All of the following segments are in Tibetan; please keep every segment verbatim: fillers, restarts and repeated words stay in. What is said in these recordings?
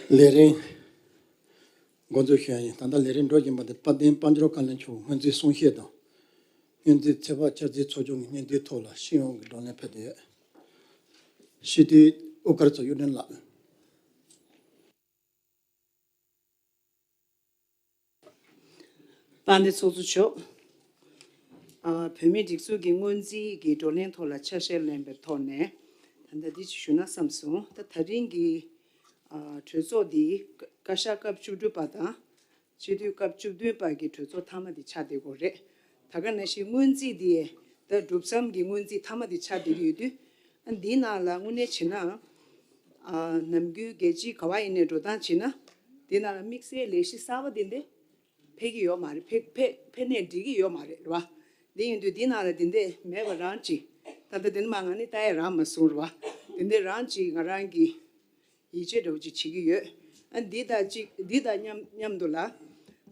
ལས་རིམ་འགོ་འཛུགས་ཞུ་ཡ་ཡིན། ད་ལྟ་ལས་རིམ་འགྲོ་བཞིན་པ་འདི་དཔལ་ལྡན་དཔལ་འབྱོར་བཀའ་བློན་མཆོག་སྔོན་རྩིས་གསུང་བཤད་དང་། སྔོན་རྩིས་ཚོད་དཔག་འཆར་རྩིས་ཚོགས་ཆུང་གི་སྙན་ཐོའི་ཐོག་ལ་སྤྱི་ཡོངས་ཀྱི་བགྲོ་གླེང་ཕེབས་བསྡད་ཡོད། སྤྱི་འཐུས་དབུ་དཀར་མཚོ་གཡུ་སྒྲོན་ལགས། དཔལ་ལྡན་ཚོགས་གཙོ་མཆོག་ཨ། བོད་མིའི་སྒྲིག་འཛུགས་ཀྱི་སྔོན་རྩིས་ཀྱི་བགྲོ་གླེང་ཐོག་ལ་ཆ་ཤས་ལེན་པའི་ཐོག་ནས། ད་ལྟ་འདི་ཅིག་ཞུ་ན་བསམ་སོང་། ད་ད་རིང་གི་ཨ། གྲོས་ཚོགས་འདི་བཀའ་ཤག་སྐབས་བཅུ་དྲུག་པ་དང་སྤྱི་འཐུས་སྐབས་བཅུ་བདུན་པ་གི་གྲོས་ཚོགས་མཐའ་མ་འདི་ཆགས་བསྡད་ཡོད་རེད། ད་ག་ནང་བཞིན་སྔོན་རྩིས་འདི་ད་གྲུབ་མཚམས་ཀྱི་སྔོན་རྩིས་མཐའ་མ་འདི་ཆགས་བསྡད་ཀྱི་ཡོད་དུས། ཨ། འདིའི་ནང་ལ་དངོས་གནས་བྱས་ན། ཨ། ནམ་རྒྱུན་རྒྱལ་སྤྱིའི་ག་བ་ཡིན་ནའི་འགྲོ་སྟངས་བྱས་ན། འདི་ནང་ལ་དམིགས་བསལ་ལས་གཞི་གསར་པ་འདི་འདི་ཕེབས་ཀྱི་ཡོད་མ་རེད། ཕེབས་ཕེབས་ཕེབས་ནའི་འགྲིག་གི་ཡོད་མ་རེད། རེད་བ། འདི་ཡིན་དུས་འདི་ནང་ལ་འདི་འདི་མེད་པ་རང་ཅིག་ད་ལྟ་འདི་ནི་མ་ང་ནི་ལྟ་ཡ་རང་མ་སོང་། རེད་བ། འདི་འདི་རང་ཅིག་ང་རང་གི་ཡིད་ཆེས་འདྲ་བོ་ཅིག་བྱེད་ཀྱི་ཡོད། ཨ། འདི་དང་ཅིག་འདི་དང་མཉམ་མཉམ་དུ་ལ།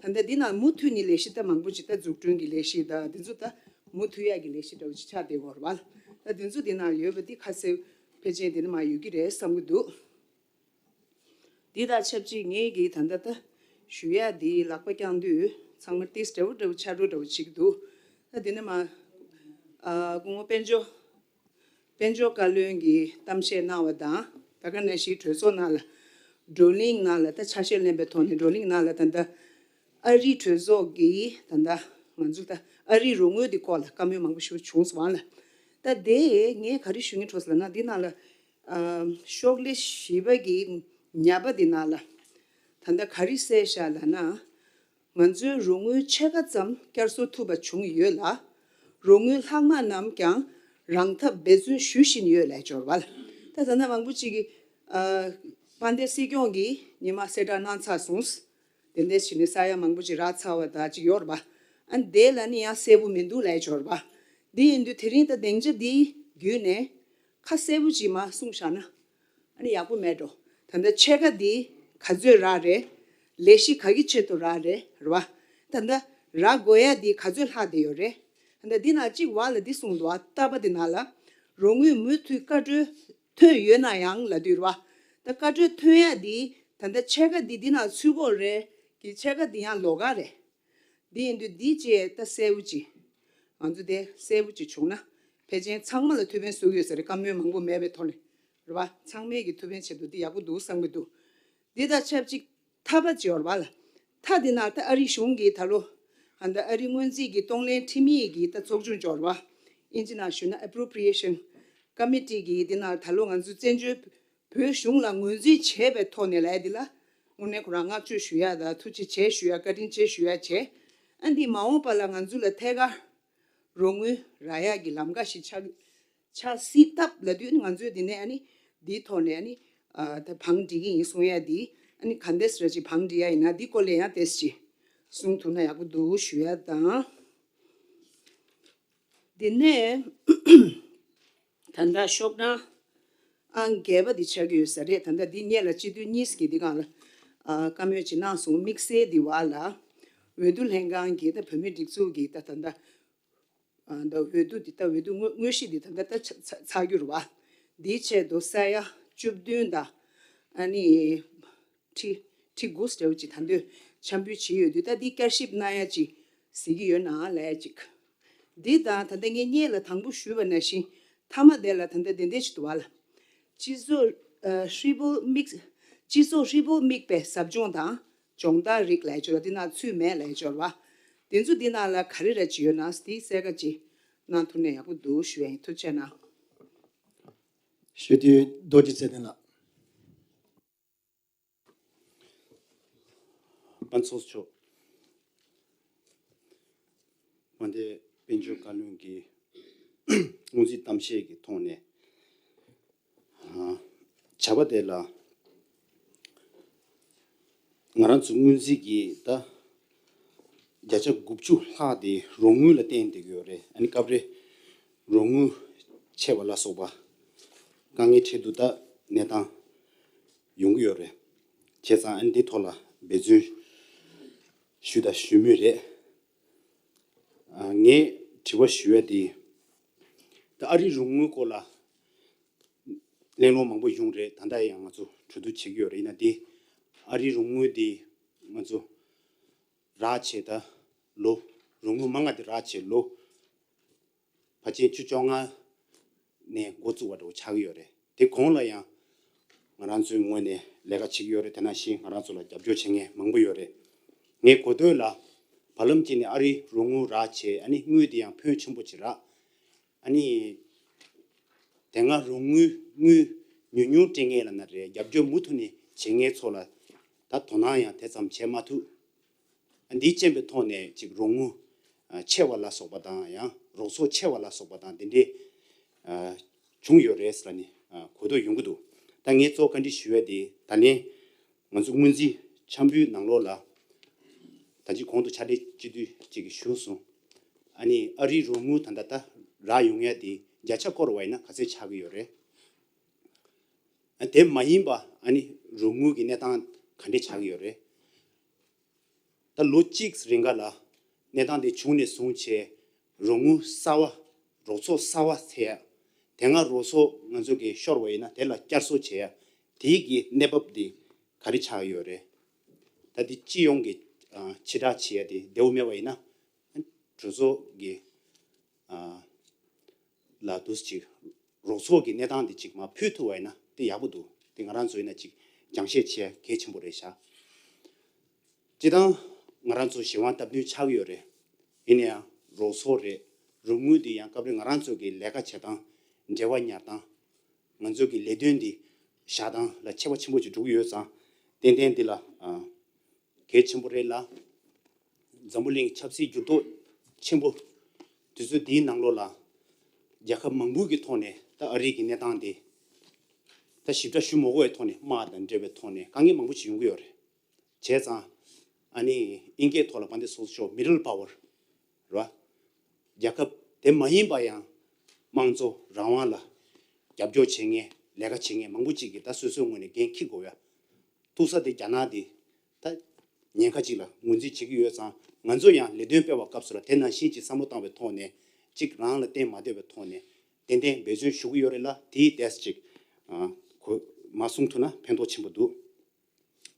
ད་ལྟ་འདི་ནང་མུ་མཐུད་ནས་ལས་གཞི་ད་མང་པོ་ཅིག་ད་འཛུགས་སྐྲུན་གྱི་ལས་གཞི་ད་འདི་ཚོ་ད་མུ་མཐུད་ཡག་གི་ལས་གཞི་འདྲ་བོ་ཅིག་ཆགས་བསྡད་ཡོད་རེད་བ། ད་འདི་ཚོ་འདི་ནང་ཡོད་པ་འདི་ཁ་གསལ་ཕལ་ཆེར་འདི་ནི་མ་ཡོད་ཀྱི་རེད་བསམ་གྱི་འདུག་འདི་དང་ཆབས་ཅིག་ངས་ཀྱིས་ད་ལྟ་ད་ཞུ་ཡག་འདི་ལག་པ་བརྐྱངས་དུས་ཚང་མ་ཏིས་འདྲ་བོ་འདྲ་བོ་ཆ་འགྲོ་འདྲ་བོ་བྱེད་ཀྱི་འདུག་ད་འདི་ནི་མ། ཨ། སྐུ་ངོ་དཔལ་འབྱོར་དཔལ་འབྱོར་བཀའ་བློན་གྱིས་གཏམ་བཤད་གནང་བ་དང་། ད་ག་ནང་བཞིན་གྲོས་ཚོགས་ནང་ལ་བགྲོ་གླེང་ནང་ལ་ད་ཆ་ཤས་ལེན་པའི་ཐོག་ནས་བགྲོ་གླེང་ནང་ལ་ད་ལྟ་ཨ་རིའི་གྲོས་ཚོགས་ཀྱིས་ད་ལྟ་ང་ཚོ་ད་ཨ་རིའི་རོགས་དངུལ་འདི་སྐོར་ལ་བཀའ་མོལ་མང་པོ་ཞིག་བྱུང་སོང་བ་ལ། ད་དེ་ངས་ག་རེ་ཞུ་སྙིང་བྲོ་སོང་ལབ་ན། འདི་ནང་ལ་ཨ། ཤོག་ལྷེ་བཞི་པ་གི་ཉ་པ་འདི་ནང་ལ་ད་ལྟ་ག་རེ་གསལ་བཞག་ལབ་ན། ང་ཚོའི་རོགས་དངུལ་ཕྱེད་ཀ་ཙམ་བསྐྱར་གསོ་ཐུབ་པ་བྱུང་ཡོད་ལ། རོགས་དངུལ་ལྷག་མ་རྣམས་ཀྱང་རང་ཐབས་འབད་བརྩོན་ཞུ་བཞིན་ཡོད་ལབ་ཡོད་རེད་བ། ད་ད་ལྟ་མང་པོ་ཅིག་གིས་ཨ། དཔལ་ལྡན་སྲིད་སྐྱོང་གིས་ཉི་མ་གསལ་བསྒྲགས་གནང་ཚར་སོང་། དེ་འདྲ་བྱས་ནས་ས་ཡ་མང་པོ་ཅིག་རག་ཚར་བ་ད་ཅིག་ཡོད་རེད་བ། ཨ། དེ་ལ་ནི་ཡང་གསལ་པོ་མི་འདུག་ལབ་ཡོད་རེད་བ། དེ་ཡིན་དུས་དེ་རིང་ད་སྡིངས་ཆ་འདིའི་བརྒྱུད་ནས་ཁ་གསལ་པོ་ཅིག་མར་གསུངས་བཞག་ན། ཨ་ནི་ཡག་པོ་མེད་འགྲོ། ད་ལྟ་ཕྱེད་ཀ་འདི་ག་ཚོད་རག་རེད། ལས་གཞི་ག་གི་ཆེད་དུ་རག་རེད། རེད་བ། ད་ལྟ་རག་དགོས་ཡ་འདི་ག་ཚོད་ལྷག་བསྡད་ཡོད་རེད། ད་ལྟ་འདི་ནང་གཅིག་བར་ལ་འདི་གསུངས་འདུག་བ། ལྟ་བ་འདི་ནང་ལ་རོགས་དངུལ་མུ་མཐུད་བཀའ་འཁྲོལ་ཐོན་ཡོད་ན་ཡང་ལབ་དུས་རེད་བ། ད་བཀའ་འཁྲོལ་ཐོན་ཡ་འདི་ད་ལྟ་ཕྱེད་ཀ་འདི་འདི་ནང་ཚུད་ཀྱི་ཡོད་རེད། གི་ཕྱེད་ཀ་འདི་ཡང་ལོགས་ཀ་རེད། འདི་ཡིན་དུས་འདི་བཅས་ད་གསལ་པོ་ཅིག་ང་ཚོ་དེ་གསལ་པོ་ཅིག་བྱུང་ན་ཕལ་ཆེར་ཚང་མ་ལ་ཐུགས་ཕན་གསོས་ཀྱི་ཡོད་ས་རེད། བཀའ་མོལ་མང་པོ་མེད་པའི་ཐོག་ནས་རེད་བ། ཚང་མས་ཀྱི་ཐུགས་ཕན་བྱེད་དུས་འདི་ཡག་པོ་འདུག་བསམ་གྱི་འདུག་འདི་དང་ཆབས་ཅིག་མཐའ་པ་ཅིག་ཡོད་རེད་བ་ལ། མཐའ་འདི་ནང་ད་ཨ་རིའི་གཞུང་གིས་ད་ལོ་ཨ། ད་ཨ་རིའི་སྔོན་རྩིས་ཀྱི་གཏོང་ལེན་ཁྲིམས་ཡིག་གི་ད་ཚོགས་ཆུང་ཅིག་ཡོད་རེད་བ། ཨིན་ཇི་ནང་ཞུས་ན་Appropriation Committee གིས་འདི་ནང་ད་ལོ་ང་ཚོའི་བཙན་བྱོལ་བོད་གཞུང་ལ་ངོས་འཛིན་བྱས་པའི་ཐོག་ནས་ལབ་ཡ་འདི་ལ་དངོས་གནས་ཁོ་རང་བསྔགས་བརྗོད་ཞུ་ཡ་དང་ཐུགས་རྗེ་ཆེ་ཞུ་ཡ་བཀའ་དྲིན་ཆེ་ཞུ་ཡ་བྱས། ཨ། འདི་མ་འོངས་པ་ལ་ང་ཚོ་ལ་ཐད་ཀར་རོགས་དངུལ་རག་ཡ་གི་ལམ་ཁ་ཞིག་ཆགས་ཆགས་སྲིད་སྟབས་ལབ་དུས་ང་ཚོས་འདི་ནས་ཨ་ནི་འདིའི་ཐོག་ནས་ཨ་ནི་ཨ། ད་བང་སྒྲིག་གི་ཡིན་གསུང་ཡ་འདི་ཨ་ནི་ག་འདྲས་ར་ཅིག་བང་སྒྲིག་ཡ་ཡིན་ན་འདི་སྐོར་ལ་ཡང་ཏོག་ཙམ་ཅིག་གསུང་ཐུབ་ན་ཡག་པོ་འདུག་ཞུ་ཡ་དང་། དེ་ནས་ད་ལྟ་ཤོག་གྲངས་ཨང་བརྒྱད་པ་འདི་ཆགས་ཀྱི་ཡོད་ས་རེད། ད་ལྟ་འདི་སྔོན་ལ་སྤྱི་འཐུས་གཉིས་ཀྱིས་འདི་སྒང་ལ་ཨ། བཀའ་མོལ་ཅིག་གནང་སོང་། དམིགས་བསལ་འདི་བར་ལ་འོས་བསྡུ་ལྷན་ཁང་གིས་ད་བོད་མིའི་སྒྲིག་འཛུགས་ཀྱི་ད་ད་ལྟ་ཨ། ད་འོས་བསྡུ་འདི་ད་འོས་བསྡུ་དངོས་དངོས་གཞི་འདི་ད་ལྟ་ད་ཚ་ཚ་ཚར་རྒྱུ་རེད་བ། འདིའི་ཆེད་དུ་ས་ཡ་བཅུ་བདུན་དང་ཨ་ནི་ཁྲི་ཁྲི་དགུ་འདྲ་བོ་ཅིག་ད་འདོད་འཆམ་འབུལ་བྱས་ཡོད་དུས། ད་འདི་བསྐྱར་ཞིབ་གནང་ཡ་ཅིག་གཟིགས་ཀྱི་ཡོད་ན་ལབ་ཡ་ཅིག་འདི་དང་ད་ལྟ་ངས་སྔོན་ལ་དང་པོ་ཞུས་པ་ནང་བཞིན་མཐའ་མ་དེ་ལ་ད་ལྟ་དེ་འདྲས་ཅིག་འདུག་བ་ལ། སྤྱི་ཚོགས་ཨ། ཧྲིལ་པོ་དམིགས། སྤྱི་ཚོགས་ཧྲིལ་པོ་དམིགས་པའི་ཟབ་སྦྱོང་དང་སྦྱོང་བརྡར་རིགས་ལབ་ཡ་ཅིག་ཡོད་རེད་བ། འདི་ནང་ཚུད་མེད་ལབ་ཡ་ཅིག་ཡོད་རེད་བ། དེ་ཚོ་འདི་ནང་ལ་ག་རེ་ར་ཅིག་ཡོད་ན་དེ་གསལ་ཁ་ཅིག་གནང་ཐུབ་ན་ཡག་པོ་འདུག་ཞུ་ཡ་ཡིན། ཐུགས་རྗེ་གནང་། སྤྱི་འཐུས་རྡོ་རྗེ་ཚེ་བརྟན་ལགས། དཔལ་ཚོགས་མཆོག་དཔལ་ལྡན་དཔལ་འབྱོར་བཀའ་བློན་གྱིས་སྔོན་རྩིས་གཏམ་བཤད་ཀྱི་ཐོག་ནས་ཨ། བྱ་བ་དེ་ལ་ང་རང་ཚོ་སྔོན་རྩིས་ཀྱི་ད་བརྒྱ་ཆ་དགུ་བཅུ་ལྷག་དེ་རོགས་དངུལ་ལ་བརྟེན་བསྡད་ཀྱི་ཡོད་རེད། ཨ་ནི་སྐབས་རེ་རོགས་དངུལ་ཆད་པ་ལ་སོགས་པ་དཀའ་ངལ་འཕྲད་དུས་ད་གནས་སྟངས་ཡོང་གི་ཡོད་རེད། བྱས་ཙང་ཨ་ནི་འདི་ཐོག་ལ་འབད་བརྩོན་ཞུས་དང་ཞུ་མུས་རེད། ཨ། ངས་དྲི་བ་ཞུ་ཡ་དེ། ད་ཨ་རིའི་རོགས་དངུལ་སྐོར་ལ་གླེང་སློང་མང་པོ་ཡོང་རེད། ད་ལྟ་ཡང་ང་ཚོ་གྲོས་བསྡུར་བྱེད་ཀྱི་ཡོད་རེད། ཡིན་ན་དེ་ ཨ་རིའི་རོགས་དངུལ་འདི་ང་ཚོ་རག་བྱས་ད་ལོ། རོགས་དངུལ་མང་ང་འདི་རག་བྱས་ལོ་ཕལ་ཆེར་བཅུ་བཅོ་ལྔ་ནས་འགོ་བཙུགས་པ་འདྲ་བོ་ཆགས་ཀྱི་ཡོད་རེད། དེ་གོང་ལ་ཡང་ང་རང་ཚོའི་ངོས་ནས་ལས་ཀ་བྱེད་ཀྱི་ཡོད་རེད། དེ་ནང་བཞིན་ང་རང་ཚོ་ལ་རྒྱབ་སྐྱོར་བྱེད་མཁན་མང་པོ་ཡོད་རེད། ངས་གོ་ཐོས་ལ་བར་ལམ་གཅིག་ནས་ཨ་རིའི་རོགས་དངུལ་རག་བྱས། ཨ་ནི་དངུལ་དེ་ཡང་ཕོན་ཆེན་པོ་ཅིག་རག་ཨ་ནི་དེ་སྔ་རོགས་དངུལ་དངུལ་ཉུང་ཉུང་སྤྲད་མཁན་ལབ་ན་རེད། རྒྱབ་སྐྱོར་མུ་མཐུད་ནས་བྱེད་མཁན་ཚོ་ལ་ད་དོ་སྣང་ཡང་དེ་ཙམ་བྱེད་མ་ཐུབ། འདིའི་རྐྱེན་པའི་ཐོག་ནས་ཅིག་རོགས་དངུལ་ཨ་ཆེ་བ་ལ་སོགས་པ་དང་། ཡང་རོགས་ཚོགས་ཆེ་བ་ལ་སོགས་པ་དང་དེ་འདྲའི་ཨ་བྱུང་ཡོད་རེད་ཟེར་ནས་ཨ་གོ་ཐོས་ཡོང་གི་འདུག་ད་ངས་གཙོ་བོ་བཀའ་འདྲི་ཞུ་ཡ་དེ། ད་ལན་ང་ཚོ་སྔོན་རྩིས་འཆར་འབུལ་ནང་ལོགས་ལ་ད་ཅི་གོང་དུ་ཕྱག་ལས་སྤྱི་འཐུས་གཅིག་གིས་ཞུས་སོང་། ཨ་ནི་ཨ་རིའི་རོགས་དངུལ་ད་ལྟ་ད་རག་ཡོང་ཡ་དེ་བརྒྱ་ཆ་སྐོར་བ་ཡིན་ན་ག་ཚད་ཆགས་ཀྱི་ཡོད་རེད། ཨ་དེ་མ་ཡིན་པ་ཨ་ནི་རོགས་དངུལ་གྱི་གནས་སྟངས་ག་འདྲས་ཆགས་ཀྱི་ཡོད་རེད། ད་ལོ་གཅིག་རིང་ག་ལ་གནས་སྟངས་དེ་བྱུང་ནས་བཟུང་བྱས་རོགས་དངུལ་གསར་བ། རོགས་ཚོགས་གསར་བ་འཚོལ་ཡ། དེ་སྔ་རོགས་ཚོགས་ང་ཚོ་གིས་ཤོར་བ་ཡིན་ན་དེ་ལ་བསྐྱར་གསོ་བྱེད་ཡ། དེའི་གི་གནས་བབ་དེ་ག་རེ་ཆགས་ཡོད་རེད། ད་དེ་སྤྱི་ཡོངས་ཀྱི་ཨ་ཕྱི་བསྒྲགས་བྱེད་ཡ་དེ་བདེ་བོ་མེད་པ་ཡིན་ན་གྲོས་ཚོགས་ཀྱི་ཨ་ལ་དུས་ཅིག་རོགས་ཚོགས་ཀྱི་གནས་སྟངས་དེ་ཅིག་མར་ཕུལ་ཐུབ་པ་ཡིན་ན་དེ་ཡག་པོ་འདུག་དེ་ང་རང་ཚོ་ཡིན་ན་ཅིག་སྦྱང་བཤད་བྱེད་ཡ་གལ་ཆེན་པོ་རེད་ཤག་སྤྱིར་བཏང་ང་རང་ཚོ་གཞན་དབང་སྟབས་བསྟུན་ཆགས་ཀྱི་ཡོད་རེད། ཡིན་ན་ཡང་རོགས་ཚོགས་རེད། རོགས་དངུལ་འདི་ཡང་སྐབས་རེ་ང་རང་ཚོ་གི་ལས་ཀ་བྱེད་སྟངས། འབྲེལ་བ་ཉར་སྟངས། ང་ཚོ་གི་ལས་དོན་འདི་བཞག་སྟངས་ལ་ཁྱད་པར་ཆེན་པོ་ཅིག་འགྲོ་གི་ཡོད་ཙང་། ཏན་ཏན་འདི་ལ་ཨ་གལ་ཆེན་པོ་རེད་ལ། འཛམ་བུ་གླིང་ཆབ་སྲིད་འགྱུར་ལྡོག་ཆེན་པོ་དུས་ཚོད་འདིའི་ནང་ལོགས་ལ་རྒྱལ་ཁབ་མང་པོ་གི་ཐོག་ནས་ད་ཨ་རི་གི་གནས་སྟངས་འདི་ད་ཞིབ་ཕྲ་ཞུ་མ་དགོས་པའི་ཐོག་ནས་དམག་དང་འབྲེལ་བའི་ཐོག་ནས་དཀའ་ངལ་མང་པོ་ཅིག་ཡོང་གི་ཡོད་རེད། བྱས་ཙང་ཨ་ནི་དབྱིན་སྐད་ཐོག་ལ་བ་འདི་སོགས་ཤོག་middle power རེད་བ། རྒྱལ་ཁབ་དེ་མ་ཡིན་པ་ཡང་དམངས་གཙོ་རང་དབང་ལ་རྒྱབ་སྐྱོར་བྱེད་མཁན་ལས་ཀ་བྱེད་མཁན་མང་པོ་ཅིག་གིས་ད་སོ་སོའི་ངོས་ནས་འགན་འཁྱེར་དགོས་ཡ། ཐུག་ས་དེ་རྒྱ་ནག་དེ་ད་ཉེན་ཁ་ཅིག་ལ་ངོས་འཛིན་བྱེད་ཀྱི་ཡོད་ཙང་། ང་ཚོ་ཡང་ལས་དོན་སྤེལ་བའི་སྐབས་སུ་ལ་དེ་ནང་བཞིན་ཅིག་བསམ་བློ་བཏང་བའི་ཐོག་ནས་ཅིག་རང་ལ་བརྟེན་མ་བསྡད་པའི་ཐོག་ནས་ཏན་ཏན་འབད་བརྩོན་ཞུ་གི་ཡོད་རེད་ལ། དེའི་ཏོག་ཙམ་ཅིག་ཨ་གོ་མ་གསུངས་ཐུབ་ན་ཕན་ཐོགས་ཆེན་པོ་འདུག་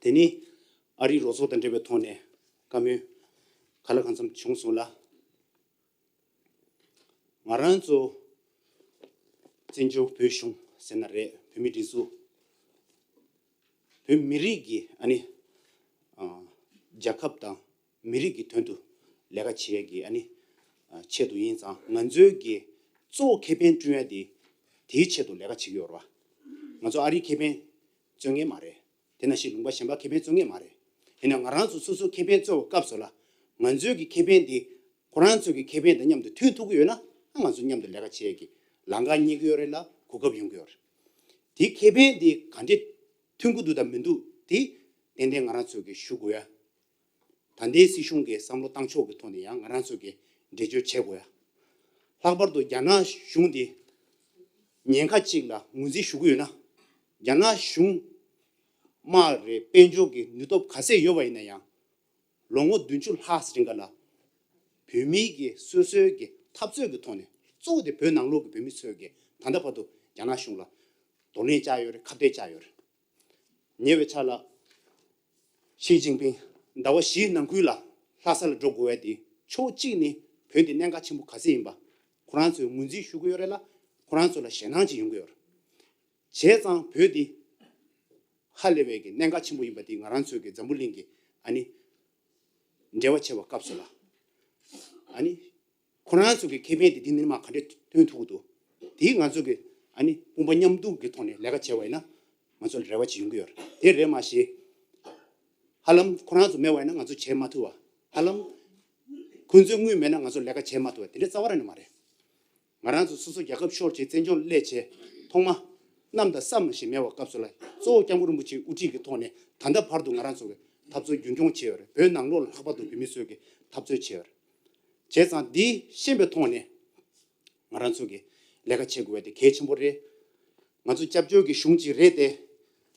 དེ་ནི་ཨ་རིའི་རོགས་ཚོགས་དང་འབྲེལ་བའི་ཐོག་ནས་བཀའ་མོལ་ག་ལ་གང་འཚམ་བྱུང་སོང་ལ། ང་རང་ཚོ་བཙན་བྱོལ་བོད་གཞུང་ཟེར་ན་རེད། བོད་མི་སྒྲིག་འཛུགས། བོད་མི་རིགས་ཀྱི་ཨ་ནི་ཨ་རྒྱལ་ཁབ་དང་མི་རིགས་ཀྱི་དོན་དུ་ལས་ཀ་བྱེད་ཡས་ཀྱི་ཨ་ནི་ཨ་ཆེད་དུ་ཡིན་ཙང་། ང་ཚོའི་གི་གཙོ་བོ་ཁེ་ཕན་བསྐྲུན་ཡས་དེ་དེའི་ཆེད་དུ་ལས་ཀ་བྱེད་ཀྱི་ཡོད་རེད་བ། ང་ཚོ་ཨ་རིའི་ཁེ་ཕན་རྩོད་མཁན་མ་རེད། དེ་ནང་བཞིན་ལུང་པ་གཞན་པ་ཁེ་ཕན་རྩོད་མཁན་མ་རེད། ཡིན་ན་ང་རང་ཚོ་སོ་སོའི་ཁེ་ཕན་རྩོད་པའི་སྐབས་སུ་ལ་ང་ཚོའི་གི་ཁེ་ཕན་དེ་ཁོ་རང་ཚོའི་གི་ཁེ་ཕན་དང་མཉམ་དུ་མཐུན་ཐུབ་ཀྱི་ཡོད་ན། ང་ཚོ་མཉམ་དུ་ལས་ཀ་བྱེད་ཡས་ཀྱི་ལམ་ཁ་རྙེད་ཀྱི་ཡོད་རེད་ལ། གོ་སྐབས་ཡོང་གི་ཡོད་རེད། དེ་ཁེ་ཕན་དེ་ག་འདྲས་མཐུན་གྱི་འདུག་དང་མི་འདུག་དེ་ཏན་ཏན་ང་རང་ཚོ་གིས་ཞུ་དགོས་ཡ། ད་ལྟའི་སྲིད་གཞུང་གི་བསམ་བློ་བཏང་ཕྱོགས་ཀྱི་ཐོག་ནས་ཡང་ང་རང་ཚོ་གིས་འགྲེལ་བརྗོད་བྱེད་དགོས་ཡ། ལྷག་པར་དུ་རྒྱ་ནག་གཞུང་འདི་ཉེན་ཁ་ཅིག་ལ་ངོས་འཛིན་ཞུ་གི་ཡོད་ན། རྒྱ་ནག་གཞུང་དམག་རེད། དཔལ་འབྱོར་གྱི་ནུས་སྟོབས་ག་ཚད་ཡོད་པ་ཡིན་ན་ཡང་། ལོ་ངོ་བདུན་ཅུ་ལྷག་རིང་ག་ལ་བོད་མིའི་གི་སོ་སོའི་གི་འཐབ་རྩོད་ཀྱི་ཐོག་ནས། གཙོ་བོ་དེ་བོད་ནང་ལོགས་ཀྱི་བོད་མི་ཚོས་གི་ད་ལྟ་བར་དུ་རྒྱ་ནག་གཞུང་ལ་གདོང་ལེན་བྱས་ཡོད་རེད། ཁ་གཏད་བྱས་ཡོད་རེད། ཉེ་བའི་ཆར་ལ་ཞི་ཅིན་ཕིང་ཟླ་བ་བཞིའི་ནང་ཁུལ་ལ་ལྷ་ས་ལ་འགྲོ་དགོས་པ་དེ་ཕྱོགས་གཅིག་ནས་བོད་འདི་གནད་འགག་ཆེན་པོ་ག་ཚད་ཡིན་པ་ཁོ་རང་ཚོས་ངོས་འཛིན་ཞུ་གི་ཡོད་རེད་ལ། ཁོ་རང་ཚོ་ལ་ཞེད་སྣང་ཅིག་ཡོང་གི་ཡོད་རེད། བྱས་ཙང་བོད་འདི་ཧ་ལས་པའི་གི་གནད་འགག་ཆེན་པོ་ཡིན་པ་དེ་ང་རང་ཚོའི་གི་འཛམ་བུ་གླིང་གི་ཨ་ནི་འབྲེལ་བ་བྱེད་པའི་སྐབས་སུ་ལ་ཨ་ནི་ཁོ་རང་ཚོ་གི་ཁེ་ཕན་དེ་འདི་ནས་མར་ག་འདྲས་ཐོན་ཐུབ་ཀྱི་འདུག་དེ་ང་ཚོ་གི་ཨ་ནི་དཔུང་པ་མཉམ་གཏུག་གི་ཐོག་ནས་ལས་ཀ་བྱས་པ་ཡིན་ན་ང་ཚོ་ལ་རེ་བ་ཅིག་ཡོང་གི་ཡོད་རེད། དེ་རེད་མ་གཞི། ཧ་ལམ་ཁོ་རང་ཚོ་མེད་པ་ཡིན་ན་ང་ཚོ་བྱེད་མ་ཐུབ་པ། ཧ་ལམ་ཁོ་ཚོའི་དངུལ་མེད་ན་ང་ཚོ་ལས་ཀ་བྱེད་མ་ཐུབ་པ་དེ་འདྲ་རྩ་བ་རང་ནས་མ་རེད། ང་རང་ཚོ་སོ་སོ་རྒྱལ་ཁབ་ཤོར་བྱས་བཙན་བྱོལ་སླེབས་བྱས་ཐོག་མ་གནམ་དང་ས་མ་ཞིག་མེད་པའི་སྐབས་སུ་ལ་གཙོ་བོ་སྐྱབས་མགོན་རིན་པོ་ཆེའི་དབུ་ཁྲིད་ཀྱི་ཐོག་ནས་ད་ལྟ་བར་དུ་ང་རང་ཚོ་གི་འཐབ་རྩོད་རྒྱུན་འཁྱོངས་བྱས་ཡོད་རེད། བོད་ནང་ལོགས་ལ་ལྷག་པར་དུ་བོད་མི་ཚོས་གི་འཐབ་རྩོད་བྱས་ཡོད་རེད། བྱས་ཙང་འདི་ཤེས་པའི་ཐོག་ནས་ང་རང་ཚོ་གི་ལས་ཀ་བྱེད་དགོས་པ་དེ་གལ་ཆེན་པོ་རེད། ང་ཚོ་སྐྱབས་བཅོལ་གྱི་གཞུང་ཅིག་རེད་དེ།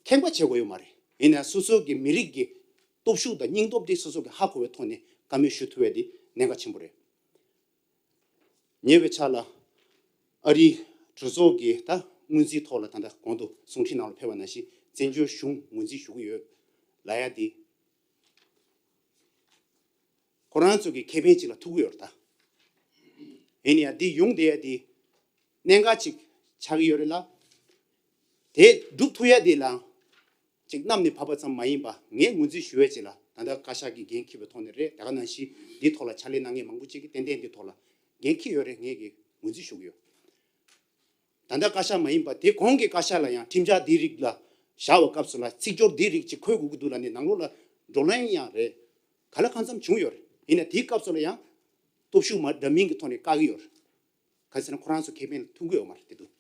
ཁེངས་པ་བྱེད་དགོས་ཡོད་མ་རེད། ཡིན་ན་སོ་སོ་གི་མི་རིགས་ཀྱི་སྟོབས་ཤུགས་དང་སྙིང་སྟོབས་དེ་སོ་སོ་གི་ཧ་གོ་བའི་ཐོག་ནས་བཀའ་མོལ་ཞུ་ཐུབ་པ་དེ་གནད་འགག་ཆེན་པོ་རེད། ཉེ་བའི་ཆར་ལ་ཨ་རིའི་གྲོས་ཚོགས་ཀྱི་ད་སྔོན་རྩིས་ཐོག་ལ་ད་ལྟ་གོང་དུ་གསུང་འཕྲིན་ནང་ལ་ཕེབས་པ་ནང་བཞིན་བཙན་བྱོལ་གཞུང་ངོས་འཛིན་ཞུ་གི་ཡོད། ལབ་ཡ་དེ། ཁོ་རང་ཚོ་གི་ཁེ་ཕན་ཅིག་ལ་ཐུག་གི་ཡོད་རེད་ད། ཡིན་ཡང་འདི་ཡོང་བསྡད་ཡ་དེ་གནད་འགག་ཅིག་ཆགས་ཀྱི་ཡོད་རེད་ལ། དེ་སྒྲུབ་ཐུབ་ཡ་དེ་ལའང་ཅིག་གནམ་ནས་བབས་པ་ཙམ་མ་ཡིན་པ། ངས་ངོས་འཛིན་ཞུ་ཡ་ཅིག་ལ་ད་ལྟ་བཀའ་ཤག་གིས་འགན་འཁྱེར་བའི་ཐོག་ནས་རེད། དེ་ག་ནང་བཞིན་འདིའི་ཐོག་ལ་ཕྱག་ལས་གནང་མཁན་མང་པོ་ཅིག་གིས་ཏན་ཏན་འདིའི་ཐོག་ལ་འགན་འཁྱེར་ཡོད་རེད། ངས་ཀྱི་ངོས་འཛིན་ཞུ་གི་ཡོད། ད་ལྟ་བཀའ་ཤག་མ་ཡིན་པ་དེ་གོང་གི་བཀའ་ཤག་ལ་ཡང་ཁྲིམས་འཆར་འདིའི་རིགས་ལ་བཞག་པའི་སྐབས་སུ་ལ་ཚིག་སྦྱོར་འདིའི་རིགས་ཅིག་འཁོད་དགོས་ཀྱི་འདུག་ལབ་ནས་ནང་ལོགས་ལ་བགྲོ་གླེང་ཡང་རེད། ག་ལ་གང་འཚམ་བྱུང་ཡོད་རེད། ཡིན་ན་དེའི་སྐབས་སུ་ལ་ཡང་སྟོབས་ཤུགས་མ་འདྲ་མིན་གྱི་ཐོག་ནས་བཀག་གི་ཡོད་རེད། ག་ཟེར་ན་ཁོ་རང་ཚོ་ཁེ་ཕན་ལ་ཐུག་གི་ཡོད་མ་རེད་དེ་འདུག་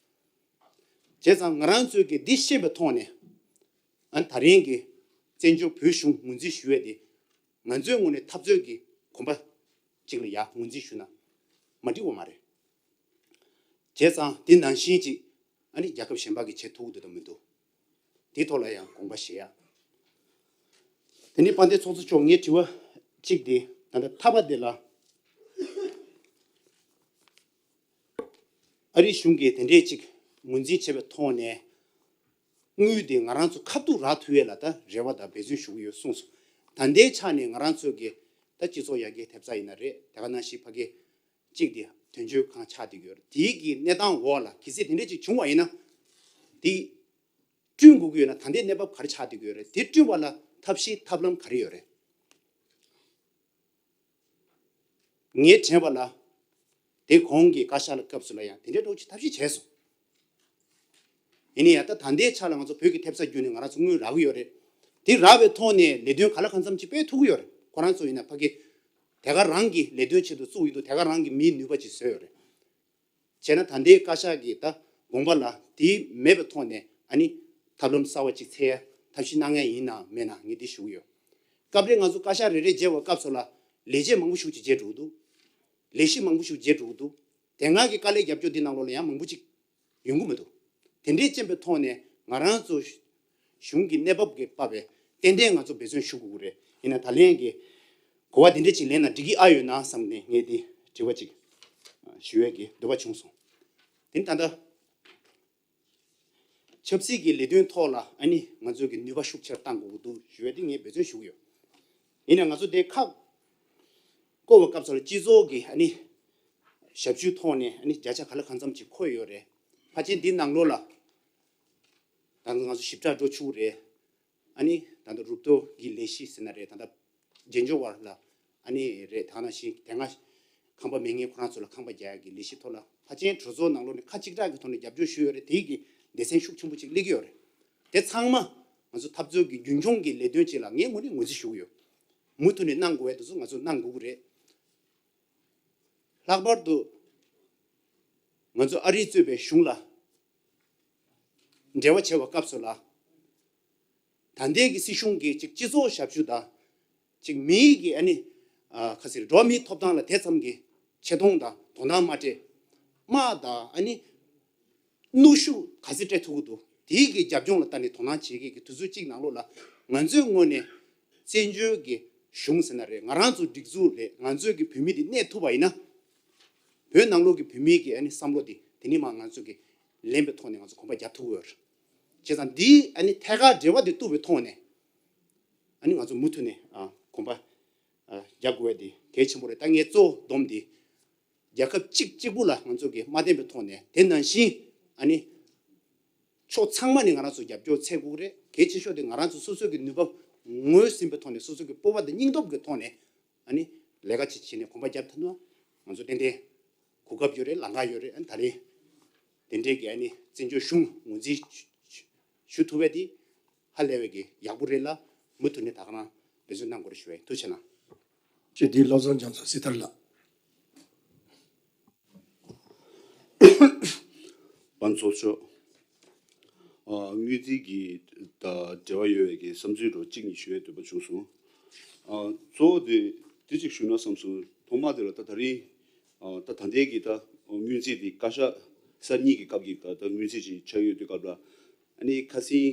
བྱས་ཙང་ང་རང་ཚོས་ཀྱི་འདི་ཤེས་པའི་ཐོག་ནས། ཨ་ད་རིང་གི་བཙན་བྱོལ་བོད་གཞུང་ངོས་འཛིན་ཞུ་ཡས་དེ་ང་ཚོའི་ངོས་ནས་འཐབ་རྩོད་ཀྱི་གོམ་པ་གཅིག་ལ་ཡ་ངོས་འཛིན་ཞུ་ན་མ་འགྲིག་པ་མ་རེད། བྱས་ཙང་དེ་ནང་བཞིན་ཅིག་ཨ་ནི་རྒྱལ་ཁབ་གཞན་པ་གིས་བྱེད་ཐུབ་ཀྱི་འདུག་དང་མི་འདུག་དེ་ཐོག་ལ་ཡང་དགོངས་པ་བཞེས་ཡ། དེ་ནས་དཔལ་ལྡན་ཚོགས་གཙོ་མཆོག་ངའི་དྲི་བ་གཅིག་དེ་ད་ལྟ་མཐའ་མ་དེ་ལ། ཨ་རིའི་གཞུང་གིས་དེ་འདྲས་ཅིག་ངོས་འཛིན་བྱས་པའི་ཐོག་ནས། དངུལ་དེ་ང་རང་ཚོ་ཁ་ཐུག་རག་ཐུབ་ཡས་ལ་ད་རེ་བ་དང་འབད་བརྩོན་ཞུ་གི་ཡོད་གསུངས་སོང་། ད་ལྟའི་ཆ་ནས་ང་རང་ཚོ་གི་ད་སྤྱི་ཚོགས་ཡར་རྒྱས་ཐེབས་རྩ་ཡིན་ན་རེད། དེ་ག་ནང་བཞིན་ཕ་གི་གཅིག་དེ་དོན་གཅོད་ཁང་ཆགས་བསྡད་ཀྱི་ཡོད་རེད། དེའི་གི་གནས་སྟངས་འོག་ལ་གལ་སྲིད་དེ་འདྲས་ཅིག་བྱུང་བ་ཡིན་ན། དེ་བསྐྲུན་དགོས་ཀྱི་ཡོད་ན་ད་ལྟའི་གནས་བབ་ག་རེ་ཆགས་བསྡད་ཀྱི་ཡོད་རེད། དེ་བསྐྲུན་པ་ལ་ཐབས་ཤེས་ཐབས་ལམ་ག་རེ་ཡོད་རེད། ངས་དྲན་པ་ལ། དེ་གོང་གི་བཀའ་ཤག་ལ་སྐབས་སུ་ལ་ཡང་དེ་འདྲའི་འདྲ་བོ་ཅིག་ཐབས་ཤེས་བྱས་སོང་། ཡིན་ནའི་ཡང་ད་ད་ལྟའི་ཆ་ལ་ང་ཚོ་བོད་ཀྱི་ཐེབས་རྩ་བརྒྱུད་ནས་ང་རང་ཚོ་དངུལ་རག་གི་ཡོད་རེད། དེ་རག་པའི་ཐོག་ནས་ལས་དོན་ག་ལ་གང་འཚམ་ཅིག་སྤེལ་ཐུབ་ཀྱི་ཡོད་རེད། ཁོ་རང་ཚོ་ཡིན་ན་ཕ་གི་དེ་ག་རང་གི་ལས་དོན་ཆེད་དུ་བཙུགས་ཡོད་འདུག་དེ་ག་རང་གི་མིའི་ནུས་པ་ཅིག་བཟོས་ཡོད་རེད། བྱས་ན་ད་ལྟའི་བཀའ་ཤག་གིས་ད་དགོངས་པ་ལ་དེ་མེད་པའི་ཐོག་ནས་ཨ་ནི་ཐབས་ལམ་གསར་བ་ཅིག་འཚོལ་ཡ་ཐབས་ཤེས་གནང་ཡ་ཡིན་ནམ་མེད་ནམ་ངས་འདི་ཞུ་གི་ཡོད། སྐབས་རེ་ང་ཚོ་བཀའ་ཤག་རེ་རེ་མཇལ་བའི་སྐབས་སུ་ལ་ལས་བྱེད་མང་པོ་ཞིག་ཅིག་མཇལ་འགྲོ་གི་འདུག་ལས་གཞི་མང་པོ་ཞིག་མཇལ་འགྲོ་གི་འདུག་དེ་སྔ་གི་དཀའ་ལས་རྒྱབ་སྐྱོར་འདི་ནང་ལོགས་ལ་ཡང་མང་པོ་ཅིག་ཡོང་གི་མི་འདུག་དེ་འདྲའི་རྐྱེན་པའི་ཐོག་ནས་ང་རང་ཚོ་གཞུང་གི་གནས་བབ་ཀྱི་བབ་པའི་ཏན་ཏན་ང་ཚོ་འབད་བརྩོན་ཞུ་དགོས་ཀྱི་རེད། ཡིན་ན་ད་ལན་གྱི་གོ་བ་དེ་འདྲ་ཅིག་ལེན་ན་འགྲིག་གི་ཨ་ཡོད་ན་བསམ་ནས་ངས་འདི་དྲི་བ་ཅིག་ཞུ་ཡས་ཀྱི་འདོད་པ་བྱུང་སོང་། དེ་ནི་ད་ལྟ་ཆབ་སྲིད་ཀྱི་ལས་དོན་ཐོག་ལ་ཨ་ནི་ང་ཚོས་ཀྱི་ནུས་པ་ཤུགས་ཆེར་གཏང་དགོས་ཀྱི་འདུག་ཞུ་ཡས་དེ་ངས་འབད་བརྩོན་ཞུ་གི་ཡོད། ཡིན་ན་ང་ཚོ་དེ་ཁག་བསྐོ་བའི་སྐབས་སུ་ལ་སྤྱི་ཚོགས་ཀྱི་ཨ་ནི་ཞབས་ཞུའི་ཐོག་ནས་ཨ་ནི་བརྒྱ་ཆ་ག་ལ་གང་འཚམ་ཅིག་འཁོད་ཡོད་རེད། ཕལ་ཆེར་འདི་ནང་ལོགས་ལ་ད་ང་ཚོ་ཞིབ་ཕྲ་འགྲོ་ཆོག་གི་རེད། ཨ་ནི་ད་ལྟ་རུབ་ཏོ་གི་ལས་གཞི་ཟེར་ན་རེད། ད་ལྟ་རྗེས་འཇུག་བར་ལ་ཨ་ནི་རེད། ད་ནང་བཞིན་དེ་སྔ་ཁང་པ་མེད་མཁན་ཁོ་རང་ཚོ་ལ་ཁང་པ་རྒྱག་ཡག་གི་ལས་གཞི་ཐོག་ལ་ཕལ་ཆེར་གྲོས་ཚོགས་ནང་ལོགས་ནས་ཁ་གཅིག་གྲགས་ཀྱི་ཐོག་ནས་རྒྱབ་སྐྱོར་ཞུས་ཡོད་རེད། དེའི་གི་སྡེ་ཚན་ཤུགས་ཆེན་པོ་ཅིག་སླེབས་ཀྱི་ཡོད་རེད། དེ་ཚང་མ་ང་ཚོ་འཐབ་རྩོད་ཀྱི་རྒྱུན་འཁྱོངས་ཀྱི་ལས་དོན་ཅིག་ལ་ངས་ངོས་ནས་ངོས་འཛིན་ཞུ་གི་ཡོད། མུ་མཐུད་ནས་གནང་དགོས་པའི་དེ་ཚོ་ང་ཚོ་གནང་དགོས་ཀྱི་རེད། ལྷག་པར་དུ་ང་ཚོ་ཨ་རིས་གཙོས་པའི་གཞུང་ལ་འབྲེལ་བ་བྱེད་པའི་སྐབས་སུ་ལ། ད་ལྟའི་གི་སྲིད་གཞུང་གིས་ཅིག་སྤྱི་ཚོགས་ཞབས་ཞུ་དང་། ཅིག་མིའི་གི་ཨ་ནི་ཨ་ཁ་ཟེར་འགྲོ་བ་མིའི་ཐོབ་ཐང་ལ་དེ་ཙམ་གྱི་ཆེ་མཐོང་དང་དོ་སྣང་མ་སྤྲད། དམག་དང་ཨ་ནི་གནོན་ཤུགས་ག་ཚོད་སྤྲད་ཐུབ་ཀྱི་འདུག་དེའི་གི་རྒྱབ་ལྗོངས་ལ་ལྟ་ནས་དོ་སྣང་བྱེད་མཁན་གྱི་དུས་ཚོད་གཅིག་ནང་ལོགས་ལ་ང་ཚོའི་ངོས་ནས་བཙན་བྱོལ་གྱི་གཞུང་ཟེར་ན་རེད། ང་རང་ཚོ་སྒྲིག་འཛུགས་རེད། ང་ཚོའི་གི་བོད་མི་དེ་གནས་ཐུབ་པ་ཡིན་ན། བོད་ནང་ལོགས་ཀྱི་བོད་མིའི་གི་ཨ་ནི་བསམ་བློ་དེ་དེ་ནས་མར་ང་ཚོ་གི་ལེན་པའི་ཐོག་ནས་ང་ཚོ་གོམ་པ་རྒྱག་ཐུབ་ཀྱི་ཡོད་རེད། བྱས་ཙང་འདིའི་ཨ་ནི་ཐད་ཀར་འབྲེལ་བ་དེ་གཏུབ་པའི་ཐོག་ནས་ཨ་ནི་ང་ཚོ་མུ་མཐུད་ནས་ཨ་གོམ་པ་ཨ་རྒྱག་དགོས་ཡ་དེ་གལ་ཆེན་པོ་རེད། ད་ངས་གཙོ་བོ་བསྡོམས་ཏེ་རྒྱལ་ཁབ་གཅིག་གཅིག་པུ་ལ་ང་ཚོ་གི་མ་བརྟེན་པའི་ཐོག་ནས། དེ་ནང་བཞིན་ཨ་ནི་ཕྱོགས་ཚང་མ་ནས་ང་རང་ཚོ་རྒྱབ་སྐྱོར་འཚོལ་དགོས་ཀྱི་རེད། གལ་ཆེ་ཤོས་དེ་ང་རང་ཚོ་སོ་སོའི་གི་ནུས་པ་ངོས་ཟིན་པའི་ཐོག་ནས། སོ་སོའི་གི་སྤོབས་པ་དང་སྙིང་སྟོབས་ཀྱི་ཐོག་ནས་ཨ་ནི་ལས་ཀ་ཅིག་བྱས་ནས་གོམ་པ་རྒྱབ་ཐུབ་ན་ང་ཚོ་ཏན་ཏན་གོ་སྐབས་ཡོད་རེད། ལམ་ཁ་ཡོད་རེད། ཨ་ནི་ད་རེས་དེ་འདྲའི་གི་ཨ་ནི་བཙན་བྱོལ་གཞུང་ངོས་འཛིན་ཞུ་ཐུབ་པ་དེ་ཧ་ལས་པའི་གི་ཡག་པོ་རེད་ལ། མུ་མཐུད་ནས་ད་ག་རང་འབད་བརྩོན་གནང་དགོས་རེད་ཞུ་བ་ཡིན། ཐུགས་རྗེ་གནང་། ཅེས་དེའི་བློ་བཟང་རྒྱ་མཚོ་སྲི་ཐར་ལགས། པཱ་ལྡན་ཚོགས་གཙོ་མཆོག་ཨ་དངུལ་རྩིས་ཀྱི་ད་འབྲེལ་བ་ཡོད་པའི་གི་བསམ་ཚུལ་འདྲ་གཅིག་གཉིས་ཞུ་ཡས་འདོད་པ་བྱུང་སོང་། ཨ་གཙོ་བོ་དེ་དེ་གཅིག་ཞུ་ན་བསམ་སོང་། ཐོག་མ་དེ་ལ་ད་ད་རིང་ཨ་ད་ད་ལྟའི་གི་ད་སྔོན་རྩིས་དེ་བཀའ་ཤག་གསར་རྙིང་གི་སྐབས་ཀྱི་ད་ད་སྔོན་རྩིས་ཅིག་ཆགས་ཡོད་དུས་སྐབས་ལ། ཨ་ནི་ཁ་སང་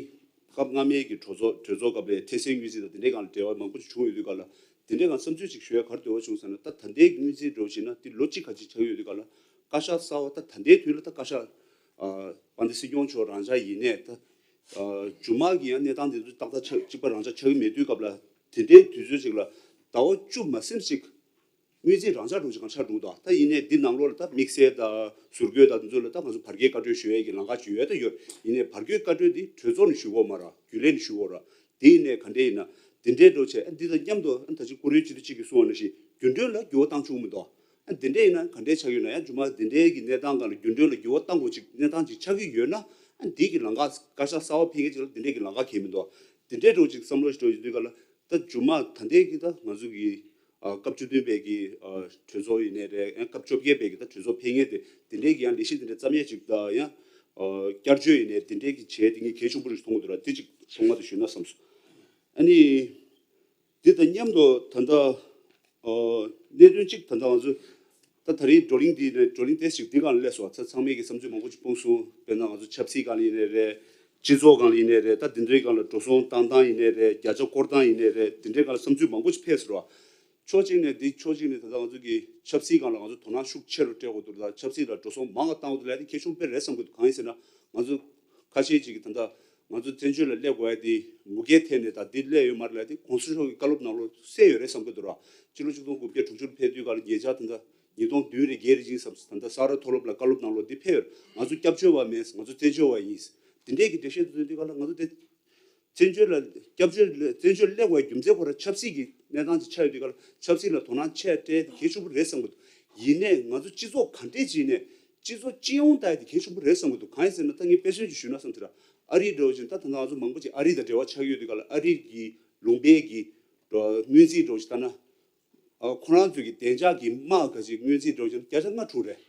སྐབས་སྔ་མའི་གི་གྲོས་ཚོགས་གྲོས་ཚོགས་སྐབས་ལ་ཐེ་སེ་སྔོན་རྩིས་དང་དེ་འདྲའི་སྒང་ལ་འབྲེལ་བ་མང་པོ་ཞིག་བྱུང་ཡོད་དུས་སྐབས་ལ། དེ་འདྲའི་སྒང་བསམ་ཚུལ་ཅིག་ཞུ་ཡ་ག་རེ་འདོད་པ་བྱུང་ཟེར་ན། ད་ད་ལྟའི་སྔོན་རྩིས་འདྲ་བོ་བྱས་ན་དེ་ལོ་གཅིག་ཁ་ཅིག་ཆགས་ཡོད་དུས་སྐབས་ལ། བཀའ་ཤག་གསར་པ་ད་ད་ལྟའི་དུས་ལ་ད་བཀའ་ཤག་ཨ་དཔལ་ལྡན་སྲིད་སྐྱོང་མཆོག་རང་འཇགས་ཡིན་ནའི་ད་ རྒྱུ་མ་གི་ཡང་གནས་སྟངས་དེ་ཚོ་ཏག་ཏག་ཆགས་གཅིག་པ་རང་ཆགས་ཆགས་ཀྱི་མེད་དུས་སྐབས་ལ། དེ་འདྲའི་དུས་ཚོད་ཅིག་ལ་ཟླ་བ་བཅུ་མ་ཟིན་ཅིག་དངུལ་རྩིས་རང་འཇགས་འགྲོ་ཅིག་གང་ཆགས་འགྲོ་གི་འདུག་ད་ཡིན་ནའི་འདི་ནང་ལོགས་ལ་ད་དམིགས་བསལ་དང་ཟུར་བཀོད་དང་དེ་ཚོ་ལ་ད་ང་ཚོ་བར་བརྒལ་བཀའ་འཁྲོལ་ཞུ་ཡས་ཀྱི་ལམ་ཁ་ཅིག་ཡོད་ད་ཡོད། ཡིན་ནའི་བར་བརྒལ་བཀའ་འཁྲོལ་འདི་གྲོས་ཚོགས་ནས་ཞུ་དགོས་མ་རེད། རྒྱུན་ལས་ནས་ཞུ་དགོས་རེད། དེ་ཡིན་ནའི་ག་འདྲས་ཡིན་ན་འདི་འདྲས་འགྲོ་བྱས། ཨ་འདི་དང་མཉམ་དུ་ཨ་ད་ཅི་བཀུར་འོས་སྤྱི་འཐུས་གཅིག་གིས་གསུངས་པ་ནང་བཞིན་རྒྱུན་གྲོན་ལ་འགྱུར་བ་བཏང་ཆོག་མི་འདུག་ཨ་འདི་འདྲས་ཡིན་ན་ག་འདྲས་ཆགས་ཡོད་ན། ཡང་རྒྱུ་མ་འདི་འདྲས་ཀྱི་གནས་སྟངས་སྒང་ལ་རྒྱུན་གྲོན་ལ་འགྱུར་བ་བཏང་དགོས་ཅིག་གནས་སྟངས་ཅིག་ཆགས་ཀྱི་ཡོད་ན། ཨ་འདི་གི་ལམ་ཁ་བཀའ་ཤག་གསར་པ་ཕེབས་མཁན་ཅིག་ལ་འདི་འདྲས་ཀྱི་ལམ་ཁ་གང་ཡང་མི་འདུག་འདི་འདྲས་འགྲོ་ཅིག་བསམ་བློ་ཞིག་འགྲོ་ཡོད་དུས་ག་ལ། ད་རྒྱུ་མ་ད་ལྟའི་གི་ད་ང་ཚོ་གི་ཨ་སྐབས་བཅུ་བདུན་པའི་གི་ཨ་གྲོས་ཚོགས་ཡིན་ནའི་རེད། ཨ་སྐབས་བཅོ་བརྒྱད་པའི་གི་ད་གྲོས་ཚོགས་ཕེབས་མཁན་དེ་འདི་འདྲའི་གི་ཡང་ལས་གཞི་འདི་འདྲ་བརྩམ་ཡས་ཅིག་དང་ཡང་ཨ་བསྐྱར་བཅོས་ཡིན་ནའི་འདི་འདྲའི་གི་བྱས་དེ་ངས་གལ་ཆེན་པོ་རེད་མཐོང་གི་འདུག་ར། དེ་ཅིག་ཐོག་མ་དུ་ཞུས་ན་བསམ་སོང་། ཨ་ནི། འདི་དང་མཉམ་དུ་ད་ལྟ་ཨ་གནད་དོན་གཅིག་ད་ལྟ་ང་ཚོ་ད་ད་རིང་བགྲོ་གླེང་འདི་ནས་བགྲོ་གླེང་ཏོག་ཙམ་འདི་སྒང་ལ་སླེབས་སོང་། ཚང་མས་ཀྱི་བསམ་ཚུལ་མང་པོ་ཅིག་སྤུངས་སོང་། དཔེར་ན་ང་ཚོ་ཆབ་སྲིད་སྒང་ལ་ཡིན་ནའི་རེད། སྤྱི་ཚོགས་སྒང་ལ་ཡིན་ནའི་རེད། ད་འདི་འདྲའི་སྒང་ལ་འགྲོ་སོང་བཏང་སྟངས་ཡིན་ནའི་རེད། བརྒྱ་ཆ་སྐོར་སྟངས་ཡིན་ནའི་རེད། འདི་འདྲའི་སྒང་ལ་བསམ་ཚུལ་མང་པོ་ཅིག་འཕེལ་སོང་ར། ཕྱོགས་གཅིག་ནས་འདི་ཕྱོགས་གཅིག་ནས་ད་ལྟ་ང་ཚོ་གི་ཆབ་སྲིད་སྒང་ལ་ང་ཚོ་དོ་སྣང་ཤུགས་ཆེ་རུ་སྤྲད་དགོས་འདུག་ད་ཆབ་སྲིད་ལ་འགྲོ་སོང་མང་བ་བཏང་དགོས་འདུག་ལབ་དེ་གལ་ཆེན་པོ་དཔེ་རེད་བསམ་གྱི་འདུག་གང་ཡིན་ཟེར་ན་ང་ཚོ་ཁ་ཤས་ཅིག་གིས་ད་ལྟ་ང་ཚོ་བཙན་བྱོལ་ལ་སླེབས་དགོས་ཡ་དེ་མུ་གེ་ཐད་ནས་ད་འདི་སླེབས་ཡོད་མ་རེད་ལབ་དེ་གོང་ས་མཆོག་གི་བཀའ་སློབ་ནང་ལོགས་གསལ་ཡོད་རེད་བསམ་གྱི་འདུག་ར། ཕྱི་ལོ་ཆིག་སྟོང་དགུ་བརྒྱ་དྲུག་ཅུ་ལ་ཕེབས་དུས་ག་ལ་ཉེ་ཆར་ད་ལྟ་ཉིས་སྟོང་བདུན་རེད་བརྒྱད་རེད་ཅིག་བསམ། ད་ལྟ་ས་རཱ་མཐོ་སློབ་ལ་བཀའ་སློབ་ནང་ལོགས་འདི་ཕེབས་ཡོད་རེད། ང་ཚོ་སྐྱབས་བཅོལ་བ་མིན། ང་ཚོ་བཙན་བྱོལ་བ་ཡིན། དེ་འདྲས་ཀྱི་འགྲེལ་བཤད་དུ་འདོན་དུས་ག་ལ་ང་ཚོ་དེ། བཙན་བྱོལ་ལ་སྐྱབས་བཅོལ་བཙན་བྱོལ་སླེབས་པའི་རྒྱུ་མཚན་ཁོ་རང་ཆབ་སྲིད་ཀྱི་གནས་སྟངས་ཅིག་ཆགས་ཡོད་དུས་ག་ལ་ཆབ་སྲིད་ལ་དོ་སྣང་ཆེ་སྤྲད་དེ་གལ་ཆེན་པོ་རེད་བསམ་གི་འདུག་ཡིན་ནའི་ང་ཚོ་སྤྱི་ཚོགས་ག་འདྲས་ཅིག་ནས་སྤྱི་ཚོགས་སྤྱི་ཡོངས་ལྟ་ཡ་དེ་གལ་ཆེན་པོ་རེད་བསམ་གི་འདུག་གང་ཡིན་ཟེར་ན་ད་ངས་དཔེ་མཚོན་ཅིག་ཞུས་ན་བསམ་དེ་ར། ཨ་རི་འདྲ་བོ་ཅིག་ད་ད་ང་ཚོ་མང་པོ་ཅིག་ཨ་རི་དང་འབྲེལ་བ་ཆགས་ཡོད་དུས་ག་ལ་ཨ་རི་གི་ལུང་པའི་གི་སྔོན་རྩིས་འདྲ་བོ་ཅིག་ལྟ་ན། ཁོ་རང་ཚོའི་གི་བདེ་འཇགས་ཀྱི་དམག་ག་ཅིག་སྔོན་རྩིས་འདྲ་བོ་ཅིག་བརྒྱ་ཆ་ལྔ་དྲུག་རེད།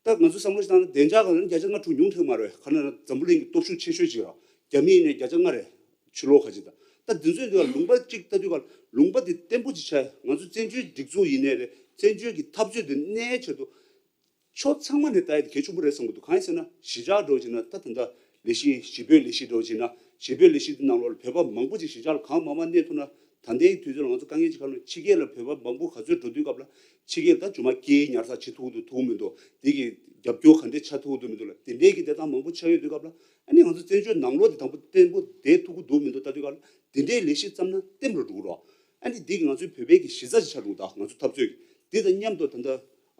ད་ང་ཚོ་བསམ་བློ་ཞིག་བཏང་ན་བདེ་འཇགས་སྒང་ལ་བརྒྱ་ཆ་ལྔ་དྲུག་ཉུང་དྲགས་མ་རེད། ག་ན་ན་འཛམ་བུ་གླིང་གི་སྟོབས་ཤུགས་ཆེ་ཤོས་ཅིག་ར། རྒྱ་མི་ཡིན་ནའི་བརྒྱ་ཆ་ལྔ་རེད། ཕྱི་ལོགས་ཁ་ཅིག་ད། ད་འདི་ཚོའི་དུས་ལ་ལུང་པ་གཅིག་ལྟ་དུས་ག་ལུང་པ་འདི་བརྟན་པོ་ཅིག་ཆགས། ང་ཚོ་བཙན་བྱོལ་སྒྲིག་འཛུགས་ཡིན་ནའི་རེད། བཙན་བྱོལ་གྱི་འཐབ་རྩོད་འདི་གནས་ཆེད་དུ་ཕྱོགས་ཚང་མ་ནས་ལྟ་ཡ་དེ་གལ་ཆེན་པོ་རེད་བསམ་གི་འདུག་གང་ཡིན་ཟེར་ན་གཞིས་ཆགས་འདྲ་བོ་ཅིག་ན་ད་ད་ལྟ་ལས་གཞི་གཞིས་སྤོས་ལས་གཞི་འདྲ་བོ་ཅིག་ན་གཞིས་སྤོས་ལས་གཞི་འདི་ནང་ལོགས་ལ་བོད་པ་མང་པོ་ཅིག་གཞིས་ཆགས་ལ་གང་མང་མང་གནས་ཐུབ་ན། ད་ལྟའི་དུས་ཚོད་ལ་ང་ཚོ་དཀའ་ངལ་ཅིག་ཁ་ལོ་ཕྱི་རྒྱལ་ལ་བོད་པ་མང་པོ་ག་ཚོད་འགྲོ་དུས་སྐབས་ལ་ཕྱི་རྒྱལ་ད་ཇོ་མ་སྐད་ཉར་ས་བྱེད་ཐུབ་འདུག་ཐུབ་མི་འདུག་དེ་གི་རྒྱབ་སྐྱོར་ག་འདྲས་ཆགས་ཐུབ་འདུག་མི་འདུག་ལ་དེ་འདྲས་ཀྱི་གནས་སྟངས་མང་པོ་ཆགས་ཡོད་དུས་སྐབས་ལ་ཨ་ནི་ང་ཚོ་བཙན་བྱོལ་ནང་ལོགས་དེ་དང་པོ་བརྟན་པོ་བསྡད་ཐུབ་ཀྱི་འདུག་མི་འདུག་ལྟ་དུས་སྐབས་ལ་དེ་འདྲའི་ལས་གཞི་བརྩམས་ན་བརྟན་པོ་འགྲོ་གི་རོགས། ཨ་ནི་འདི་གི་ང་ཚོའི་བོད་པའི་གི་གཞི་རྩ་ཅིག་ཆགས་འགྲོ་གི་ད་ང་ཚོ་འཐབ་རྩོད་ཀྱི་འདི་དང་མཉམ་དུ་ད་ལྟ་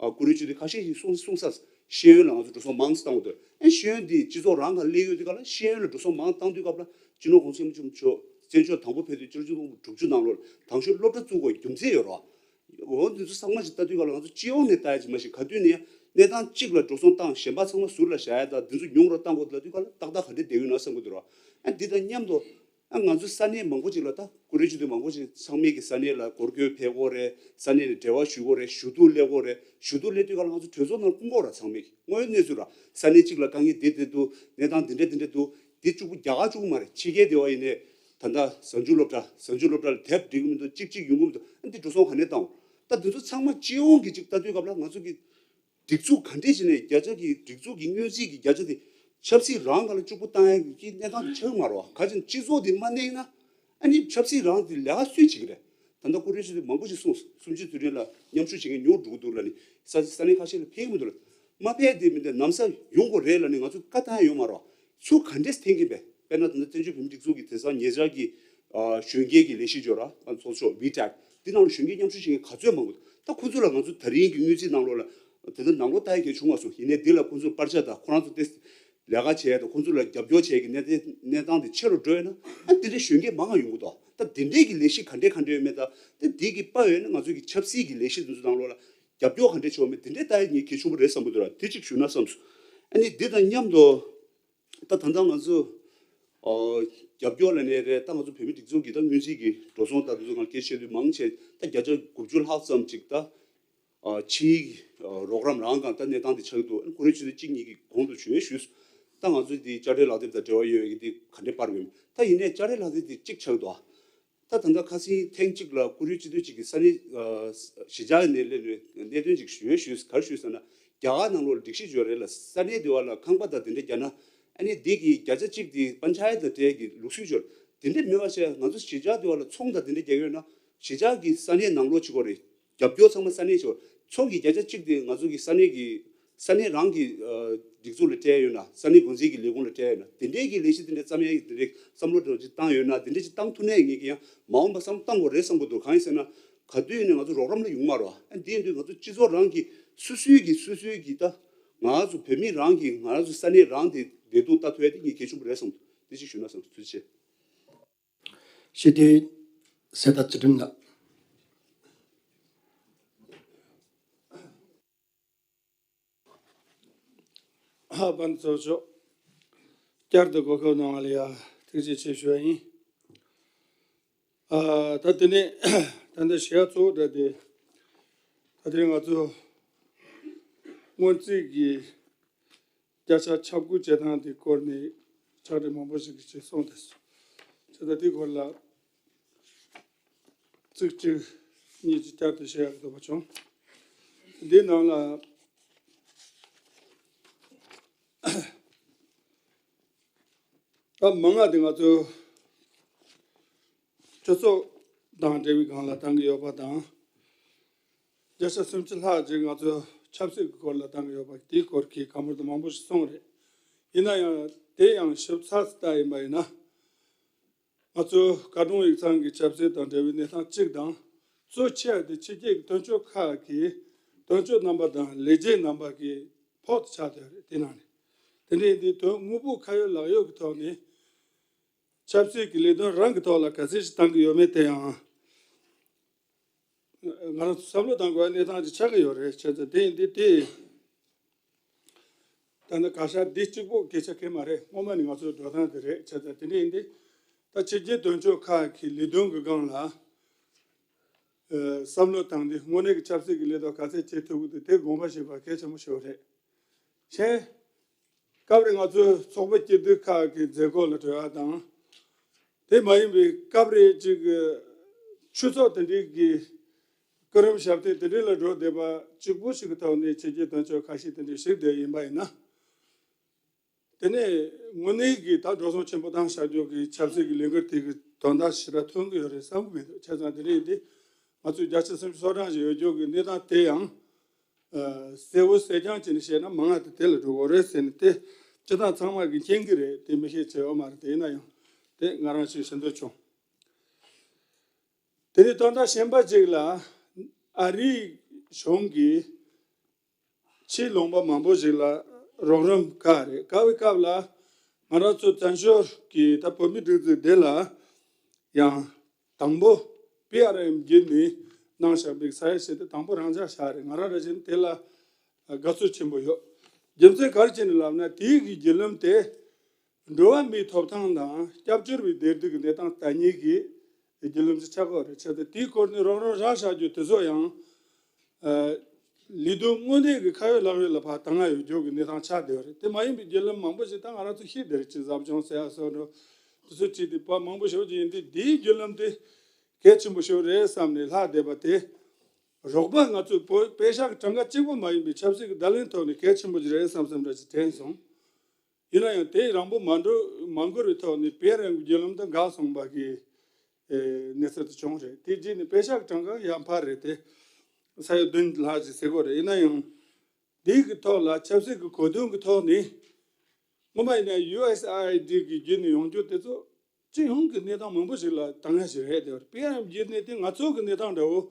ཨ་བཀུར་འོས་སྤྱི་འཐུས་ཁ་ཤས་ཤིག་གསུངས་གསུངས་ས། ཤེས་ཡོན་ལ་ང་ཚོ་འགྲོ་སོང་མང་ཙམ་བཏང་དགོས་འདུག་ཨ་ཤེས་ཡོན་འདི་སྤྱི་ཚོགས་རང་ག་སླེབས་ཡོད་དུས་སྐབས་ལ་ཤེས་ཡོན་ལ་འགྲོ་སོང་མང་བཏང་དུས་སྐབས་ལ་སྤྱི་ནོར་༸གོང་ས་༸སྐྱབས་མགོན་ཆེན་པོ་མཆོག་བཙན་བྱོལ་དང་པོ་ཕེབས་དུས་ཕྱི་ལོ་ཆིག་སྟོང་དགུ་བརྒྱ་དྲུག་ཅུ་ནང་ལོགས་དང་ཤོས་སློབ་གྲྭ་བཙུགས་དགོས་རྒྱུ་མཚན་ཡོད་རེད། འོ་འདི་ཚོ་ཚང་མ་ཞིག་ལྟ་དུས་སྐབས་ལ་ང་ཚོ་སྤྱི་ཡོངས་ནས་ལྟ་ཡ་ཅིག་མ་ཞིག་ག་དུས་ནས་གནས་སྟངས་གཅིག་ལ་འགྲོ་སོང་བཏང་གཞན་པ་ཚང་མ་ཟུར་ལ་བཞག་ཡ་དང་འདི་ཚོ་ཉུང་རུ་བཏང་དགོས་འདུག་ལབ་དུས་སྐབས་ལ་ཏག་ཏག་ག་འདྲས་བསྡད་ཡོད་ན་བསམ་གི་འདུག་ར། ཨ་འདི་དང་མཉམ་དུ། ཨ་ང་ཚོ་ས་གནས་མང་པོ་ཅིག་ལ་ད་བཀུར་འོས་སྤྱི་འཐུས་མང་པོ་ཅིག་ཚང་མས་ཀྱི་ས་གནས་ལ་སྒོར་སྐྱོད་ཕེབས་དགོས་རེད། ས་གནས་ནས་འབྲེལ་བ་ཞུ་དགོས་རེད། ཞུ་གཏུག་སླེབས་དགོས་རེད། ཞུ་གཏུག་སླེབས་དུས་སྐབས་ལ་ང་ཚོ་གྲོས་ཚོགས་ནང་སྐུང་དགོས་ར། ཚང་མས་ཀྱི་དངོས་ཡོད་གནས་ཚུལ་ར། ས་གནས་གཅིག་ལ་དཀའ་ངལ་འདི་འདི་འདུག་གནས་སྟངས་འདི་འདྲ་འདི་འདྲ་འདུག་འདི་གཅིག་པུ་རྒྱ་གར་གཅིག་པུ་མ་རེད། ཕྱི་རྒྱལ་དེ་བ་ཡིན་ནའི་ད་ལྟ་གཟའ་མཇུག་སློབ་གྲྭ་གཟའ་མཇུག་སློབ་གྲྭ་ལ་དེབ་སྒྲིག་གི་མི་འདུག་གཅིག་གཅིག་ཡོང་གི་མི་འདུག་ཨ་འདི་འགྲོ་སོང་ག་ནས་བཏང་། ད་འདི་ཚོ་ཚང་མ་སྤྱི་ཡོངས་ཀྱི་ཅིག་ལྟ་དུས་སྐབས་ལ་ང་ཚོ་གི་སྒྲིག་འཛུགས་ག་འདྲས་བྱས་ནས་བརྒྱ་ཆ་གི་སྒྲིག་འཛུགས་ཀྱི་སྔོན་རྩིས་ཀྱི་བརྒྱ་ཆ་དེ་ཆབ་སྲིད་རང་སྒང་ལ་གཅིག་པུ་བཏང་ཡ་གི་གནས་སྟངས་དེ་ཆགས་ཀྱི་མ་རེད་བ། ག་ཅིག་སྤྱི་ཚོགས་དེ་མ་གནས་ན་ཨ་ནི་ཆབ་སྲིད་རང་དེ་ལས་ཀ་སུས་བྱེད་ཀྱི་རེད། ད་ལྟ་བཀུར་འོས་སྤྱི་འཐུས་མང་པོ་ཞིག་གསུངས། གསུམ་བཅུའི་དུས་དྲན་ལ་མཉམ་ཞུགས་བྱེད་མཁན་ཉུང་དུ་འགྲོ་གི་འདུག་ལབ་ནས་ས་ས་གནས་ཁ་ཤས་ལ་ཕེབས་ཀྱི་མི་འདུག་ལབ། མ་ཕེབས་དེ་མི་འདུག་ལམ་སང་ཡོང་དགོས་རེད་ལབ་ནས་ང་ཚོ་བཀའ་བཏང་ཡ་ཡོད་མ་རེད་བ། ཚུར་ག་འདྲས་འཐེན་གྱིན་པས། དཔེར་ན་ད་ལྟ་བཙན་བྱོལ་བོད་མིའི་སྒྲིག་འཛུགས་ཀྱི་དེང་སང་ཉེ་ཆར་གྱི་ཨ་གཞོན་སྐྱེས་ཀྱི་ལས་གཞི་འབྱོར་ར་ཚོགས་ཆོག་ཝི་ཊེག་འདི་ནང་ལ་གཞོན་སྐྱེས་མཉམ་ཞུགས་བྱེད་མཁན་ག་ཚོད་མང་པོ་འདུག་ད་ཁོང་ཚོ་ལ་ང་ཚོ་ད་རིང་གི་སྔོན་རྩིས་ནང་ལོགས་ལ་དེ་ལྟར་ནང་ལོགས་ལྟ་ཡ་གལ་བྱུང་མ་སོང་། ཡིན་ནའི་འདི་ལ་ཁོང་ཚོར་པར་ཆས་དང་ཁོ་རང་ཚོ་ཏེ་ལས་ཀ་བྱས་དང་ཁོང་ཚོ་ལ་རྒྱབ་སྐྱོར་བྱས་ཀྱི་གནས་དེ་གནས་སྟངས་དེ་ཆེ་རུ་འགྲོ་ཡོད་ན་ཨ་འདི་འདྲའི་གཞོན་སྐྱེས་མང་ང་ཡོང་གི་འདུག་ད་འདི་འདྲའི་གི་ལས་གཞི་ག་འདྲའི་ག་འདྲའི་ཡོད་མེད་དང་ད་འདི་གི་དཔའ་ཡོད་ན་ང་ཚོ་གི་ཆབ་སྲིད་ཀྱི་ལས་གཞི་འདི་ཚོ་ནང་ལོགས་ལ་རྒྱབ་སྐྱོར་ག་འདྲ་བྱེད་དགོས་མེད་འདི་འདྲའི་ལྟ་ཡ་ངས་གལ་ཆེན་པོ་རེད་བསམ་གྱི་འདུག་ར། དེ་གཅིག་ཞུ་ན་བསམ་སོང་། ཨ་ནི་འདི་དང་མཉམ་དུ། ད་ད་ལྟ་ང་ཚོ་ཨ་རྒྱབ་སྐྱོར་ལ་ནས་རེད། ད་ང་ཚོ་བོད་མི་སྒྲིག་འཛུགས་ཀྱི་ད་སྔོན་རྩིས་ཀྱི་འགྲོ་སོང་ད་དེ་ཚོ་ང་སྐད་ཆ་བཤད་དུས་མང་ཆེ་ད་བརྒྱ་ཆ་དགུ་བཅུ་ལྷག་ཙམ་ཅིག་ད་ཨ་ཕྱིའི་ཨ་རོགས་རམ་རང་སྒང་ད་གནས་སྟངས་དེ་ཆགས་ཀྱི་འདུག་ཨ་ནི་ཁོ་རང་ཆུ་ཚོད་གཅིག་གཉིས་ཀྱི་གོང་དུ་ཞུ་ཡས་ཞུས་སོང་། ད་ང་ཚོ་འདི་དཔྱ་ཁྲལ་ལག་དེབ་དང་འབྲེལ་བ་ཡོད་པའི་གི་འདི་ག་འདྲས་པར་ཡོད་མེད། ད་ཡིན་ནའི་དཔྱ་ཁྲལ་ལག་དེབ་དེ་གཅིག་ཆགས་འདུག་ཨ། ད་ད་ལྟ་ཁ་སང་ཐེངས་གཅིག་ལ་བཀུར་འོས་སྤྱི་འཐུས་གཅིག་གིས་ས་གནས་ཨ་གཞིས་ཆགས་ནས་སླེབས་ནས་གནད་དོན་གཅིག་ཞུ་ཡས་ཞུས། ག་རེ་ཞུས་ཟེར་ན་རྒྱ་གར་ནང་ལོགས་ལ་སྒྲིག་གཞི་ཡོད་རེད་ལ་ས་གནས་དེ་བ་ལ་ཁང་པ་དང་དེ་འདྲ་རྒྱག་ན་ཨ་ནི་འདི་གི་བརྒྱ་ཆ་གཅིག་དེ་པན་ཆ་ཡེ་དང་འབྲེལ་གྱི་ལུགས་སྲོལ་ཡོད་རེད། དེ་འདྲ་མེད་པ་བྱས་ང་ཚོ་གཞིས་ཆགས་དེ་བ་ལ་ཚོང་དང་དེ་འདྲ་རྒྱག་ཡོད་ན་གཞིས་ཆགས་ཀྱི་ས་གནས་ནང་ལོགས་བྱེད་དགོས་རེད། རྒྱབ་སྐྱོར་ཚང་མ་ས་གནས་བྱེད་དགོས་རེད། ཚོང་གི་བརྒྱ་ཆ་གཅིག་དེ་ང་ཚོ་གི་ས་གནས་ཀྱི་ ས་གནས་རང་གི་ཨ་སྒྲིག་འཛུགས་ལ་སྤྲད་ཡོད་ན། ས་གནས་འགོ་འཛིན་གྱི་ལས་ཁུངས་ལ་སྤྲད་ཡོད་ན། དེ་འདྲའི་གི་ལས་གཞི་དེ་འདྲའི་བརྩམ་ཡ་གི་དེ་འདྲའི་བསམ་བློ་འདྲ་ཅིག་བཏང་ཡོད་ན། དེ་འདྲ་ཅིག་བཏང་ཐུབ་ནའི་ངེད་ཀྱིས་ཡང་མ་འོངས་པ་བསམ་བཏང་དགོས་རེད་བསམ་གྱི་འདུག་གང་ཡིན་ཟེར་ན། ག་དུས་ཡིན་ནའི་ང་ཚོ་རོགས་རམ་ལ་ཡོང་མ་རེད་བ། ཨ་འདི་ཡིན་དུས་ང་ཚོ་སྤྱི་ཚོགས་རང་གི་སོ་སོའི་གི་སོ་སོའི་གི་ད་ང་ཚོ་བོད་མི་རང་གི་ང་ཚོ་ས་གནས་རང་དེ་བདེ་སྡུག་ལྟ་ཐུབ་ཡ་དེ་ངས་གལ་ཆེན་པོ་རེད་བསམ་འདུག་དེ་ཅིག་ཞུ་ན་བསམ་འདུག་ཐུགས་རྗེ་ཆེ། སྤྱི་འཐུས་གསེར་རྟ་ཚུལ་ཁྲིམས་ལགས། ཨ་པན་ཚོགས་མཆོག་བསྐྱར་དུ་གོ་སྐབས་གནང་བ་ལ་ཡ་ཐུགས་རྗེ་ཆེ་ཞུ་བ་ཡིན། ཨ་ད་དེ་ནས་ད་ལྟ་ཞུ་ཡ་གཙོ་བོ་འདྲ་དེ། ད་དེ་ང་ཚོ་སྔོན་རྩིས་ཀྱི་བརྒྱ་ཆ་ཁྱབ་བསྒུག་བྱེད་སྟངས་དེ་སྐོར་ནས་ཕྱག་བྲིས་མང་པོ་ཞིག་གིས་ཅིག་གསུངས་ཏེ། བྱས་ཙང་དེའི་སྐོར་ལ་ཚིག་གཅིག་གཉིས་ཅིག་བསྐྱར་དུ་བཤད་ཡག་འདོད་པ་བྱུང་། འདིའི་ནང་ལ་ད་མང་ང་དེ་ང་ཚོ་སྤྱི་ཚོགས་དང་འབྲེལ་བའི་སྒང་ལ་བཏང་གི་ཡོད་པ་དང་། བརྒྱ་ཆ་སུམ་ཅུ་ལྷག་ཅིག་ང་ཚོ་ཆབ་སྲིད་ཀྱི་སྐོར་ལ་བཏང་གི་ཡོད་པ་དེའི་སྐོར་གྱི་གང་མང་དང་མང་པོ་ཞིག་གསུངས་རེད། ཡིན་ན་ཡང་དེ་ཡང་ཞིབ་ཚགས་སུ་བལྟ་ཡིན་པ་ཡིན་ན། ང་ཚོ་བཀའ་དྲུང་ཡིག་ཚང་གི་ཆབ་སྲིད་དང་འབྲེལ་བའི་གནས་སྟངས་གཅིག་དང་། གཙོ་ཆེ་བ་དེ་ཕྱི་རྒྱལ་གྱི་དོན་གཅོད་ཁག་གི་དོན་གཅོད་རྣམ་པ་དང་ལས་བྱེད་རྣམ་པ་གི་ཕོགས་དེ་ཆགས་བསྡད་རེད། དེ་ནང་ནས་དེ་འདྲའི་འདི་དོན་དངོས་པོ་ཁ་ཡོད་ལག་ཡོད་ཀྱི་ཐོག་ནས་ཆབ་སྲིད་ཀྱི་ལས་དོན་རང་གི་ཐོག་ལ་ག་ཚད་ཞིག་བཏང་གི་ཡོད་མེད་དེ་ཡང་ང་རང་ཚོ་བསམ་བློ་བཏང་དགོས་པའི་གནས་སྟངས་ཅིག་ཆགས་ཀྱི་ཡོད་རེད། བྱས་ཙང་དེ་ཡིན་དུས་དེ། ད་ནི་བཀའ་ཤག་འདི་གཅིག་པོ་སྐད་ཆ་གང་ཡང་མ་རེད། སྔོན་མ་ནས་ང་ཚོའི་འགྲོ་སྟངས་དེ་རེད། བྱས་ཙང་དེ་འདྲ་ཡིན་དུས་ད་ཕྱི་རྒྱལ་དོན་གཅོད་ཁག་གི་ལས་དོན་གྱི་སྒང་ལ་ཨ་བསམ་བློ་བཏང་སྟེ་དངོས་གནས་ཀྱི་ཆབ་སྲིད་ཀྱི་ལས་དོན་ག་ཚད་བྱེད་ཐུབ་ཀྱི་འདུག་དེ་དགོངས་པ་བཞེས་པ་གལ་ཆེན་པོ་ཞིག་རེད། གཞན། སྐབས་རེ་ང་ཚོའི་ཚོགས་པ་སྐྱིད་སྡུག་ཁག་གི་མཛད་སྒོ་ལ་འགྲོ་ཡག་དང་། དེ་མ་ཡིན་པའི་སྐབས་རེ་ཅིག་ཆོས་ཚོགས་དེ་འདྲའི་གི་སྐུ་རིམ་ཞབས་བརྟན་དེ་འདྲའི་ལ་འགྲོ་བསྡད་པ་གཅིག་པུ་ཞིག་གི་ཐོག་ནས་ཕྱི་རྒྱལ་དོན་གཅོད་ཁ་ཤས་དེ་འདྲའི་ཞུགས་བསྡད་ཡིན་པ་ཡིན་ན། དེ་ནས་དངོས་གནས་ཀྱི་ད་འགྲོ་སོང་ཆེན་པོ་བཏང་བཞག་རྒྱུ་གི་ཆབ་སྲིད་ཀྱི་ལས་འགུལ་དེ་གི་དོན་དག་ཞེ་དྲག་ཐོན་གྱི་ཡོད་རེད་བསམ་གྱི་མི་འདུག་བྱས་ཙང་དེ་རིང་འདི་ང་ཚོས་བརྒྱ་ཆ་སུམ་ཅུ་སོ་གྲངས་ཤིག་ཡོད་རྒྱུ་གི་གནས་སྟངས་དེ་ཡང་། ཨ་གསལ་བོ་གསལ་རྐྱང་བྱས་ནས་བཤད་ན་མང་ང་དེ་དེ་ལ་འགྲོ་དགོས་རེད་ཟེར་ནས་དེ་སྤྱི་བཏང་ཚང་མ་གིས་མཁྱེན་གྱི་རེད། དེ་མི་ཤེས་ཚོད་ཡོད་མ་རེད། དེ་ཡིན་ན་ཡང་དེ་ང་རང་ཞིག་ཞུ་འདོད་བྱུང་། དེ་ནས་དོན་དག་གཞན་པ་ཅིག་ལ་ཨ་རིའི་གཞུང་གིས་ཕྱིའི་ལུང་པ་མང་པོ་ཞིག་ལ་རོགས་རམ་བཀག་རེད། བཀག་པའི་སྐབས་ལ་ང་རང་ཚོ་བཙན་བྱོལ་གྱི་ད་བོད་མི་སྒྲིག་འཛུགས་དེ་ལ་ཡང་དང་པོ་པི་ཨར་ཨེམ་བརྒྱུད་ནས་གནང་བཞག་པའི་ས་ཡ་ཞིག་དེ་དང་པོ་རང་འཇགས་བཞག་རེད། ང་རང་རང་བཞིན་དེ་ལ་དགའ་ཚོར་ཆེན་པོ་ཡོད། རྒྱུ་མཚན་ག་རེ་བྱས་ནས་ལབ་ན་དེའི་གི་བརྒྱུད་ལམ་དེ་འགྲོ་བ་མིའི་ཐོབ་ཐང་དང་སྐྱབས་བཅོལ་བའི་བདེ་སྡུག་གི་གནས་སྟངས་ལྟ་ཉིད་ཀྱི་བརྒྱུད་ལམ་ཞིག་ཆགས་ཀྱི་ཡོད་རེད། བྱས་ཙང་དེའི་སྐོར་ནས་རོགས་རམ་རག་བཞག་རྒྱུ་དེ་ཚོ་ཡང་ཨ་ལས་དོན་དངོས་གནས་ཀྱི་ཁ་ཡོད་ལག་ཡོད་ལ་ཕར་བཏང་ཡ་ཡོད་རྒྱུ་གི་གནས་སྟངས་ཆགས་བསྡད་ཡོད་རེད། དེ་མ་ཡིན་པའི་བརྒྱུད་ལམ་མང་པོ་ཞིག་ད་ང་རང་ཚོ་ཤེས་བསྡད་རེད། ཅིག་ཟབ་སྦྱོང་ཟེར་ཡ་སོགས་འགྲོ་དེ་ཚོ་བྱས་ཏེ་བར་མང་པོ་ཞིག་ཡིན་དུས་དེའི་བརྒྱུད་ལམ་དེ་གལ་ཆེན་པོ་ཞིག་རེད་བསམ་ནས་ལྷག་བསྡད་པ་དེ། རོགས་པ་ང་ཚོའི་བོད་པེ་ཤག་གི་གྲངས་ཀ་གཅིག་པོ་མ་ཡིན་པའི་ཆབ་སྲིད་ཀྱི་བརྡ་ལན་ཐོག་ནས་གལ་ཆེན་པོ་ཞིག་རེད་བསམ་བསམ་འདྲ་ཞིག་དྲན་སོང་། ཡིན་ན་ཡང་དེ་རང་པོ་མ་འགྲོ་མ་འགོར་བའི་ཐོག་ནས་པེ་ཨར་ཨེམ་གྱི་བརྒྱུད་ལམ་དང་འགག་སོང་བ་གི་ཨེ་གནས་ཚུལ་དེ་བྱུང་རེད། དེ་རྗེས་ནས་པེ་ཤག་གི་གྲངས་ཀ་ཡང་འཕར་རེད་དེ། ས་ཡ་བདུན་ལྷག་ཅིག་ཟེར་གོ་རེད། ཡིན་ན་ཡང་དེའི་གི་ཐོག་ལ་ཆབ་སྲིད་ཀྱི་གོ་དོན་གྱི་ཐོག་ནས་སྔོན་མ་ཡིན་ན་ཡུ་ཨེས་ཨེ་ཨའི་ཌི་གི་བརྒྱུད་ནས་ཡོང་རྒྱུ་དེ་ཚོ་སྤྱི་ཡོངས་ཀྱི་གནས་སྟངས་མང་པོ་ཞིག་ལ་བཏང་ཡ་ཞིག་རེད། དེ་བར་པེ་ཨར་ཨེམ་བརྒྱུད་ནས་དེ་ང་ཚོ་གི་གནས་སྟངས་འདྲ་བོ།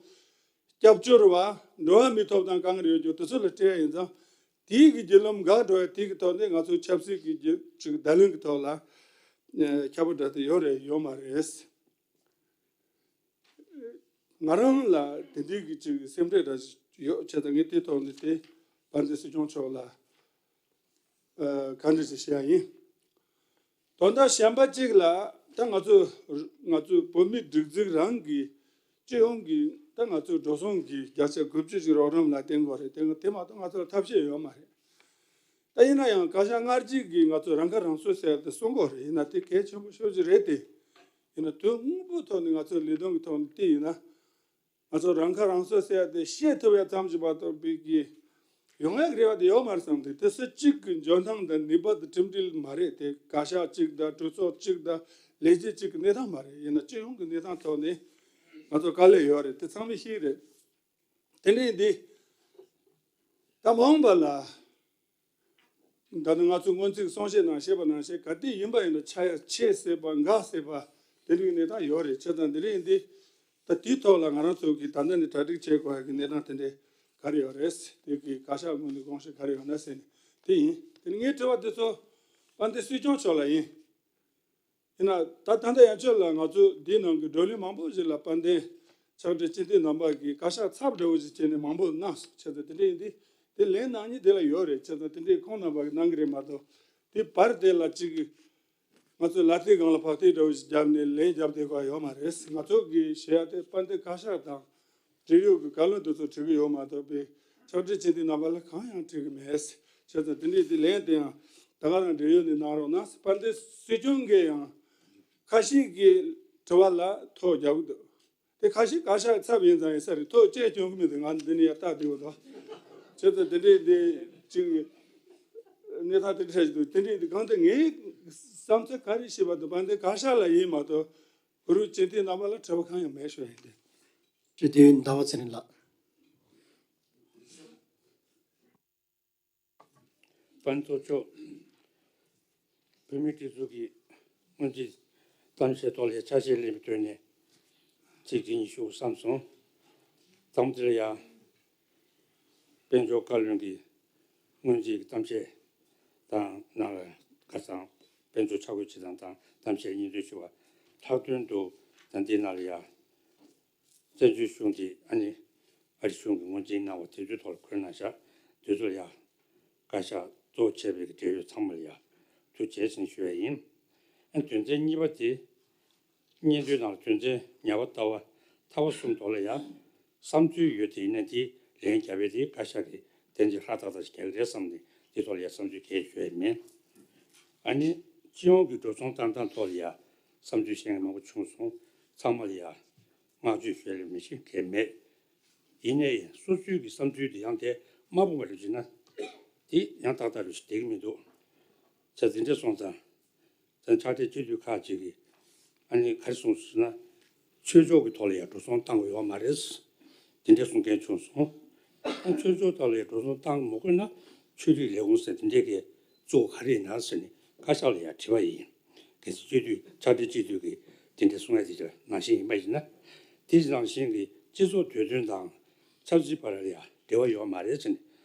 སྐྱབས་བཅོལ་བ་འགྲོ་བ་མིའི་ཐོབ་ཐང་དཀའ་ངལ་ཡོད་རྒྱུ་དེ་ཚོ་ལ་སྤྲད་ཡ་ཡིན་ཙང་དེའི་གི་བརྒྱུད་ལམ་འགག་འགྲོ་ཡ་དེའི་གི་ཐོག་ནས་ང་ཚོའི་ཆབ་སྲིད་ཀྱི་བརྒྱུད་ཅིག་བརྡ་ལན་གི་ཐོག་ལ་ཨེ་ཁྱབ་པ་འདྲ་དེ་ཡོད་རེད་ཡོད་མ་རེད། ང་རང་ལ་དེ་འདྲའི་གི་ཅིག་སེམས་ཁྲལ་འདྲ་ཞིག་ཡོད་བྱས་ཙང་ངས་དེའི་ཐོག་ནས་དེ་དཔལ་ལྡན་སྲིད་སྐྱོང་མཆོག་ལ་ཨ་བཀའ་འདྲི་ཞིག་ཞུ་ཡ་ཡིན། དོན་དག་གཞན་པ་གཅིག་ལ་ད་ང་ཚོ་ང་ཚོའི་བོད་མིའི་སྒྲིག་འཛུགས་རང་གི་སྤྱི་ཡོངས་ཀྱི་ད་ང་ཚོའི་འགྲོ་སོང་གི་བརྒྱ་ཆ་དགུ་བཅུ་ཞིག་རོགས་རམ་ལ་བརྟེན་དགོས་རེད། དེ་དེ་མ་གཏོགས་ང་ཚོ་ལ་ཐབས་ཤེས་ཡོད་མ་རེད། ད་ཡིན་ན་ཡང་བཀའ་ཤག་སྔར་རྗེས་ཀྱི་ང་ཚོ་རང་ཁ་རང་གསོ་ཟེར་ཏེ་གསུང་གི་རེད། ཡིན་ན་དེ་གལ་ཆེན་པོ་ཤོས་ཅིག་རེད་དེ། ཡིན་ན་དོན་དངོས་པོའི་ཐོག་ནས་ང་ཚོའི་ལས་དོན་གྱི་ཐོག་ནས་བལྟས་ཡིན་ན། ང་ཚོ་རང་ཁ་རང་གསོ་ཟེར་ཏེ་བཤད་ཐུབ་ཡ་ཙམ་ཞིག་མ་གཏོགས་པའི་གི་ཡོང་ཡག་རེ་བ་དེ་ཡོད་མ་རེད་བསམ་སྟེ། དེ་སུ་གཅིག་གི་འཇོན་ཐང་དང་ནུས་པ་དང་གྲུབ་འབྲས་མ་རེད་དེ། བཀའ་ཤག་གཅིག་དང་གྲོས་ཚོགས་གཅིག་དང་ལས་བྱེད་གཅིག་གི་གནས་སྟངས་མ་རེད། ཡིན་ན་སྤྱི་ཡོངས་ཀྱི་གནས་སྟངས་ཐོག་ནས་ང་ཚོ་དཀའ་ལས་ཡོད་རེད། དེ་ཚང་མས་ཤེས་རེད། དེ་འདྲ་ཡིན་དུས། ད་མ་འོངས་པ་ལ་ ད་ནི་ང་ཚོ་སྔོན་ཚིག་གསུང་བཤད་ནང་བཤད་པ་ནང་བཞིན་ག་དུས་ཡིན་པ་ཡིན་ན་ཆག་ཡ་ཆེ་སྲིད་པ་འགག་སྲིད་པ་དེ་རིགས་གནས་སྟངས་ཡོད་རེད། བྱས་ཙང་འདི་རིགས་འདི་ད་དེའི་ཐོག་ལ་ང་རང་ཚོ་གིས་ད་ལྟ་ནས་གྲ་སྒྲིག་བྱེད་དགོས་ཡ་གི་གནས་སྟངས་དེ་འདྲའི་ག་རེ་ཡོད་རེད། དེ་གི་བཀའ་ཤག་ངོས་ནས་དགོངས་བཞེས་ག་རེ་ཡོད་ན་ཟེར་ནས་དེ་ཡིན། དེ་ནས་ངའི་དྲི་བ་དེ་ཚོ་དཔལ་ལྡན་སྲིད་སྐྱོང་མཆོག་ལ་ཡིན། ཡིན་ན་ད་ད་ལྟ་ཡན་ཆོད་ལ་ང་ཚོ་འདིའི་ནང་གི་བགྲོ་གླེང་མང་པོ་ཞིག་ལ་དཔལ་ལྡན་ཕྱག་སྦྲེལ་སྤྱི་འཐུས་རྣམ་པ་གིས་བཀའ་ཤག་ཚབ་འདྲ་བོ་ཞིག་བྱས་ནས་མང་པོ་གནང་སོང་། བྱས་ཙང་དེ་འདྲ་ཡིན་དུས་དེ་ལན་གནང་མཁན་དེ་ལ་ཡོད་རེད། བྱས་ཙང་དེ་འདྲའི་ཁོང་རྣམ་པ་གིས་གནང་གི་རེད་མ་གཏོགས་དེ་བར་དེ་ལ་གཅིག་ང་ཚོས་ལག་མཐིལ་སྒང་ལ་བག་མཐིལ་འདྲ་བོ་ཞིག་བརྒྱབ་ནས་ལན་བརྒྱབ་བསྡད་དགོས་ཡོད་མ་རེད། ང་ཚོ་གིས་བཤད་ཡ་དེ་དཔལ་ལྡན་བཀའ་ཤག་དང་འབྲེལ་ཡོད་ཀྱི་བཀའ་བློན་དེ་ཚོ་དྲི་གི་ཡོད་མ་གཏོགས་པའི་ཕྱག་སྦྲེལ་སྤྱི་འཐུས་རྣམ་པ་ལ་གང་ཡང་དྲི་གི་མེད། བྱས་ཙང་དེ་འདྲའི་དེ་ལན་དེ་ཡང་ད་ག་རང་འབྲེལ་ཡོད་ནས་གནང་རོགས་གནང་། དཔལ་ལྡན་སྲིད་སྐྱོང་གིས་ཡང་ཁ་ཤས་ཀྱི་དྲི་བ་ལ་ཐོ་རྒྱག་གི་འདུག་དེ་ཁ་ཤས་བཀའ་ཤག་ཚབ་ཡིན་ཙང་ཡིན་ས་རེད། ཐོ་ཅི་ཡང་སྐྱོན་གི་མི་འདུག་ང་འདི་ནས་ཡར་ལྟ་བསྡད་ཡོད་དོ། བྱས་ཙང་དེ་འདྲའི་དེ་ཅིག་གནས་སྟངས་དེ་འདྲ་ཞིག་འདུག་དེ་འདྲའི་དེ་གང་ལྟར་ངའི་བསམ་ཚུལ་ག་རེ་ཞིག་བར་དུ་དཔལ་ལྡན་བཀའ་ཤག་ལ་ཡིན་མ་གཏོགས་གུ་རུ་སྤྱི་འཐུས་རྣམ་པ་ལ་དྲི་བ་གང་ཡང་མེད་ཞུ་ཡ་ཡིན་ཏེ། སྤྱི་འཐུས་ཟླ་བ་ཚེ་རིང་ལགས། དཔལ་ལྡན་ཚོགས་གཙོ་མཆོག་བོད་མིའི་སྒྲིག་འཛུགས་ཀྱི་སྔོན་རྩིས་གཏམ་བཤད་ཐོག་ལ་ཡ་ཆ་ཤས་ལེན་པའི་དོན་ནས་ཚིག་འདི་ཉིད་ཞུ་བསམ་སོང་། དང་པོ་དེ་ལ་ཡ་དཔལ་འབྱོར་བཀའ་བློན་གྱི་སྔོན་རྩིས་ཀྱི་གཏམ་བཤད་དང་ནང་ལ་ཁ་སང་དཔལ་འབྱོར་ཆ་བགོས་བྱེད་སྟངས་དང་གཏམ་བཤད་སྙན་སྒྲོན་ཞུ་བ། ལྷག་དོན་དུ་ད་འདི་ནང་ལ་ཡ་བཙན་བྱོལ་གཞུང་འདི་ཨ་ནི་ཨ་རི་གཞུང་གིས་ངོས་འཛིན་གནང་བ་དེ་ཚོའི་ཐོག་ལ་འཁོད་གནང་བཞག་དེ་ཚོ་ལ་ཡ་བཀའ་ཤག་གཙོ་བྱས་པའི་འབྲེལ་ཡོད་ཚང་མ་ལ་ཡ་ཐུགས་རྗེ་ཆེ་ཞུ་ཡ་ཡིན། ཨ་དོན་ཚན་གཉིས་པ་དེ་སྙན་ཐོའི་ནང་ལ་དོན་ཚན་ཉ་པ་ཏ་པ་ཐ་པ་གསུམ་ཐོག་ལ་ཡ་བསམ་ཚུལ་ཡོད་དེ་ཡིན་ན་དེ་ལན་རྒྱབ་པའི་དེ་བཀའ་ཤག་གིས་དེ་འདི་ཧྲ་ཏག་ཏག་ཞིག་རྒྱག་གི་རེད་བསམ་ནས་དེ་ཐོག་ལ་ཡ་བསམ་ཚུལ་གང་ཡང་ཞུ་ཡ་མེད། ཨ་ནི་སྤྱི་ཡོངས་ཀྱི་འགྲོ་སོང་བཏང་སྟངས་ཐོག་ལ་ཡ་བསམ་ཚུལ་བཤད་མཁན་མང་པོ་བྱུང་སོང་། ཚང་མ་ལ་ཡ་བསྔགས་བརྗོད་ཞུ་ཡ་ལས་མི་ཤེས་མཁན་མེད། ཡིན་ནའི་སོ་སོའི་གི་བསམ་ཚུལ་དེ་ཡང་དེ་མ་སྤུངས་པ་རེ་བྱས་ན་དེ་ཡང་ཏག་ཏག་རེ་ཞིག་བསྡད་ཀྱི་མི་འདུག་བྱས་ཙང་དེ་འདྲ་སོང་ཙང་། ད་ཕྱག་སྦྲེལ་སྤྱི་འཐུས་ཁག་ཅིག་གིས་ཨ་ནི་ག་རེ་གསུངས་སོང་ཟེར་ན། ཆོས་ཕྱོགས་ཀྱི་ཐོག་ལ་ཡང་འགྲོ་སོང་བཏང་དགོས་ཡོད་མ་རེད། དེ་འདྲ་གསུང་མཁན་བྱུང་སོང་། ཨ་ཆོས་ཕྱོགས་ཐོག་ལ་ཡང་འགྲོ་སོང་བཏང་མ་དགོས་ན་ཆོས་རིག་ལས་ཁུངས་ཟེར་དེ་འདྲས་ཀྱི་གཙོ་བོ་ག་རེ་ཡིན་ན་ཟེར་ནས་བཀའ་ཤག་ལ་ཡང་དྲིས་པ་ཡིན། གལ་སྲིད་སྤྱི་འཐུས་ཕྱག་སྦྲེལ་སྤྱི་འཐུས་ཀྱིས་དེ་འདྲ་གསུང་ཡ་དེ་ནང་བཞིན་ཡིན་པ་ཡིན་ན། དེ་ནང་བཞིན་གྱི་སྤྱི་ཚོགས་འདོད་དོན་དང་ཆབ་སྲིད་བར་ལ་ཡང་འབྲེལ་བ་ཡོད་མ་རེད་ཟེར་ནས་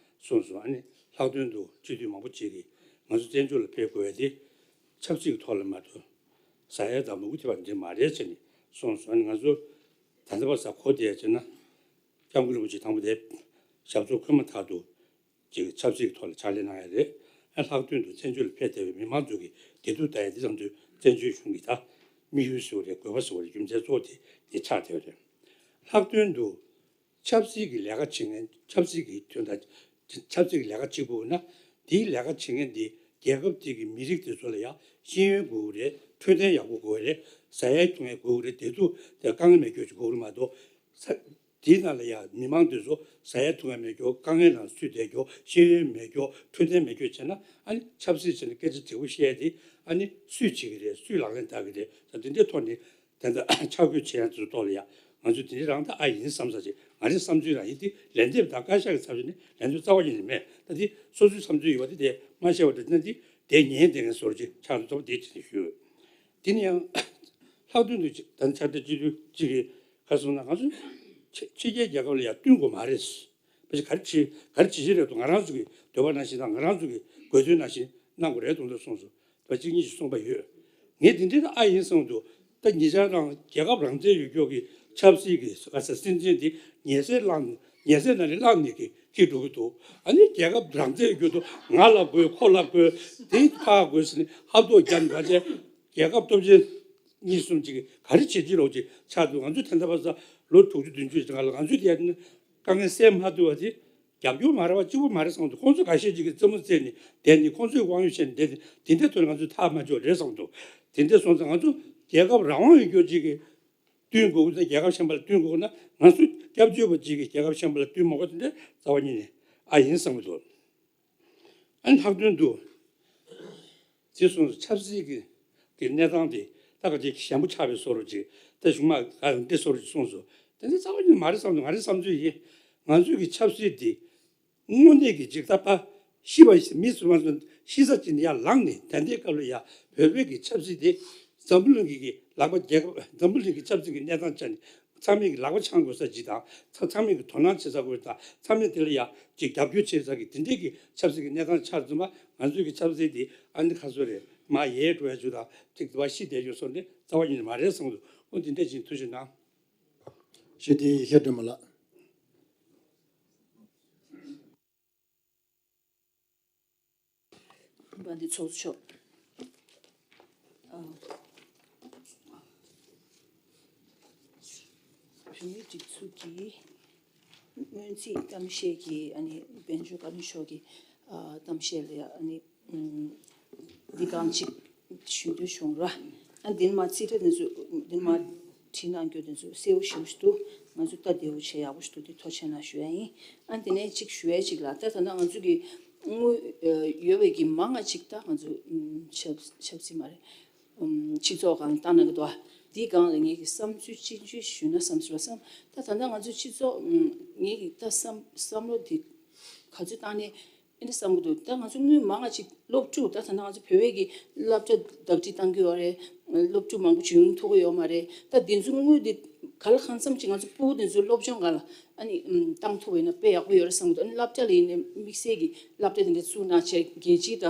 གསུངས་སོང་། ཨ་ནི་ལྷག་དོན་དུ་སྤྱི་འཐུས་མང་པོ་ཅིག་གིས་ང་ཚོ་བཙན་བྱོལ་ལ་ཕེབས་དགོས་ཡ་དེ་ཆབ་སྲིད་ཀྱི་ཐོག་ལ་མ་གཏོགས། ཟ་ཡ་དང་མ་གུ་ཐེབས་པ་འདི་མ་རེད་ཟེར་ནས་གསུངས་སོང་། ང་ཚོ་ད་ལྟ་བར་ས་གོ་བསྡད་ཡ་བྱས་ན་སྐྱབས་མགོན་རིན་པོ་ཆེ་དང་པོ་དེ་ཞབས་ཏོག་འཁོད་མ་ཐག་ཏུ་ཅིག་ཆབ་སྲིད་ཀྱི་ཐོག་ལ་ཕྱག་ལས་གནང་ཡ་རེད། ཨ་ལྷག་དོན་དུ་བཙན་བྱོལ་ལ་ཕེབས་བསྡད་པའི་མི་མང་ཚོ་གི་བདེ་སྡུག་ལྟ་ཡ་འདི་ཙམ་དུ་བཙན་བྱོལ་གཞུང་གི་ད་དམིགས་ཡུལ་ཟེར་བ་རེད། དགོས་པ་ཟེར་བ་རེད། རྒྱུ་མཚན་གཙོ་བོ་དེ་འདི་ཆགས་བསྡད་པ་རེད། ལྷག་དོན་དུ་ཆབ་སྲིད་ཀྱི་ལས་ཀ་བྱེད་མཁན། ཆབ་སྲིད་ཀྱི་དོན་དག་ཆབ་སྲིད་ཀྱི་ལས་ཀ་བྱེད་དགོས་ན་དེའི་ལས་ཀ་བྱེད་མཁན་དེ་རྒྱལ་ཁབ་དེ་གི་མི་རིགས་དེ་ཚོ་ལ་ཡང་ཤེས་ཡོན་དགོས་ཀྱི་རེད། འཕྲོད་བསྟེན་ཡག་པོ་དགོས་ཀྱི་རེད། ཟ་ཡ་འཐུང་ཡ་དགོས་ཀྱི་རེད། བདེ་སྡུག་དེ་དཀའ་ངལ་མེད་རྒྱུ་ཅིག་དགོས་ཀྱི་མ་གཏོགས་ས་དེའི་ནང་ལ་ཡང་མི་མང་དེ་ཚོ་ཟ་ཡ་འཐུང་ཡ་མེད་རྒྱུ། དཀའ་ངལ་ནང་ཚུད་བསྡད་རྒྱུ། ཤེས་ཡོན་མེད་རྒྱུ། འཕྲོད་བསྟེན་མེད་རྒྱུ་བྱས་ན་ཨ་ནི་ཆབ་སྲིད་བྱས་ནས་སྐད་ཆ་དྲང་པོ་བཤད་དེ་ཨ་ནི་སུས་བྱེད་ཀྱི་རེད། སུས་ལག་ལེན་བསྟར་གྱི་རེད། ད་དེ་འདྲའི་ཐོག་ནས། དེ་འདྲ་ཆ་བགོས་བྱེད་ཡ་ཚོའི་ཐོག་ལ་ཡ་ང་ཚོས་དེ་འདྲ་རང་ད་ཨ་ཡིན་བསམ་ས་ཅིག་ང་རའི་བསམ་ཚུལ་རང་ཡིན། དེ་ལན་འདེབས་དང་བཀའ་ཤག་གི་ཚབ་བྱས་ནས་ལན་འདེབས་རྩ་བ་ཉིད་ནས་མེད། ད་དེ་སོ་སོའི་བསམ་ཚུལ་ཡོད་པ་དེ་དེ་མ་བཤད་པ་འདྲ་ན་དེ་དེ་ཉན་བསྡད་མཁན་བཟོ་འདྲ་ཅིག་ཆགས་འདུག་ད་དེ་ཅིག་ཞུ། དེ་ནས་ཡང་ལྷག་དོན་དུ་ཅིག་ད་ཆ་དེ་སྤྱི་འཐུས་ཅིག་གིས་ག་རེ་གསུངས་ན། ང་ཚོ་ཕྱི་ཕྱི་རྒྱལ་རྒྱལ་ཁབ་ལ་ཡ་བསྟུན་དགོས་མ་རེད། ཕལ་ཆེར་ག་རེ་བྱེད་ག་རེ་བྱེད་བཞིན་རེད་འདུག་ང་རང་ཚོ་གི་འདོད་པ་ནང་བཞིན་དང་ང་རང་ཚོ་གི་དགོས་འདུན་ནང་བཞིན་གནང་དགོས་རེད་འདུག་འདུག་གསུངས་སོང་། ད་གཅིག་གཉིས་ཤིག་གསུངས་པ་ཡོད། ངས་དེ་འདྲའི་ད་ཨ་ཡིན་གསུངས་འདུག་ད་ཉེ་ཆར་རང་རྒྱལ་ཁབ་རང་བཙན་ཡོད་ཀྱོག་གི་ཆབ་སྲིད་ཀྱི་ག་ས་སྲིད་འཛིན་དེ་ཉེས་སེལ་བླངས་ནས་ཉེས་སེལ་ནང་ནས་བླངས་ནས་ཀྱི་ཁྱེར་འགྲོ་གི་འདུག་ཨ་ནི་རྒྱལ་ཁབ་རང་བཙན་ཡོད་ཀྱོག་ཏུ་ང་ལ་དགོས། ཁོ་ལ་དགོས། དེ་ཕར་དགོས་ཟེར་ནས་ཧབ་ཐོབ་རྒྱབ་ནས་ཕལ་ཆེར་རྒྱལ་ཁབ་སྟོབས་ཆེན་གཉིས་གསུམ་ཅིག་གིས་ག་རེ་བྱེད་ཀྱི་རོགས་ཅིག་ཆགས་འདུག་ང་ཚོ་ད་ལྟ་བར་ལོ་དྲུག་ཅུ་བདུན་ཅུ་ཞིག་སྔ་ལ་ང་ཚོས་དེ་ཡ་དཀའ་ངལ་སེལ་མ་ཐུབ་པ་དེ་རྒྱབ་སྐྱོར་མ་རག་པ་གཅིག་པུ་མ་རེད་བསམ་འདུག་ཁོང་ཚོ་ཁ་ཤས་ཅིག་གིས་རྩེད་མོ་རྩེས་ནས་བསྡད་ནས། ཁོང་ཚོས་དབང་ཡོད་བྱས་ནས་བསྡད་ནས། དེ་འདྲའི་ཐོག་ནས་ང་ཚོས་ཐག་མ་ཆོད་རེད་བསམ་འདུག་དེ་འདྲ་སོང་ཙང་ང་ཚོ་རྒྱལ་ཁབ་རང་དབང་ཡོད་རྒྱུ་ཅིག་གིས་བསྟུན་དགོས་ཀྱི་ན། རྒྱལ་ཁབ་གཞན་པ་ལ་བསྟུན་དགོས་ཀྱི་ན། ང་ཚོ་སྐྱབས་བཅོལ་བ་ཅིག་གིས་རྒྱལ་ཁབ་གཞན་པ་ལ་བསྟུན་མ་དགོས། དེ་འདྲ་རྩ་བ་ཉིད་ནས་ཨ་ཡིན་བསམ་གྱི་འདུག་ཨ་ནི་ལྷག་དོན་དུ་དེ་སོང་ཙང་ཆབ་སྲིད་ཀྱི་གི་གནས་སྟངས་དེ་ད་ག་དེ་ཞན་པོ་ཆགས་པའི་བཟོ་འདྲ་ཅིག་ད་གཞུག་མ་ག་ཡང་འདི་བཟོ་འདྲ་ཅིག་གསུངས་སོང་། དེ་འདྲ་རྩ་བ་ཉིད་མ་རེད་བསམ་འདུག་ང་རའི་བསམ་ཚུལ་ཡིན། ང་ཚོའི་གི་ཆབ་སྲིད་དེ་དངོས་གནས་ཀྱི་ཅིག་ད་ཕ་ཤི་བ་མི་སུ་མ་སུ་ ཤི་ས་ཅིག་ནས་ཡར་ལངས་ནས་ད་ལྟའི་སྐབས་ལ་ཡ་བོད་པའི་གི་ཆབ་སྲིད་དེ་འཛམ་བུ་གླིང་གི་གི་ལག་པ་རྒྱལ་ཁབ་འཛམ་བུ་གླིང་གི་ཆབ་སྲིད་ཀྱི་གནས་སྟངས་ཆ་ནས་ཚང་མས་གི་ལག་པ་འཆང་དགོས་ས་ཅིག་དང་ཚང་ཚང་མས་གི་དོ་སྣང་བྱེད་ས་དགོས་དང་ཚང་མས་དེ་ལ་ཡ་ཅིག་རྒྱབ་སྐྱོར་བྱེད་ས་གི་དེ་འདྲའི་གི་ཆབ་སྲིད་ཀྱི་གནས་སྟངས་ཆགས་ཙམ་པ་ང་ཚོའི་གི་ཆབ་སྲིད་དེ་ཨ་ནི་ཁ་སོ་རེད་མ་ཡལ་འགྲོ་ཡ་ཅིག་དང་ཅིག་དེ་བ་ཤི་བསྡད་རྒྱུ་སོགས་འདི་རྩ་བ་ཉིད་ནས་མ་རེད་བསམ་འདུག་འོ་དེ་འདྲ་ཅིག་ཐུགས་རྗེ་གནང་། ཞུ་དེ་ཡིག་ཤ་སྒྲོལ་མ་ལགས། དཔལ་ལྡན་ཚོགས་གཙོ་མཆོག་ཨ། བོད་མིའི་སྒྲིག་འཛུགས་ཀྱི་སྔོན་རྩིས་གཏམ་བཤད་ཀྱི་ཨ་ནི་དཔལ་འབྱོར་བཀའ་བློན་མཆོག་གི་ཨ་གཏམ་བཤད་ལ་ཨ་ནི་ཨུམ་འདི་གང་ཅིག་ཞུ་འདོད་བྱུང་ར། ཨ་འདི་ནི་མ་རྩིས་ཁྲ་འདི་ཚོ་འདི་ནི་མ་བྲིས་གནང་རྒྱུ་དེ་ཚོ་གསལ་པོ་ཞེ་པོ་ཞིག་འདུག་ང་ཚོ་ལྟ་བདེ་པོ་བྱས་ཡག་པོ་ཞིག་འདུག་དེ་ཐུགས་རྗེ་གནང་ཞུ་ཡ་ཡིན། ཨ་དེ་ནས་གཅིག་ཞུ་ཡ་གཅིག་ལ་ད་ད་ལྟ་ང་ཚོ་གི་དངུལ་ཡོད་པའི་གི་མང་ང་གཅིག་ད་ང་ཚོ་ཆབ་ཆབ་སྲིད་མ་རེད། སྤྱི་ཚོགས་སྒང་བཏང་གནང་གི་འདུག་བ། འདིའི་སྒང་ལ་ངེད་ཀྱི་བསམ་ཚུལ་གཅིག་མཇུག་ཞུས་ན་བསམ་ཚུལ་བ་བསམ་ད་ད་ལྟ་ང་ཚོ་སྤྱི་ཚོགས་ངེད་ཀྱི་ད་བསམ་བསམ་བློ་འདི་ག་ཚོད་བཏང་ནས། ཨེ་འདྲ་བསམ་གྱི་འདུག་ད་ང་ཚོ་དངུལ་མང་ང་ཅིག་སློབ་ཕྲུག་ད་ད་ལྟ་ང་ཚོ་བོད་པའི་གི་སློབ་གྲྭ་བདག་སྒྲིག་བཏང་གི་ཡོད་རེད། སློབ་ཕྲུག་མང་པོ་ཅིག་ཡོང་ཐུབ་ཀྱི་ཡོད་མ་རེད། ད་དེ་ཚོ་དངུལ་དེ་ག་ལ་གང་འཚམ་ཅིག་ང་ཚོ་ཕྲུ་གུ་དེ་ཚོ་སློབ་སྦྱོང་སྒང་ལ་ཨ་ནི་བཏང་ཐུབ་པ་ཡིན་ན་དཔེ་ཡག་པོ་ཡོད་རེད་བསམ་གྱི་འདུག་ཨ་ནི་སློབ་གྲྭ་ལ་ཡིན་ནའི་དམིགས་བསལ་གྱི་སློབ་གྲྭ་དེ་འདྲ་བཙུགས་གནང་བྱས་རྒྱལ་སྤྱིའི་ད་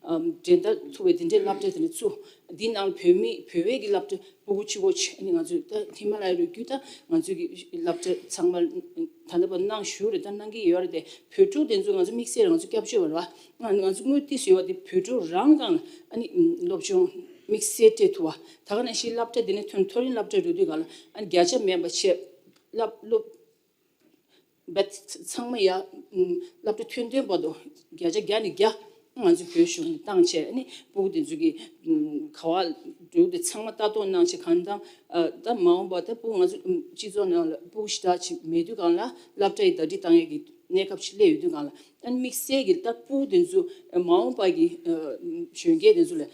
འགྲན་ཟླ་ཐུབ་པའི་དེ་འདྲའི་སློབ་གྲྭ་དེ་འདྲ་བཙུགས། འདིའི་ནང་བོད་མི་བོད་པའི་གི་སློབ་གྲྭ་ཕྲུ་གུ་གཅིག་པོ་ཆེ་ནི་ང་ཚོས་ད་ཧི་མ་ལ་ཡ་རི་རྒྱུད་ད་ང་ཚོའི་གི་སློབ་གྲྭ་ཚང་མ་ད་ལྟ་བར་གནང་བཞུགས་རེད། ད་གནང་གི་ཡོད་རེད་དེ་བོད་ཕྲུག་དེ་ཚོ་ང་ཚོ་དམིགས་བསལ་ང་ཚོ་སྐྱབས་བཅོལ་བ་རེད་བ། ང་ང་ཚོ་དངུལ་ཏིས་ཡོད་བ་དེ་བོད་ཕྲུག་རང་སྒང་ལ་ཨ་ནི་སློབ་སྦྱོང་དམིགས་བསལ་སྤྲད་ཐུབ་བ། ད་ག་ནང་བཞིན་སློབ་གྲྭ་དེ་ནས་ཐོན་མཐོ་རིམ་སློབ་གྲྭ་འགྲོ་དུས་སྒང་ལ་ཨ་ནི་བརྒྱ་ཆ་མེད་པ་བྱས་སློབ་སློབ། བེད་ཚང་མ་ཡ། སློབ་གྲྭ་ཐོན་ཐོན་བར་དུ་བརྒྱ་ཆ་བརྒྱ་ནས་བརྒྱ་ང་ཚོའི་བོད་གཞུང་ནས་བཏང་བྱས་ནས་ཕྲུ་གུ་དེ་ཚོ་གི་ག་བ་འགྲོ་དེ་ཚང་མ་ལྟ་རྟོག་གནང་བྱས་གང་ལྟར་ད་མ་འོངས་པ་ད་ཕྲུ་གུ་ང་ཚོ་སྤྱི་ཚོགས་ནང་ལ་ཕྲུ་གུ་ཞེ་དྲག་ཅིག་མེད་དུས་གང་ལ་སློབ་གྲྭ་ཡི་བདག་སྒྲིག་བཏང་ཡས་ཀྱི་གནས་སྐབས་ཅིག་སླེབས་ཡོད་དུས་གང་ལ་ཨ་ནི་དམིགས་བསལ་གྱི་ད་ཕྲུ་གུ་དེ་ཚོ་མ་འོངས་པ་གི་གཞོན་སྐྱེས་དེ་ཚོ་ལ་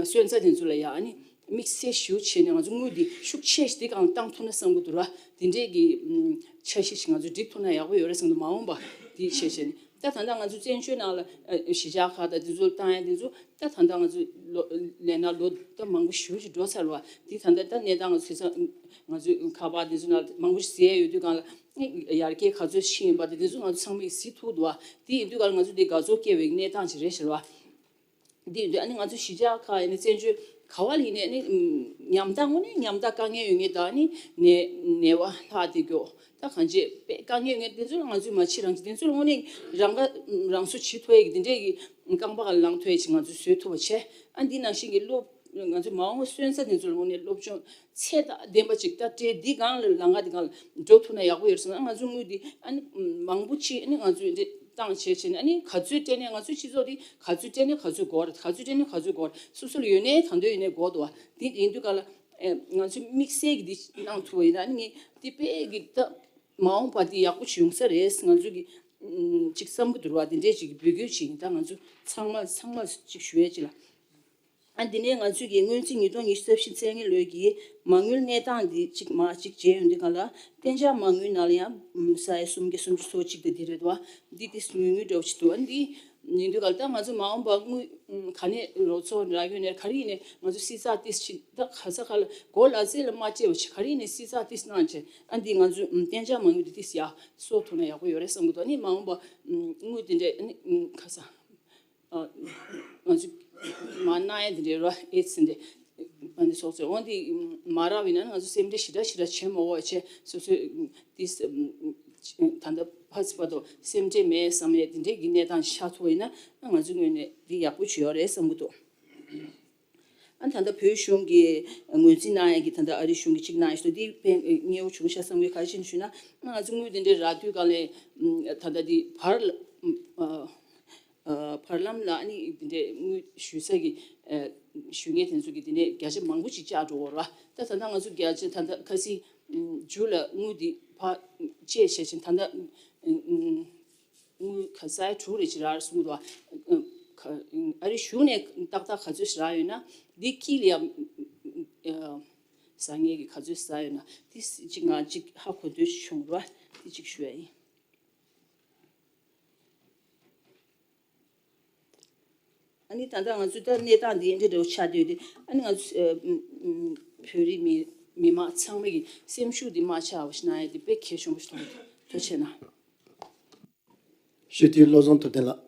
སོན་རྩ་དེ་ཚོ་ལ་ཡ་ཨ་ནི། དམིགས་བསལ་ཞུ་བྱས་ནས་ང་ཚོ་དངུལ་འདི་ཤུགས་ཆེ་ཞིག་འདི་གང་བཏང་ཐུབ་ན་བསམ་གྱི་འདུག་ར། འདི་འདྲས་ཀྱི་འཆར་གཞི་ཞིག་ང་ཚོ་སྒྲིག་ཐུབ་ན་ཡག་པོ་ཡོད་རེད་བསམ་གྱི་འདུག་མ་འོངས་པ་འདི་བྱས་བྱས་ནས་ད་ད་ལྟ་ང་ཚོ་བཙན་བྱོལ་ནང་ལ་གཞིས་ཆགས་ཁག་དང་འདི་ཚོ་བཏང་ཡ་འདི་ཚོ་ད་ད་ལྟ་ང་ཚོ་ལོ་ལས་ན་ལོ་ད་མང་པོ་ཞེ་པོ་ཅིག་འགྲོ་ཚར་བ་འདི་ད་ལྟ་ད་གནས་སྟངས་ང་ཚོ་ང་ཚོའི་ཁ་པར་འདི་ཚོ་ནང་མང་པོ་ཞིག་ཟས་ཡོད་དུས་གང་ལ་ཡར་རྒྱས་ག་ཚོད་ཕྱིན་ཡིན་པ་དེ་འདི་ཚོ་ང་ཚོ་ཚང་མས་གཟིགས་ཐུབ་འདུག་བ། འདི་ཡིན་དུས་གང་ལ་ང་ཚོ་འདི་དགའ་ཚོར་སྐྱེ་བའི་གནས་སྟངས་ཅིག་རེད་ཟེར་བ། འདི་ཡིན་དུས་ཨ་ནི་ང་ཚོ་གཞིས་ཆགས་ཁག་ཡིན་ནའི་བཙན་བྱོལ་ག་བ་ལ་ཡིན་ནའི་ཨ་ནི་ཉམ་ཐག་དངོས་གནས་ཉམ་ཐག་དཀའ་ངལ་ཡོད་མཁན་དང་ཨ་ནི་ནད་ནད་པ་ལྷག་བསྡད་མཁན་ད་གང་ཅི་དཔེ་དཀའ་ངལ་ཡོད་མཁན་དེ་ཚོ་ལ་ང་ཚོས་མ་ཕྱི་རང་ཅི་དེ་ཚོ་ལ་དངོས་གནས་རང་ཁ་རང་གསོ་བྱེད་ཐུབ་ཡས་ཀྱི་དེ་འདྲས་ཀྱི་རྐང་པ་ག་ལ་ལངས་ཐུབ་ཡས་ཅིག་ང་ཚོས་བཟོས་ཐུབ་པ་བྱས་ཨ་འདི་ནང་བཞིན་གྱི་སློབ་ང་ཚོ་མ་འོངས་སོན་རྩ་དེ་ཚོ་ལ་དངོས་གནས་སློབ་སྦྱོང་ཚད་དང་ལྡན་པ་ཅིག་ད་སྤྲད་འདི་སྒང་ལ་ལམ་ཁ་འདི་སྒང་ལ་འགྲོ་ཐུབ་ན་ཡག་པོ་ཡོད་རེད་བསམ་ན་ང་ཚོ་དངུལ་འདི་ཨ་ནི་མང་པོ་ཅིག་ཨ་ནི་ང་ཚོས་འདི་བཏང་བྱས་བྱས་ནས་ཨ་ནི་ག་ཚོད་སྤྲད་ནས་ང་ཚོའི་སྤྱི་ཚོགས་འདི་ག་ཚོད་སྤྲད་ནས་ག་ཚོད་དགོས་རེད། ག་ཚོད་སྤྲད་ནས་ག་ཚོད་དགོས་རེད། སོ་སོ་ལ་ཡོད་ནའི་གང་འདོད་ཡོད་ནའི་དགོས་འདུག་བ། འདི་ཡིན་དུས་ག་ལ་ང་ཚོས་དམིགས་བསལ་གྱི་འདི་གནང་ཐུབ་པ་ཡིན་ན་ཨ་ནི་ངས་འདི་དཔེ་གི་ད་མ་འོངས་པ་འདི་ཡག་པོ་ཅིག་ཡོང་ས་རེད་ང་ཚོ་གི་ཅིག་བསམ་གི་འདུག་བ། འདི་འདྲས་ཅིག་འབོད་སྐུལ་ཅིག་ཡིན། ད་ང་ཚོ་ཚང་མ་ཚང་མ་ཅིག་ཞུ་ཡས་ཅིག་ལ། ཨ་འདི་ནས་ང་ཚོས་ཀྱི་སྔོན་རྩིས་ཉིས་སྟོང་ཉི་ཤུ་རྩ་བཞི་ཚེས་ལྔའི་ལོའི་གི་མ་དངུལ་གནས་སྟངས་འདི་གཅིག་མ་གཅིག་བྱས་ཡོང་དུས་གང་ལ་གཏན་འཇགས་མ་དངུལ་ནང་ལ་ཡང་ས་ཡ་སུམ་བརྒྱ་སུམ་ཅུ་སོ་གཅིག་དང་འདི་རེད་བ། འདི་ཏིས་ཉུང་ཉུང་འདྲ་བོ་ཅིག་འདུག་ཨ་འདི་ཡིན་དུས་གང་ལ་ད་ང་ཚོ་མ་འོངས་པ་དངུལ་ག་ནས་རོགས་ཚོགས་རག་ཡོད་ནས་ག་རེ་ཡིན་ནས་ང་ཚོ་སྲིད་ཚགས་ཏིས་ཅིག་ད་ག་ས་ག་ལ་གོ་ལ་ཚེ་ལ་མ་སྤྲད་བ་ཅིག་ག་རེ་ཡིན་ནས་སྲིད་ཚགས་ཏིས་གནང་བྱས་ཨ་འདི་ང་ཚོ་གཏན་འཇགས་མ་དངུལ་འདི་ཏིས་ཡག་གསོག་ཐུབ་ན་ཡག་པོ་ཡོད་རེད་བསམ་གི་འདུག་ཨ་ནི་མ་འོངས་པ་དངུལ་འདི་འདྲས་ཨ་ནི་ག་ས། ང་ཚོ་མ་གནང་ཡ་འདི་འདྲའི་ར་ཨེ་ཙི་འདི་ཨ་ནི་སོགས་ཚོ་འོན་ཏེ་མ་རག་པ་ཡིན་ན་ང་ཚོ་སེམས་ཁྲལ་ཞེ་དྲག་ཞེ་དྲག་བྱེད་མ་དགོས་བྱས་སོ་སོས་ཏིས་ད་ལྟ་ཕ་ཚི་བར་དུ་སེམས་ཁྲལ་མེད་བསམ་ཡས་འདི་འདྲའི་གི་གནས་སྟངས་ཤར་ཐུབ་པ་ཡིན་ན་ང་ཚོའི་ངོས་ནས་འདི་ཡག་པོ་བྱེད་ཡོད་རེད་བསམ་གི་འདུག་ཨ་ད་ལྟ་བོད་གཞུང་གི་ངོས་འཛིན་གནང་ཡས་ཀྱི་ད་ལྟ་ཨ་རིའི་གཞུང་གི་གཅིག་གནང་ཡས་ཞུ་འདི་དཔེ་མཉེས་པོ་བྱུང་ཤག་བསམ་གི་ག་རེ་བྱས་ནས་ཞུས་ན་ང་ཚོ་དངུལ་འདི་འདྲའི་རག་དུས་གང་ལས་ད་ལྟ་འདི་བར་ལ། བར་ལམ་ལ་ཨ་ནི་འདི་འདྲའི་དངུལ་ཞུ་ས་གི་ཞུ་མཁན་དེ་ཚོ་གི་འདི་ནས་བརྒྱ་ཆ་མང་པོ་ཅིག་བཅག་འགྲོ་བ་རེད་བ། ད་ད་ལྟ་ང་ཚོ་བརྒྱ་ཆ་ད་ལྟ་ཁ་སང་མཇུག་ལ་དངུལ་འདི་ཕར་བཅད་བྱས་ཕྱིན་ད་ལྟ་དངུལ་ག་ས་ཡ་དྲུག་རེ་ཅིག་རག་རེད་གསུངས་འདུག་བ། ཨ་རི་གཞུང་ནས་ཏག་ཏག་ག་ཚོད་ཞིག་རག་ཡོད་ན་འདི་དཀྱིལ་ལ་ཡ་ཟ་ངེས་ཀྱི་ག་ཚོད་ཟ་ཡོད་ན་འདི་ཅིག་ང་ཅིག་ཧ་གོ་འདོད་བྱུང་རེད་བ། འདི་ཅིག་ཞུ་ཡ་ཡིན། ཨ་ནི་ད་ལྟ་ང་ཚོ་ད་གནས་སྟངས་འདི་འདྲ་འདྲ་བོ་ཆགས་བསྡད་དེ། ཨ་ནི་ང་ཚོ་ཨ་ཨ་བོད་རིགས་མི་མི་མང་ཚང་མ་གི་སེམས་ཤུགས་འདི་མར་ཆག་པ་ཞིག་གནང་ཡ་དེ་དཔེ་གལ་ཆེན་པོ་ཞིག་མཐོང་གི་འདུག་ཐུགས་རྗེ་ཆེ་གནང་། སྤྱི་འཐུས་བློ་བཟང་ཐུབ་བསྟན་ལགས།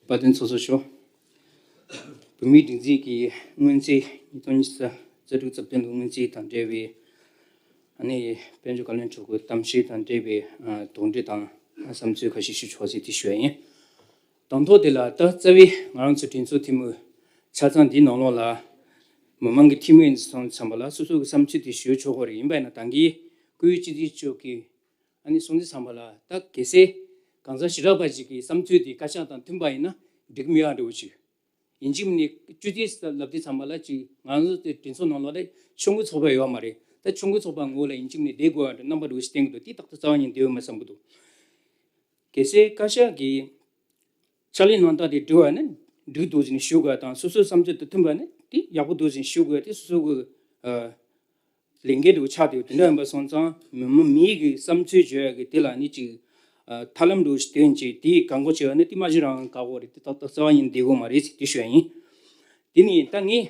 དཔལ་ལྡན་ཚོགས་གཙོ་མཆོག་བོད་མིའི་སྒྲིག་འཛུགས་ཀྱི་སྔོན་རྩིས། ཉིས་སྟོང་ཉི་ཤུ་རྩ་དྲུག་རྩ་བདུན་ལོའི་སྔོན་རྩིས་དང་འབྲེལ་བའི། ཨ་ནི་དཔལ་འབྱོར་བཀའ་བློན་མཆོག་གི་གཏམ་བཤད་དང་འབྲེལ་བའི་ཨ་དོགས་འདྲི་དང་བསམ་ཚུལ་ཁ་ཤས་ཞུ་ཆོག་ཟེར་དེ་ཞུ་ཡ་ཡིན། དང་ཐོག་དེ་ལ་ད་རྩ་བའི་ང་རང་ཚོ་གྲོས་ཚོགས་འཐུས་མི་ཆ་ཚང་འདིའི་ནང་ལོགས་ལ། མི་མང་གི་འཐུས་མི་ཡིན་སོང་ཙམ་པ་ལ་སོ་སོ་གི་བསམ་ཚུལ་དེ་ཞུ་ཆོག་གི་རེད། ཡིན་པ་ཡིན་ན་ད་གིན་སྐུ་ཡོད་སྤྱི་འཐུས་མཆོག་གིས་ཨ་ནི་གསུང་དུས་ཙམ་པ་ལ། ད་གལ་སྲིད་གང་ཟག་ཞེ་དྲག་པ་ཞིག་གི་བསམ་ཚུལ་དེ་བཀའ་ཤག་དང་མཐུན་པ་ཡིན་ན་འགྲིག་མི་ཡག་འདྲ་བོ་ཅིག་ཡིན་གཅིག་མིན་ནི་སྤྱི་འཐུས་ལབ་དུས་ཙམ་པ་ལ་ཅིག་ང་ཚོ་དེ་གྲོས་ཚོགས་ནང་ལོགས་ལ་ཆུང་ཀུ་ཚོགས་པ་ཡོད་མ་རེད། ད་ཆུང་ཀུ་ཚོགས་པ་ངོས་ལ་ཡིན་གཅིག་མིན་ནི་བསྡད་དགོས་པ་འདྲ་རྣམ་པ་འདྲ་བོ་ཞིག་བསྟན་གྱི་འདུག་དེ་ཏག་ཏག་རྩ་བ་ཉིད་བསྡད་ཡོད་མ་བསམ་གྱི་འདུག་གལ་སྲིད་བཀའ་ཤག་གིས་ཕྱག་ལས་གནང་སྟངས་དེ་འགྲིག་པ་ཡིན་ན་འགྲིག་འདུག་ཟེར་ནས་ཞུ་དགོས་དང་། སོ་སོའི་བསམ་ཚུལ་དང་མཐུན་པ་ཡིན་ན་དེ་ཡག་པོ་འདུག་ཟེར་ནས་ཞུ་དགོས། དེ་སོ་སོ་གི་ཨ་ལས་འགན་འདྲ་བོ་ཆགས་བསྡད་ཡོད། དེ་འདྲ་ཡིན་པ་སོང་ཙང་མི་མི་མི་གི་བསམ་ཚུལ་བརྗོད་ཡ་གི་དེ་ལ་ནི་ཅིག་ཨ་ཐབས་ལམ་འདྲ་བོ་ཞིག་བཏོན་བྱས་དེ་བཀག་འགོག་བྱས་པ་ནི་དེ་མ་གཞི་རང་བཀག་འགོག་རེད། དེ་ཏག་ཏག་རྩ་བ་ཉིད་བསྡད་དགོས་མ་རེད་ཟེར་དེ་ཞུ་ཡ་ཡིན། དེ་ནི་ད་ངས་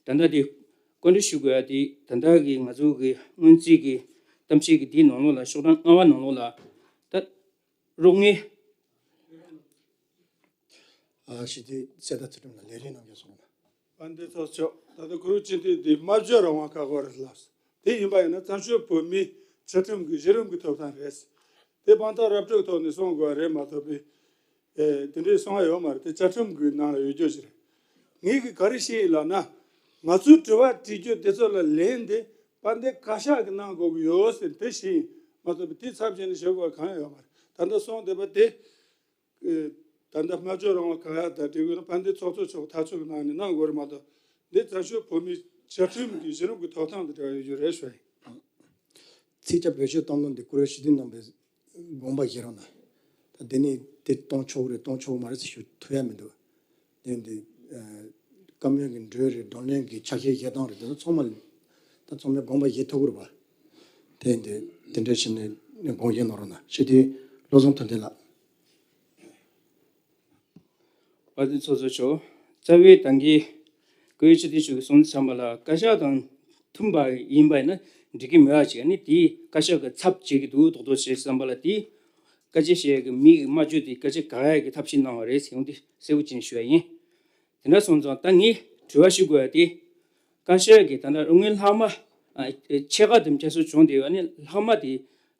ད་ལྟ་དེ་བཀའ་འདྲི་ཞུ་དགོས་ཡ་དེ། ད་ལྟ་གི་ང་ཚོ་གི་སྔོན་རྩིས་ཀྱི་གཏམ་བཤད་ཀྱི་དེའི་ནང་ལོགས་ལ་ཤོག་གྲངས་ལྔ་པ་ནང་ལོགས་ལ་ད། རོགས་ངའི། ཨ་ཞི་བདེ་གསལ་ཐང་ཚུལ་ཁྲིམས་ལ་ལས་རིགས་རྣམས་ཀྱང་སོང་ན། དཔལ་ལྡན་ཚོགས་གཙོ། ད་ལྟ་གུ་རུ་སྤྱི་འཐུས་འདི་སྨྲ་བརྗོད་རང་དབང་ཁག་པོ་རེད་ལབ། དེ་ཡིན་པ་ཡིན་ན་བཙན་བྱོལ་བོད་མིའི་བཅའ་ཁྲིམས་ཀྱི་གཞི་རིམ་གྱི་ཐོབ་ཐང་རེད། དེ་དཔང་རྟགས་ར་སྤྲོད་ཐོག་ནས་གསུང་དགོས་པ་རེད་མ་གཏོགས་པའི། ཨེ་དེ་འདྲའི་གསུང་ཡ་ཡོད་མ་རེད། དེ་བཅའ་ཁྲིམས་ཀྱི་ནང་ལ་ཡོད་རྒྱུ་ཞིག་རེད། ངས་གི་ག་རེ་བཤད་ཡིན་ལབ་ན། ང་ཚོའི་དྲི་བ་དྲི་རྒྱུ་དེ་ཚོ་ལ་ལན་དེ་དཔལ་ལྡན་བཀའ་ཤག་གིས་གནང་དགོས་ཀྱི་ཡོད་ཟེར་དེ་བཤད་ཡིན་མ་གཏོགས་པའི་དེའི་ཚབ་བྱས་ནས་ཞུ་དགོས་པ་གང་ཡང་ཡོད་མ་རེད། ད་ལྟ་གསུང་བསྡད་པ་དེ། ཨེ་ད་ལྟ་སྨྲ་བརྗོད་རང་དབང་གང་ཡག་དང་འབྲེལ་དགོས་ན་དཔལ་ལྡན་ཚོགས་གཙོ་མཆོག་ཐག་གཅོད་ཀྱི་ནང་ནས་གནང་དགོས་རེད་མ་གཏོགས། འདི་བཙན་བྱོལ་བོད་མིའི་བཅའ་ཁྲིམས་ཀྱི་གཞི་རིམ་གྱི་ཐོབ་ཐང་དང་འབྲེལ་བ་ཡོད་རྒྱུ་རེད་ཞུ་ཡིན། ཚིག་རྒྱབ་བེད་སྤྱོད་གཏོང་ལུགས་འདི་གུ་རུ་ཞི་བདེ་གནང་བའི་དགོངས་པ་བཞེས་རོགས་གནང་། ད་འདི་ནས་དེ་གཏོང་ཆོག་རེད་གཏོང་ཆོག་མ་རེད་ཟེར་ཞུ་ཐུབ་ཡ་མི་འདུག་དེ་འདི་ཨ་བཀའ་མོལ་གྱི་འགྲོས་རེད། བགྲོ་གླེང་གི་ཆ་ཤས་བཞེས་སྟངས་རེད། དེ་ཚོ་ཚང་མ་ད་ཚང་མས་དགོངས་པ་བཞེས་ཐུབ་ཀྱི་རེད་པ། དེ་འདི་དེ་འདྲ་བྱས་ནས་དགོངས་བཞེས་གནང་རོགས་གནང་། ཞི་བདེ་བློ་བཟང་ཐུབ་བསྟན་ལགས། དཔལ་ལྡན་ཚོགས་གཙོ་མཆོག་རྩ་བའི་ད་གིན་སྐུ་ཡོད་སྤྱི་འཐུས་མཆོག་གིས་གསུང་དུས་ཙམ་པ་ལ་བཀའ་ཤག་དང་མཐུན་པ་ཡིན་པ་ཡིན་ན་འགྲིག་གི་མེད་པ་ཅིག་ཨ་ནི་དེའི་བཀའ་ཤག་གི་ཚབ་བྱེད་ཀྱི་འདུག་རྡོག་རྡོག་བྱས་བསམ་པ་ལ། དེའི་བཀའ་ཆད་བཞེས་ཀྱི་མི་གི་སྨྲ་བརྗོད་དེ་བཀའ་ཆད་བཀག་ཡ་གི་ཐབས་ཤེས་གནང་བ་རེད་ཟེར་ཡོང་དེ་གསལ་པོ་བྱས་ནས་ཞུ་ཡ་ཡིན། དེ་འདྲ་སོང་ཙང་ད་ངས་དྲི་བ་ཞུ་དགོས་ཡ་དེ། བཀའ་ཤག་གིས་ད་ལྟ་རོགས་དངུལ་ལྷག་མ་ཨ་ཕྱེད་ཀ་དེ་བསྐྱར་གསོ་བྱུང་དེ་ཡོད། ཨ་ནི་ལྷག་མ་དེ་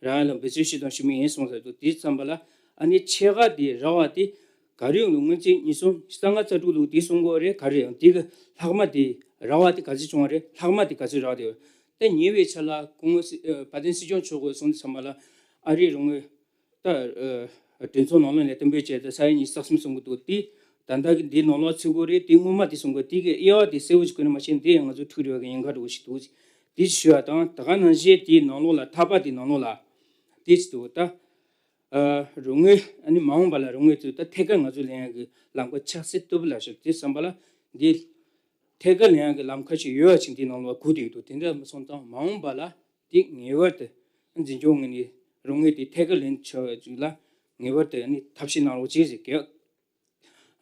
རག་ཡ་ལ་འབད་བརྩོན་ཞུས་དང་ཞུ་མུས་ཡིན་གསུངས་ས་འདུག་དེ་ཙམ་པ་ལ་ཨ་ནི་ཕྱེད་ཀ་དེ་རག་པ་དེ་ག་རེ་ཡོང་ལུགས། སྔོན་ཚེས་ཉིས་སྟོང་ཉི་ཤུ་རྩ་ལྔ་རྩ་དྲུག་ལོ་དེ་གསུང་གི་ཡོད་རེད། ག་རེ་ཡོང་དེ་གི་ལྷག་མ་དེ་རག་པ་དེ་ག་ཚོད་བྱུང་བ་རེད། ལྷག་མ་དེ་ག་ཚོད་རག་དེ་ཡོད། ད་ཉེ་བའི་ཆར་ལ་སྐུ་ངོ་སྲི་ཨ་དཔལ་ལྡན་སྲིད་སྐྱོང་མཆོག་གིས་གསུངས་དུས་ཙམ་པ་ལ་ཨ་རིའི་རོགས་དངུལ། ད་ཨ་གྲོས་ཚོགས་ནང་ལོགས་ནས་གཏན་འབེབས་བྱས་ཏེ་ས་ཡ་ཉི་ཤུ་རྩ་གསུམ་གསུང་གི་འདུག་དེ་ད་ལྟ་གི་འདིའི་ནང་ལོགས་ཚུད་དགོས་རེད། དེ་སྔོན་མ་དེ་གསུང་དགོས། དེ་གི་དབྱེ་བ་དེ་གསལ་པོ་ཞིག་བཀོད་ན་མ་ཤེས་ན་དེ་ཡང་ང་ཚོ་འཁྲུག་རེ་བ་གི་ཉེན་ཁ་འདྲ་བོ་ཞིག་འདུག་དེ་ཞུ་ཡ་དང་། ད་ག་ནང་བཞིན་དེའི་ནང་ལོགས་ལ་ཐ་པ་དེའི་ནང་ལོགས་ལ་དེ་ཅི་འདུག་ད་ཨ་རོགས་དངུལ་ཨ་ནི་མ་འོངས་པ་ལ་རོགས་དངུལ་ཚོ་ད་ཐད་ཀར་ང་ཚོ་ལེན་ཡ་གི་ལམ་ཁ་ཆགས་སྲིད་སྟོབས་ལ་ཞིག་དེ་བསམ་པ་ལ་འདི་ཐད་ཀར་ལེན་ཡ་གི་ལམ་ཁ་ཞིག་ཡོད་པ་ཅིག་འདིའི་ནང་ལོགས་སྒུག་བསྡད་ཀྱི་འདུག་དེ་འདྲ་མ་སོང་ཙང་མ་འོངས་པ་ལ། དེ་ངེས་པར་དུ་འཛིན་སྐྱོང་ངོས་ནས་རོགས་དངུལ་དེ་ཐད་ཀར་ལེན་ཆོག་ཅིག་ལ་ངེས་པར་དུ་ནི་ཐབས་ཤེས་གནང་རོགས་བྱེད་ཟེར་གི།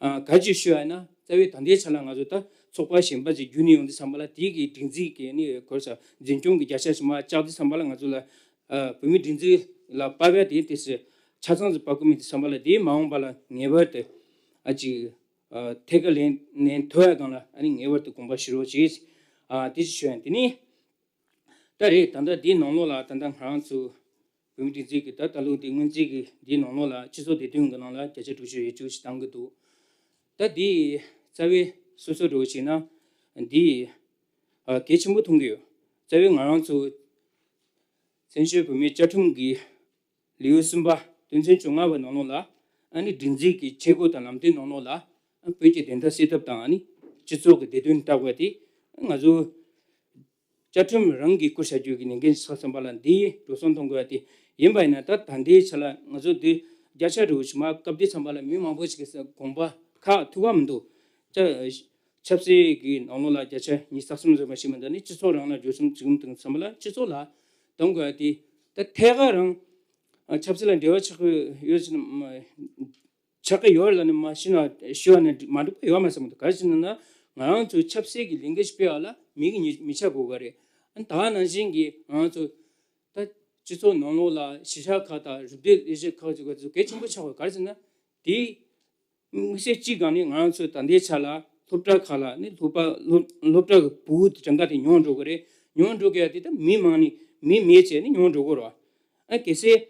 ཨ་ག་ཅི་ཞུ་ཡ་ན། རྩ་བའི་ད་ལྟའི་ཆ་ལ་ང་ཚོ་ད་ཚོགས་པ་གཞན་པ་ཅིག་བརྒྱུད་ནས་ཡོང་དུས་ཙམ་པ་ལ་དེ་གི་སྒྲིག་འཛུགས་ཀྱི་ནི་གོ་ས་འཛིན་སྐྱོང་གི་བརྒྱ་ཆ་ཞིག་མར་བཅག་དུས་ཙམ་པ་ལ་ང་ཚོ་ལ་ཨ་བོད་མིའི་སྒྲིག་འཛུགས་ལ་དཔག་པའི་དེ་དེ་སུ་ཆ་ཚང་ཞིག་དཔག་གི་མེད་དུས་ཙམ་པ་ལ་དེ་མ་འོངས་པ་ལ་ངེས་པར་དུ་ཨ་ཅིག་ཨ་ཐད་ཀར་ལེན་ལེན་ཐུབ་ཡ་སྒང་ལ་ཨ་ནི་ངེས་པར་དུ་དགོངས་པ་ཞུ་རོགས་བྱེད། ཨ་དེ་ཅིག་ཞུ་ཡ་ཡིན། དེ་ནས་ད་རེད། ད་ལྟ་འདིའི་ནང་ལོགས་ལ་ད་ལྟ་ང་རང་ཚོ་བོད་མིའི་སྒྲིག་འཛུགས་ཀྱི་ད་ད་ལོ་འདི་སྔོན་རྩིས་ཀྱི་འདིའི་ནང་ལོགས་ལ་སྤྱི་ཚོགས་བདེ་དོན་གྱི་ནང་ལ་བརྒྱ་ཆ་དྲུག་ཅུ་རེ་གཅིག་ཞིག་བཏང་གི་འདུག་ད་འདི་རྩ་བའི་སོ་སོ་འགྲོ་བྱས་ན་འདི་ཨ་གལ་ཆེན་པོ་མཐོང་གི་ཡོད། རྩ་བའི་ང་རང་ཚོ་བཙན་བྱོལ་བོད་མིའི་བཅའ་ཁྲིམས་ཀྱི་ལེའུ་གསུམ་པ་དོན་ཚན་བཅོ་ལྔ་པའི་ནང་ལོགས་ལ་ཨ་ནི་སྒྲིག་འཛུགས་ཀྱི་བྱེད་སྒོ་དང་ལམ་སྟོན་ནང་ལོགས་ལ་ཨ་བོད་ཀྱི་བདེན་མཐའ་གསལ་ཐབས་དང་ཨ་ནི་སྤྱི་ཚོགས་ཀྱི་བདེ་དོན་ལྟ་དགོས་ཏེ་ང་ཚོ་བཅའ་ཁྲིམས་རང་གིས་བཀོད་བཞག་རྒྱུ་གི་ལས་འགན་ཆགས་ཙམ་པ་ལ་འདིའི་འགྲོ་སོང་གཏོང་དགོས་ཏེ་ཡིན་པ་ཡིན་ན། ད་ད་ལྟའི་ཆ་ལ་ང་ཚོ་འདི་བརྒྱ་ཆ་རེ་བཞི་མ་སྐབས་དེ་ཙམ་པ་ལ་མི་མང་པོ་ཞིག་གིས་དགོངས་པ་ཁ་ཐུག་པ་མི་འདུག་ཆབ་སྲིད་ཀྱི་ནང་ལོགས་ལ་བརྒྱ་ཆ་ཉི་ཤུ་རྩ་གསུམ་ཟེར་བ་ཞིག་མི་འདུག་ནི་སྤྱི་ཚོགས་རང་ལ་འགྲོ་སོང་བྱུང་དང་ཙམ་པ་ལ་སྤྱི་ཚོགས་ལ་གཏོང་དགོས་ཏེ། ད་ཐད་ཀར་རང་ཆབ་སྲིད་ལ་འབྲེལ་བ་ཆགས་ཀྱི་ཡོད་ཟེར་ན་མ། ཆགས་ཀྱི་ཡོད་ལ་ནི་མ་ཤི་ན་ཤི་བ་ནི་མ་འགྲིག་པ་ཡོད་མ་ཟེར་མ་འདུག་ག་རེ་ཟེར་ན་ང་རང་ཚོའི་ཆབ་སྲིད་ཀྱི་ལས་འགུལ་སྤེལ་བ་ལ་མི་གི་མི་མི་ཆ་དགོས་ག་རེད། ཨ་ནི་ད་ག་ནང་བཞིན་གྱི་ང་རང་ཚོ་ད་སྤྱི་ཚོགས་ནང་ལོགས་ལ་གཞིས་ཆགས་ཁག་དང་རུབ་སྡེ་ལས་གཞི་ཁག་ཅིག་ག་ཚོད་གལ་ཆེན་པོ་ཆགས་དགོས་ག་རེ་ཟེར་ན་དེའི་དམིགས་བསལ་གཅིག་སྒང་ནས་ང་རང་ཚོ་ད་ལྟའི་ཆ་ལ་སློབ་གྲྭ་ཁག་ལ་ནི་སློབ་པ་སློབ་སློབ་གྲྭ་གི་ཕྲུ་གུ་གྲངས་ཀ་དེ་ཉུང་འགྲོ་གི་རེད། ཉུང་འགྲོ་གི་ཡ་དེ་ད་མི་མང་ནི་མི་མེད་བྱས་ནི་ཉུང་འགྲོ་གི་རེད། ཨ་གལ་སྲིད་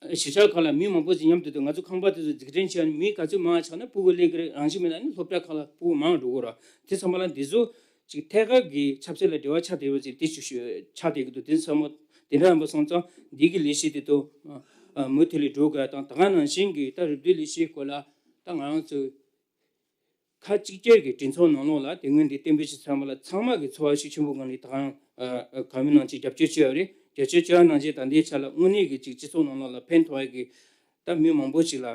གཞིས་ཆགས་ཁག་ལ་མི་མང་པོ་ཞིག་མཉམ་དུ་འདུག་ང་ཚོ་ཁང་པ་དེ་ཚོ་འཛུགས་སྐྲུན་བྱས་ནས་མི་ག་ཚོད་མང་ཆགས་ན་ཕྲུ་གུ་སླེབས་ཀྱི་རེད། རང་བཞིན་མེད་ན་ནི་སློབ་གྲྭ་ཁག་ལ་ཕྲུ་གུ་མང་འགྲོ་གི་རེད། དེ་ཚང་མ་ལ་འདི་ཚོ་ཅིག་ཐད་ཀར་གྱི་ཆབ་སྲིད་ལ་འབྲེལ་བ་ཆགས་བསྡད་པ་ཅིག་དེ་ཆུ་ཆུ་ཆགས་བསྡད་ཀྱི་འདུག་དེ་ཚང་མ་དེ་འདྲ་ཡིན་པ་སོང་ཙང་འདི་གི་ལས་གཞི་དེ་ཚོ་མུ་མཐུད་ལས་འགྲོ་དགོས་དང་ད་ག་ནང་བཞིན་གྱི་ད་རུབ་སྡེ་ལས་གཞིའི་སྐོར་ལ་ད་ང་རང་ཚོ་ཁག་གཅིག་གྱུར་གྱི་གྲོས་ཚོགས་ནང་ལོགས་ལ་དེ་སྔོན་དེ་གཏན་འབེབས་བྱས་ཚར་བ་ལ་ཚང་མ་གི་ཚོར་བ་ཤུགས་ཆེན་པོ་སྒང་ནས་ད་ག་རང་གང་མིན་ནང་བཞིན་རྒྱབ་སྐྱོར་བྱས་པ་རེད། རྒྱབ་སྐྱོར་བྱས་པ་ནང་བཞིན་ད་ལྟའི་ཆ་ལ་དངོས་གནས་ཀྱི་ཅིག་སྤྱི་ཚོགས་ནང་ལོགས་ལ་ཕན་ཐོགས་ཡ་གི་ད་མི་མང་པོ་ཞིག་ལ་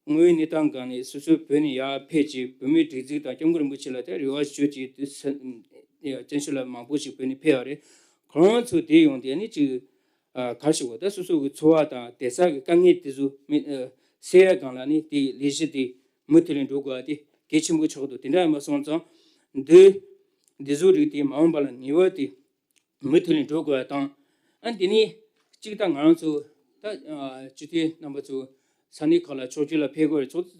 དངོས་ཡོད་གནས་སྟངས་སྒང་ནས་སོ་སོའི་བོད་ནས་ཡར་ཕེབས་ཀྱི་བོད་མིའི་སྒྲིག་འཛུགས་དང་སྐྱབས་མགོན་རིན་པོ་ཆེ་ལ་དེ་རེ་བ་ཞུ་ཅིག་དེ་བཙན་བྱོལ་ལ་མང་པོ་ཞིག་བོད་ནས་ཕེབས་པ་རེད། ཁོ་རང་ཚོ་དེ་ཡོང་དེ་ནི་ཅིག་ག་རེ་ཞུ་དགོས་ད་སོ་སོ་གི་འཚོ་བ་དང་བསྡད་ས་གི་དཀའ་ངལ་དེ་ཚོ་མི་སེལ་ཡ་སྒང་ལ་ནི་དེ་ལས་གཞི་དེ་མུ་མཐུད་ནས་འགྲོ་དགོས་པ་དེ་གལ་ཆེན་པོ་ཆགས་འདུག་དེ་འདྲ་ཡིན་པ་སོང་ཙང་འདི་འདི་ཚོ་རིགས་དེ་མ་འོངས་པ་ལ་ངེས་པར་དེ་མུ་མཐུད་ནས་འགྲོ་དགོས་པ་དང་། ཨ་འདི་ནི་གཅིག་ད་ང་རང་ཚོ་ད་སྤྱི་འཐུས་རྣམ་པ་ཚོ་ས་གནས་ཁག་ལ་ཕྱོགས་བསྐྱོད་ལ་ཕེབས་དགོས་རེད། ཕྱོགས་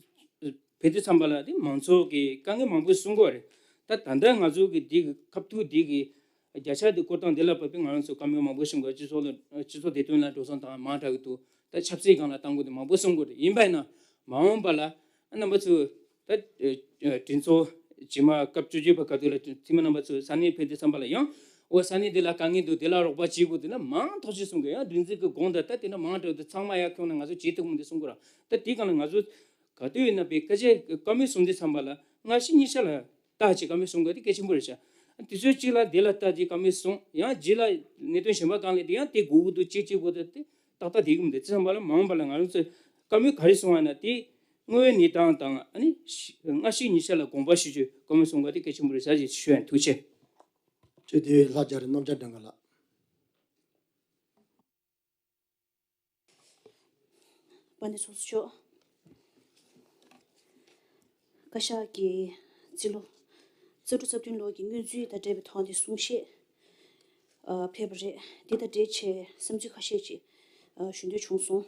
ཕེབས་དུས་ཙམ་པ་ལ་དེ་མང་ཚོགས་ཀྱི་དཀའ་ངལ་མང་པོ་གསུང་གི་ཡོད་རེད། ད་ད་ལྟ་ང་ཚོ་གི་འདི་གི་སྐབས་ཐོག་འདི་གི་བརྒྱ་ཆ་འདི་བསྐོར་སྟངས་འདི་ལ་བབས་པའི་ང་རང་ཚོ་བཀའ་མོལ་མང་པོ་གསུང་གི་ཡོད། སྤྱི་ཚོགས་ལ་སྤྱི་ཚོགས་བདེ་དོན་ལ་འགྲོ་སོང་བཏང་མང་དྲགས་ཀྱི་འདུག་ད་ཆབ་སྲིད་སྒང་ལ་བཏང་དགོས་འདུག་མང་པོ་གསུང་གི་ཡོད་རེད། ཡིན་པ་ཡིན་ན་མ་འོངས་པ་ལ་རྣམ་པ་ཚོ་ད་གྲོས་ཚོགས་རྗེས་མ་སྐབས་བཅུ་གཅིག་པ་སྐབས་དུས་ལ་འཐུས་མི་རྣམ་པ་ཚོ་ས་གནས་ཕེབས་དུས་ཙམ་པ་ལ་ཡང་འོ་ས་གནས་འདི་ལ་དཀའ་ངལ་འདུག་འདི་ལ་རོགས་པ་བྱེད་དགོས་འདུག་ན་མང་ཐག་ཆོད་གསུང་གི་ཡང་སྒྲིག་འཛུགས་ཀྱི་དགོངས་དག་ད་དེ་འདྲ་མང་དྲགས་འདུག་ཚང་མ་ཡར་ཁྱོངས་ན་ང་ཚོ་བྱེད་ཐུབ་མི་འདུག་གསུང་གི་ར། ད་དེ་གང་ལ་ང་ཚོ་ག་དུས་ཡིན་ན་པའི་སྐད་ཆ་བཀའ་མོལ་གསུང་དུས་ཙམ་པ་ལ་སྔ་ཕྱི་གཉིས་ཆ་ལ་བརྟག་བྱས་བཀའ་མོལ་གསུང་དགོས་དེ་གལ་ཆེན་པོ་རེད་ཤག་དུས་ཚོད་གཅིག་ལ་དེ་ལ་བལྟ་རྗེས་བཀའ་མོལ་གསུང་ཡང་རྗེས་ལ་གནད་དོན་གཞན་པ་གང་ལས་དེ་ཡང་དེ་དགོས་ཀྱི་འདུག་གཅིག་གཅིག་དགོས་འདུག་དེ་ཏག་ཏག་དེ་གི་མི་འདུག་དེ་ཙམ་པ་ལ་མ་འོངས་པ་ལ་ང་རང་ཚོས་བཀའ་མོལ་ག་རེ་གསུང་བ་ན་དེ་དངོས་ཡོད་གནས་སྟངས་དང་ཨ་ནི་སྔ་ཕྱི་གཉིས་ཆ་ལ་དགོངས་པ་ཞུ་རྒྱུ་བཀའ་མོལ་གསུང་བ་དེ་གལ་ཆེན་པོ་རེད་ཟེར་ཞེས་ཞུ་ཡ་ཐུགས་རྗེ་ཆེ། ཆེ་དེ་ལྷ་རྒྱ་རི་རྣམ་རྒྱལ་སྒྲོན་ག་ལགས། པ་ནི་ཚོགས་གཙོ་མཆོག་བཀའ་ཤག་གིས་རྩིས་ལོ་རྩིས་ལོ་རྩ་བདུན་ལོ་གི་སྔོན་རྩིས་དང་འབྲེལ་བའི་ཐོག་ནས་གསུང་བཤད་ཨ་ཕེབས་པ་རེད། འདི་དང་འབྲེལ་བྱས་བསམ་ཚུལ་ཁ་ཤས་ཅིག་ཨ་ཞུ་འདོད་བྱུང་སོང་།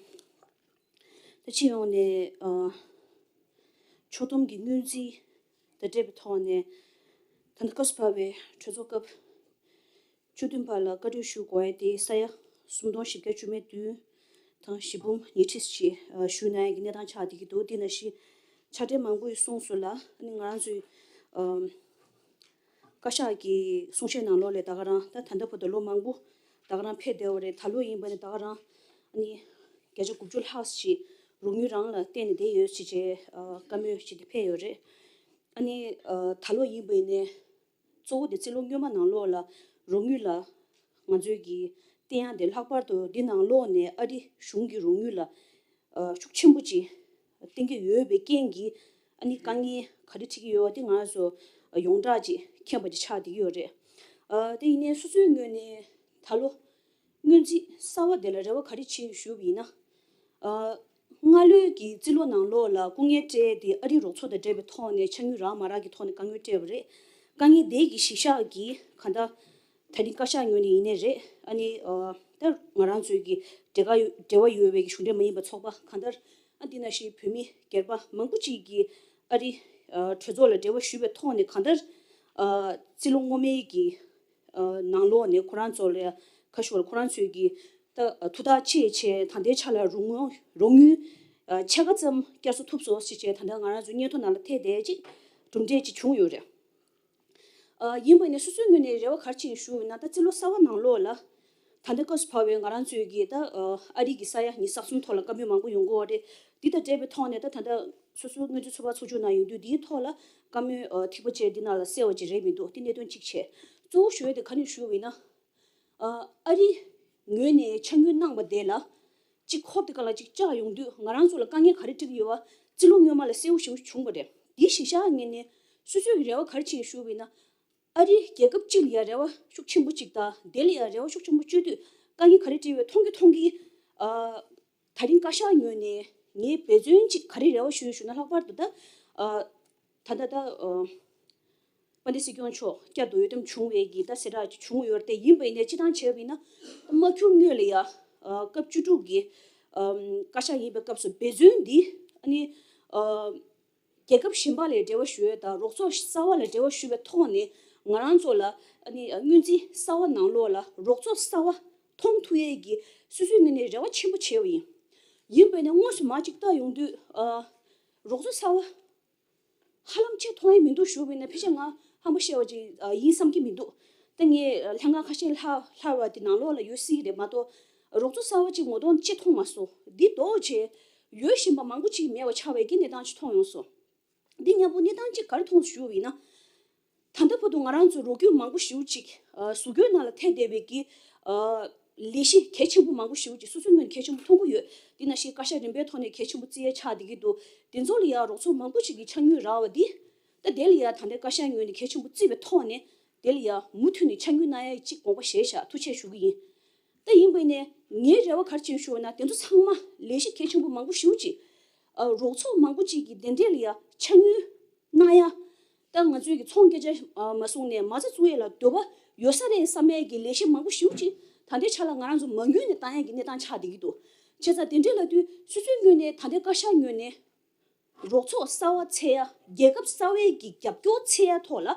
ད་སྤྱི་ཡོངས་ནས་ཨ་ཕྱོགས་བསྡོམས་ཀྱི་སྔོན་རྩིས་དང་འབྲེལ་བའི་ཐོག་ནས་ད་ལྟ་སྐབས་སུ་བབས་པའི་གྲོས་ཚོགས་སྐབས་བཅུ་བདུན་པ་ལ་བཀའ་འཁྲོལ་ཞུ་དགོས་ཡ་དེ་ས་ཡ་སུམ་སྟོང་བཞི་བརྒྱ་བཅུ་མེད་བདུན་དང་བཞི་འབུམ་ཉི་ཁྲི་ཞིག་ཨ་ཞུ་གནང་ཡ་གི་གནས་སྟངས་ཆགས་བསྡད་ཀྱི་འདུག་དེ་ནང་བཞིན་ཕྱག་སྦྲེལ་མང་པོ་ཡིས་གསུངས་སོང་ལ་ཨ་ནི་ང་རང་ཚོའི་ཨ་བཀའ་ཤག་གི་གསུང་བཤད་ནང་ལོགས་ལས་ད་ག་རང་ད་ད་ལྟ་བར་དུ་ལོ་མང་པོ་ད་ག་རང་ཕེབས་བསྡད་པ་རེད། ད་ལོ་ཡིན་པ་ནི་ད་ག་རང་ཨ་ནི་བརྒྱ་ཆ་དགུ་བཅུ་ལྷག་ཞིག་རོགས་དངུལ་རང་ལ་བརྟེན་ནས་བསྡད་ཡོད་ཅེས་བྱས་ཨ་བཀའ་མོལ་ཞིག་དེ་ཕེབས་ཡོད་རེད། ཨ་ནི་ཨ་ད་ལོ་ཡིན་པ་ཡིན་ནའི་གཙོ་བོ་དེ་རྩིས་ལོ་སྔོན་མ་ནང་ལོགས་ལ་རོགས་དངུལ་ལ་ང་ཚོའི་གི་བསྟན་ཡ་དེ་ལྷག་པར་དུ་འདི་ནང་ལོགས་ནས་ཨ་རི་གཞུང་གི་རོགས་དངུལ་ལ་ཨ་ཤུགས་ཆེན་པོ་ཅིག་བསྟན་གྱི་ཡོད་པའི་རྐྱེན་གྱིས་ཨ་ནི་དཀའ་ངལ་ག་རེ་འཕྲད་ཀྱི་ཡོད་པ་དེ་ང་ཚོ་ཡོངས་གྲགས་ཅིག་མཁྱེན་པ་ཅིག་ཆགས་བསྡད་ཀྱི་ཡོད་རེད། ཨ་དེ་ཡིན་ནའི་སོ་སོའི་ངོས་ནས་ད་ལོ་སྔོན་རྩིས་གསར་བ་དེ་ལ་རེ་བ་ག་རེ་བྱེད་ཞུས་པ་ཡིན་ན། ཨ་སྔ་ལོའི་གི་རྩིས་ལོ་ནང་ལོགས་ལ་སྐུ་ངལ་སྤྲད་དེ་ཨ་རིའི་རོགས་ཚོགས་དང་འབྲེལ་བའི་ཐོག་ནས་ཕྱག་དངུལ་རག་མ་རག་གི་ཐོག་ནས་དཀའ་ངལ་སྤྲད་པ་རེད། དཀའ་ངལ་དེ་གི་གཞི་བཞག་གིས་གང་ལྟར་ད་རིང་བཀའ་ཤག་ངོས་ནས་ཡིན་ནའི་རེད། ཨ་ནི་ཨ་ད་ང་རང་ཚོའི་གི་འབྲེལ་བ་ཡོད་འབྲེལ་བ་ཡོད་པའི་གི་གཞུང་འབྲེལ་མ་ཡིན་པའི་ཚོགས་པ་གང་ལྟར་ཨ་འདི་ནང་བཞིན་བོད་མི་སྒེར་པ་མང་པོ་ཅིག་གིས་ཨ་རི་ཨ་གྲོས་ཚོགས་ལ་འབྲེལ་བ་ཞུས་པའི་ཐོག་ནས་གང་ལྟར་ཨ་རྩིས་ལོ་སྔོན་མའི་གི་ཨ་ནང་ལོགས་ནས་ཁོ་རང་ཚོ་ལ་ཁ་ཤོར་ཁོ་རང་ཚོའི་གི་ད་ཐུགས་ཐག་བཅད་བྱས་ད་ལྟའི་ཆ་ལ་རོགས་དངུལ་རོགས་དངུལ་ཨ་ཕྱེད་ཀ་ཙམ་བསྐྱར་གསོ་ཐུབ་སོང་ཞེས་བྱས་ད་ལྟ་ང་རང་ཚོའི་སྙན་ཐོ་ནང་ལ་ཐེ་བསྡད་ཅིག་གྲུབ་འབྲས་ཅིག་བྱུང་ཡོད་རེད། ཨ་ཡིན་པ་ནི་སོ་སོའི་ངོས་ནས་རེ་བ་ག་རེ་བྱས་ཞུ་ཡིན་ན་ད་རྩིས་ལོ་གསར་བ་ནང་ལོགས་ལ་ད་ལྟ་སྐབས་སུ་བབས་པའི་ང་རང་ཚོའི་གི་ད་ཨ་རི་གི་ས་ཡ་ཉི་ཤུ་རྩ་གསུམ་ཐོག་ལ་བཀའ་མོལ་མང་པོ་ཡོང་གི་ཡོད་རེད། འདི་དང་འབྲེལ་བའི་ཐོག་ནས་ད་ད་ལྟ་སོ་སོའི་སྔོན་རྩིས་ཚོགས་པ་ཚོགས་ཆུང་ནང་ཡོང་དུས་འདིའི་ཐོག་ལ་བཀའ་མོལ་ཨ་ཐིགས་པ་བཅས་འདི་ནང་ལ་གསལ་བ་ཅིག་རེད་མི་འདུག་དེ་གནད་དོན་གཅིག་བྱས། གཙོ་བོ་ཞུ་ཡ་དེ་ག་རེ་ཞུ་ཡིན་ན། ཨ་ཨ་རི་ངོས་ནས་ཕྱག་དངུལ་གནང་བ་དེ་ལ་གཅིག་ཁོབ་དེ་ག་ལ་གཅིག་བཅག་ཡོང་དུས་ང་རང་ཚོ་ལ་དཀའ་ངལ་ག་རེ་འཕྲད་ཀྱི་ཡོད་པ་རྩིས་ལོ་སྔོན་མ་ལ་གསལ་པོ་ཞེ་པོ་བྱུང་བ་རེད། དེའི་གཞི་བཞག་ངོས་ནས་སོ་སོའི་རེ་བ་ག་རེ་བྱས་ཞུ་བ་ཡིན་ན། ཨ་རི་རྒྱལ་ཁབ་གཅིག་ལ་ཡང་རེ་བ་ཤུགས་ཆེན་པོ་གཅིག་དང་དེ་ལ་ཡང་རེ་བ་ཤུགས་ཆེན་པོ་བཅོལ་དུས་ དཀའ་ངལ་ག་རེ་འཕྲད་ཡོད་མཐོང་གི་མཐོང་གི། ཨ། ད་རིང་བཀའ་ཤག་ངོས་ནས་ངས་འབད་བརྩོན་ཅིག་ག་རེ་རེ་བ་ཞུ་ཡོད་ཞུ་ན། ལྷག་པར་དུ་ད་ཨ། ད་ལྟ་ད་ཨ། དཔལ་ལྡན་སྲིད་སྐྱོང་མཆོག་བསྐྱར་དུ་འོས་འདེམས་བྱུང་བའི་གི་ད་གསལ་བསྒྲགས་ཅིག་བྱུང་ཡོད་རེད་དེ། ཡིན་པ་ཡིན་ནའི་སྤྱིར་བཏང་བྱས་པ་ཡིན་ན། མ་འཁྱུར་སྔོན་ལ་ཡ་ཨ། སྐབས་བཅུ་དྲུག་གི་ཨམ། བཀའ་ཤག་ཡིན་པའི་སྐབས་སུ་འབད་བརྩོན་འདི་ཨ་ནི་ཨ། རྒྱལ་ཁབ་གཞན་པ་ལ་འབྲེལ་བ་ཞུ་ཡས་དང་རོགས་ཚོགས་གསར་བ་ལ་འབྲེལ་བ་ཞུ་བའི་ཐོག་ནས་ང་རང་ཚོ་ལ་ཨ་ནི་སྔོན་རྩིས་གསར་བ་ནང་ལོགས་ལ་རོགས་ཚོགས་གསར་བ་མཐོང་ཐུབ་ཡས་ཀྱི་སོ་སོའི་ངོས་ནས་རེ་བ་ཆེན་པོ་བྱས་པ་ཡིན། ཡིན་པས་ན་དངོས་སུ་མ་ཅིག་ལྟ་ཡོང་དུས་ཨ། རོགས་ཚོགས་གསར་བ་ཧ་ལམ་ཆེ་མཐོང་ཡས་མི་འདུག་ཞུ་བས་ན། ཕལ་ཆེར་ང་ཧམ་པ་བཤད་པ་ཅིག་ཨ། ཡིན་བསམ་གྱི་མི་འདུག་ད་ངས་ལྷན་ཁང་ཁ་ཤས་ལྷག་ལྷག་པ་དེ་ནང་ལོགས་ལ་ཡོད་སྲིད་རེད་མ་གཏོགས། རོགས་ཚོགས་གསར་བ་ཅིག་ངོ་གདོང་ཅིག་མཐོང་མ་སོང་། འདི་ལྡོག་བྱས་ཡོད་བཞིན་པ་མང་པོ་ཅིག་མེད་པ་ཆགས་པའི་གི་གནས་སྟངས་ཅིག་མཐོང་ཡོང་སོང་། འདི་མཉམ་པོ་གནས་སྟངས་ཅིག་ག་རེ་མཐོང་ཞུ་བ་ཡིན་ན། ད་ལྟ་བར་དུ་ང་རང་ཚོའི་རོགས་སྐྱོར་མང་པོ་ཞེ་པོ་ཅིག་ཨ། གཟུགས་སྐྱོན་ནང་ལ་ཐེབས་བསྡད་པའི་གི་ཨ། ལས་གཞི་གལ་ཆེན་པོ་མང་པོ་ཞེ་པོ་ཅིག་སོ་སོའི་ངོས་ནས་གལ་ཆེན་པོ་མཐོང་གི་ཡོད། འདི་ནང་བཞིན་བཀའ་ཤག་རིམ་པའི་ཐོག་ནས་གལ་ཆེན་པོ་བརྩི་ཡས་ཆགས་བསྡད་ཀྱི་འདུག་དེ་ཚོ་ལ་ཡང་རོགས་ཚོགས་མང་པོ་ཅིག་གིས་ཆ་སྙོམས་རག་པ་འདི། ད་དེ་ལ་ཡང་ད་ལྟའི་བཀའ་ཤག་ངོས་ནས་གལ་ཆེན་པོ་བརྩིས་པའི་ཐོག་ནས་དེ་ལ་ཡང་མུ་མཐུད་ནས་ཆ་སྙོམས་གནང་ཡས་ཅིག་དགོངས་པ་བཞེས་བཞག་ཐུགས་རྗེ་ཆེ་ཞུ་གི་ཡིན། ད་ཡིན་པ་ནས་ངའི་རེ་བ་ག་རེ་བྱས་ཞུ་བ་ན། དེ་ཚོ་ཚང་མ་ལས་གཞི་གལ་ཆེན་པོ་མང་པོ་ཞེ་པོ་ཅིག་ཨ། རོགས་ཚོགས་མང་པོ་ཅིག་གིས་དེ་འདྲས་ལ་ཡ་ཆ་སྙོམས་གནང་ཡ། ད་ང་ཚོའི་གི་ཚོང་སྐད་ཆ་ཨ། མ་གསུངས་ནས་མ་རྩ་བཙུགས་ཡས་ལ་འདོད་པ་ཡོད་ས་རེད་བསམ་ཡས་ཀྱི་ལས་གཞི་མང་པོ་ཞེ་པོ་ཅིག་ད་ལྟའི་ཆ་ལ་ང་རང་ཚོ་མ་དངུལ་ནས་བཏང་ཡས་ཀྱི་གནས་སྟངས་ཆགས་བསྡད་ཀྱི་འདུག་བྱས་ཙང་དེ་འདྲས་ལབ་དུས་སོ་སོའི་ངོས་ནས་ད་ལྟའི་བཀའ་ཤག་ངོས་ནས། རོགས་ཚོགས་གསར་བ་འཚོལ་ཡ། རྒྱལ་ཁབ་གསར་བའི་གི་རྒྱབ་སྐྱོར་འཚོལ་ཡ་ཐོག་ལ་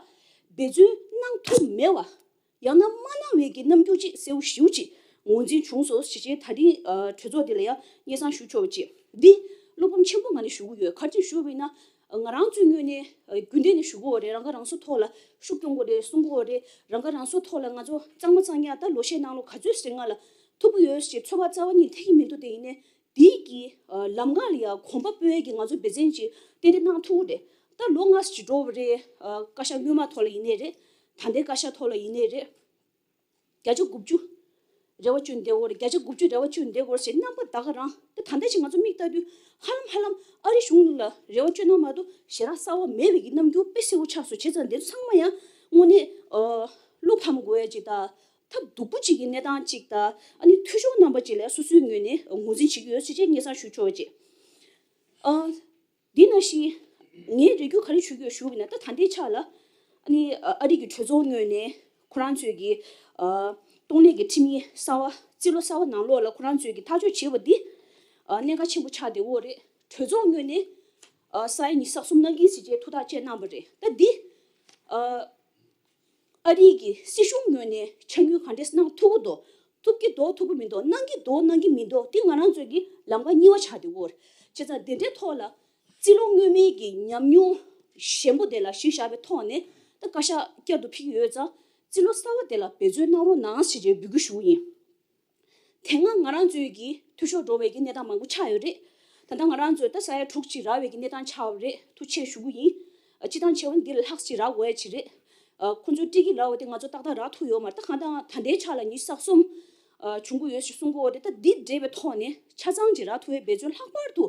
འབད་བརྩོན་གནང་ཐུབ་མེད་པ། ཡང་ན་མ་གནང་བའི་གི་རྣམ་འགྱུར་ཅིག་གསལ་པོ་ཞེ་པོ་ཅིག་ངོས་འཛིན་བྱུང་སོང་། ཞེས་བྱས་ད་རིང་ཨ། གྲོས་ཚོགས་འདི་ལ་ཡང་སྙན་སེང་ཞུ་ཆོག་པ་ཅིག་འདི་བློ་ཕམ་ཆེན་པོ་ངང་ནས་ཞུ་གི་ཡོད། ག་རེ་བྱས་ཞུ་བ་ཡིན་ན། ང་རང་ཚོའི་ངོས་ནས་ཨ། རྒྱུན་ལྡན་ནས་ཞུ་གི་ཡོད་རེད། རང་ཁ་རང་གསོ་ཐོག་ལ་ཤུགས་སྐྱོན་དགོས་རེད། གསུང་གི་ཡོད་རེད། རང་ཁ་རང་གསོ་ཐོག་ལ་ང་ཚོ་གཙང་མ་གཙང་རྐྱང་ད་ལོ་ཤས་ནང་ལོགས་ག་ཚོད་ཟེར་ང་ལ་ཐུག་གི་ཡོད་ཅེས་ཚོད་དཔག་རྩ་བ་ཉིད་ཐེབས་ཀྱི་མི་འདུག་དེ་ཡིན་ནའི། དེའི་གི་ཨ། ལམ་ཁ་ལ་ཡང་གོམ་པ་སྤོ་ཡས་ཀྱི་ང་ཚོ་འབད་བརྩོན་ཅིག་ཏན་ཏན་གནང་ཐུབ་ཀྱི་རེད། ད་ལོ་ལྔ་ཙམ་ཅིག་འགྲོ་བ་རེད། ཨ། བཀའ་ཤག་སྔོན་མ་ཐོག་ལ་ཡིན་ནའི་རེད། ད་ལྟའི་བཀའ་ཤག་ཐོག་ལ་ཡིན་ནའི་རེད། བརྒྱ་ཆ་དགུ་བཅུ་རེ་བ་བཅོལ་བསྡད་ཡོད་རེད། བརྒྱ་ཆ་དགུ་བཅུ་རེ་བ་བཅོལ་བསྡད་ཡོད་རེད་ཟེར་རྣམ་པ་ད་ག་རང་། ད་ད་ལྟ་ཅིག་ང་ཚོ་མིག་ལྟ་དུས་ཧ་ལམ་ཧ་ལམ་ཨ་རི་གཞུང་ལ་རེ་བ་བཅོལ་ན་མ་གཏོགས་ཞེ་དྲག་གསར་བ་མེད་པའི་གི་རྣམ་འགྱུར་དཔེ་གསལ་པོ་ཆགས་སོང་། བྱས་ཙང་དེ་ཚོ་ཚང་མ་ཡང་དངོས་གནས་ཨ། བློ་ཕམ་དགོས་ཡ་ཅིག་དང་། ཐབས་སྡུག་པོ་ཅིག་གི་གནས་སྟངས་ཅིག་དང་། ཨ་ནི་འཐུས་ཤོར་རྣམ་པ་ཅིག་ལ་སོ་སོའི་ངོས་ནས་ངོས་འཛིན་བྱེད་ཀྱི་ཡོད་ཟེར་བྱས་སྙན་སེང་ཞུ་ཆོག་ཅིག་ཨ། འདི་ནང་བཞིན་ངས་རེ་སྐུལ་ག་རེ་ཞུ་གི་ཡོད་ཞུ་བ་ཡིན་ན། ད་ད་ལྟའི་ཆ་ལ་ཨ་ནི་ཨ་རི་གི་གྲོས་ཚོགས་ངོས་ནས་ཁོ་རང་ཚོའི་གི་ཨ། གཏོང་ལེན་གྱི་ཁྲིམས་ཡིག་གསར་བ། རྩིས་ལོ་གསར་བ་ནང་ལོགས་ལ་ཁོ་རང་ཚོའི་གི་ཐག་གཅོད་བྱས་པ་འདི་ཨ། གནད་འགག་ཆེན་པོ་ཆགས་བསྡད་ཡོད་རེད། གྲོས་ཚོགས་ངོས་ནས་ཨ། ས་ཡ་ཉི་ཤུ་རྩ་གསུམ་གནང་གི་ཡིན་ཟེར་བྱས་ཐུགས་ཐག་བཅད་གནང་བ་རེད། ད་འདི་ཨ། ཨ་རིའི་གི་སྲིད་གཞུང་ངོས་ནས་ཆ་སྙོམས་ག་འདྲས་གནང་ཐུབ་ཀྱི་འདུག་ཐུབ་ཀྱི་འདུག་ཐུབ་ཀྱི་མི་འདུག་གནང་གི་འདུག་གནང་གི་མི་འདུག་དེ་ང་རང་ཚོའི་གི་ལམ་ཁ་གཉིས་པ་ཆགས་བསྡད་ཡོད་རེད། བྱས་ཙང་དེ་འདྲའི་ཐོག་ལ་རྩིས་ལོ་སྔོན་མའི་གི་ཉམས་མྱོང་ཞན་པོ་དེ་ལ་གཞི་བཞག་པའི་ཐོག་ནས། ད་བཀའ་ཤག་བསྐྱར་དུ་ཕེབས་ཀྱི་ཡོད་ཙང་རྩིས་ལོ་གསར་བ་དེ་ལ་འབད་བརྩོན་གནང་རོགས་གནང་ཞེས་བཅས་འབོད་སྐུལ་ཞུ་གི་ཡིན། དེ་སྔ་ང་རང་ཚོའི་གི་འཐུས་ཤོར་འགྲོ་བའི་གི་གནས་སྟངས་མང་པོ་ཆགས་ཡོད་རེད། ད་ལྟ་ང་རང་ཚོས་ད་ས་ཡ་དྲུག་ཅིག་རག་པའི་གི་གནས་སྟངས་ཆགས་པ་རེད། ཐུགས་རྗེ་ཆེ་ཞུ་གི་ཡིན། ཨ། སྤྱིར་བཏང་བྱས་པ་ན་འདི་ལས་ལྷག་ཅིག་རག་དགོས་ཡ་ཅིག་རེད། ཨ། ཁོང་ཚོའི་སྤྲད་ཀྱི་ལབ་པ་དེ་ང་ཚོ་ཏག་ཏག་རག་ཐུབ་ཡོད་མ་རེད། ད་གང་ལྟར་ད་ལྟའི་ཆ་ལ་ཉི་ཤུ་རྩ་གསུམ་ཨ། བྱུང་གི་ཡོད་ཞེས་གསུང་གི་ཡོད་རེད། ད་འདི་འདྲ་བའི་ཐོག་ནས་ཆ་ཚང་ཅིག་རག་ཐུབ་པའི་འབད་བརྩོན། ལྷག་པར་དུ་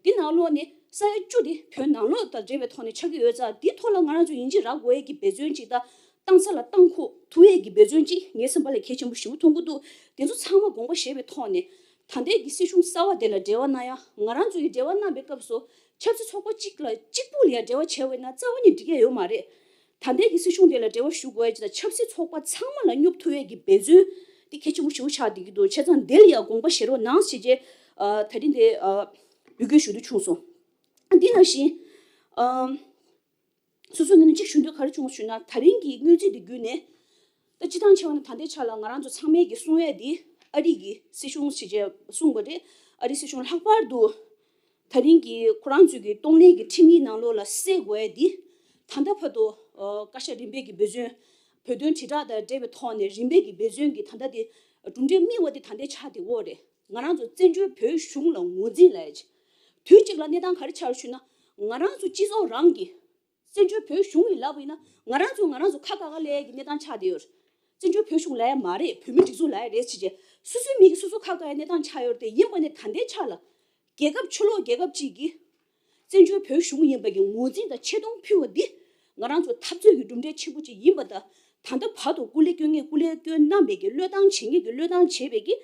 འདི་ནང་ལོགས་ནས་ས་ཡ་བཅུ་དེ་བོད་ནང་ལོགས་དང་འབྲེལ་བའི་ཐོག་ནས་ཆགས་ཀྱི་ཡོད་ཙང་། འདིའི་ཐོག་ལ་ང་རང་ཚོ་ཡིན་གཅིག་རག་དགོས་ཡས་ཀྱི་འབད་བརྩོན་ཅིག་དང་། བཏང་ས་ལ་བཏང་ཁུག་ཐུབ་ཡས་ཀྱི་འབད་བརྩོན་ཅིག་ངའི་སེམས་པ་ལ་གལ་ཆེན་པོ་ཞེ་པོ་མཐོང་གི་འདུག་དེ་ཚོ་ཚང་མ་དགོངས་པ་བཞེས་པའི་ཐོག་ནས། ད་ལྟའི་གི་སྲིད་གཞུང་གསར་བ་དེ་ལ་འབྲེལ་བ་གནང་ཡ། ང་རང་ཚོ་ཡི་འབྲེལ་བ་གནང་པའི་སྐབས་སུ་ཆབ་སྲིད་ཚོགས་པ་གཅིག་ལ་གཅིག་པུ་ལ་ཡ་འབྲེལ་བ་བྱས་པ་ཡིན་ན་རྩ་བ་ནས་འགྲིག་ཡ་ཡོད་མ་རེད། ད་ལྟའི་གི་སྲིད་གཞུང་དེ་ལ་འབྲེལ་བ་ཞུ་དགོས་ཡ་ཅིག་དང་། ཆབ་སྲིད་ཚོགས་པ་ཚང་མ་ལ་སྙོབ་ཐུབ་ཡས་ཀྱི་འབད་བརྩོན་དེ་གལ་ཆེན་པོ་ཞེ་པོ་ཆགས་བསྡད་ཀྱི་འདུག་བྱས་ཙང་དེ་ལ་ཡ་དགོངས་པ་བཞེས་རོགས་གནང་ཞེས་བྱས། ཨ། ད་རིང་དེ་ཨ། འབོད་སྐུལ་ཞུ་འདོད་བྱུང་སོང་། ཨ། འདི་ནང་བཞིན་ཨ། སོ་སོའི་ངོས་ནས་གཅིག་ཞུ་འདོད་ག་རེ་བྱུང་ཞུས་ན། ད་རིང་གི་སྔོན་རྩིས་འདི་བརྒྱུད་ནས། ད་སྤྱིར་བཏང་བྱས་པ་ན་ད་ལྟའི་ཆ་ལ་ང་རང་ཚོ་ཚང་མས་ཀྱི་གསུང་ཡས་འདི་ཨ་རི་གི་སྲིད་གཞུང་ཞེས་བྱས་གསུངས་པ་རེད། ཨ་རི་སྲིད་གཞུང་ལྷག་པར་དུ་ད་རིང་གི་ཁོ་རང་ཚོའི་གི་གཏོང་ལེན་གྱི་ཁྲིམས་ཡིག་ནང་ལོགས་ལ་གསལ་དགོས་ཡས་འདི། ད་ལྟ་བར་དུ་ཨ། བཀའ་ཤག་རིམ་པས་ཀྱི་འབད་བརྩོན། བོད་དོན་དྲིལ་བསྒྲགས་དང་འབྲེལ་བའི་ཐོག་ནས་རིམ་པས་ཀྱི་འབད་བརྩོན་གྱི་ད་ལྟ་དེ་གྲུབ་འབྲས་རྨིས་པ་དེ་ད་ལྟའི་ཆ་དེ་འོ་རེད། ང་རང་ཚོ་བཙན་བྱོལ་བོད་གཞུང་ལ་ངོས་འཛིན་ལབ་ཡས་ཅིག་དུས་གཅིག་ལ་གནས་སྟངས་ག་རེ་ཆགས་ཞུས་ན། ང་རང་ཚོ་སྤྱི་ཚོགས་རང་གི་བཙན་བྱོལ་བོད་གཞུང་ཡིན་ལབ་པ་ཡིན་ན། ང་རང་ཚོ་ང་རང་ཚོ་ཁ་བཀག་ག་ལབ་ཡས་ཀྱི་གནས་སྟངས་ཆགས་བསྡད་ཡོད་རེད། བཙན་བྱོལ་བོད་གཞུང་ལབ་ཡས་མ་རེད། བོད་མིའི་སྒྲིག་འཛུགས་ལབ་ཡས་རེད་ཟེར་བྱས། སོ་སོའི་མི་གིས་སོ་སོ་ཁ་བཀག་ཡས་གནས་སྟངས་ཆགས་ཡོད་རེད་དེ། ཡིན་པ་ནས་ད་ལྟའི་ཆ་ལ་རྒྱལ་ཁབ་ཕྱི་ལོགས་རྒྱལ་ཁབ་ཅིག་གིས་བཙན་བྱོལ་བོད་གཞུང་ཡིན་པ་གི་ངོས་འཛིན་དང་ཆེ་མཐོང་ཕུལ་བ་འདི་ང་རང་ཚོ་འཐབ་རྩོད་ཀྱི་གྲུབ་འབྲས་ཆེན་པོ་ཅིག་ཡིན་པ་དང་། ད་ལྟ་བར་དུ་སྐུ་ལས་སྐྱོན་མཁན་སྐུ་ལས་སྐྱོན་གནང་བའི་གི་བློས་བཏང་བྱེད་མཁན་གྱི་བློས་བཏང་བྱས་པའི་གི་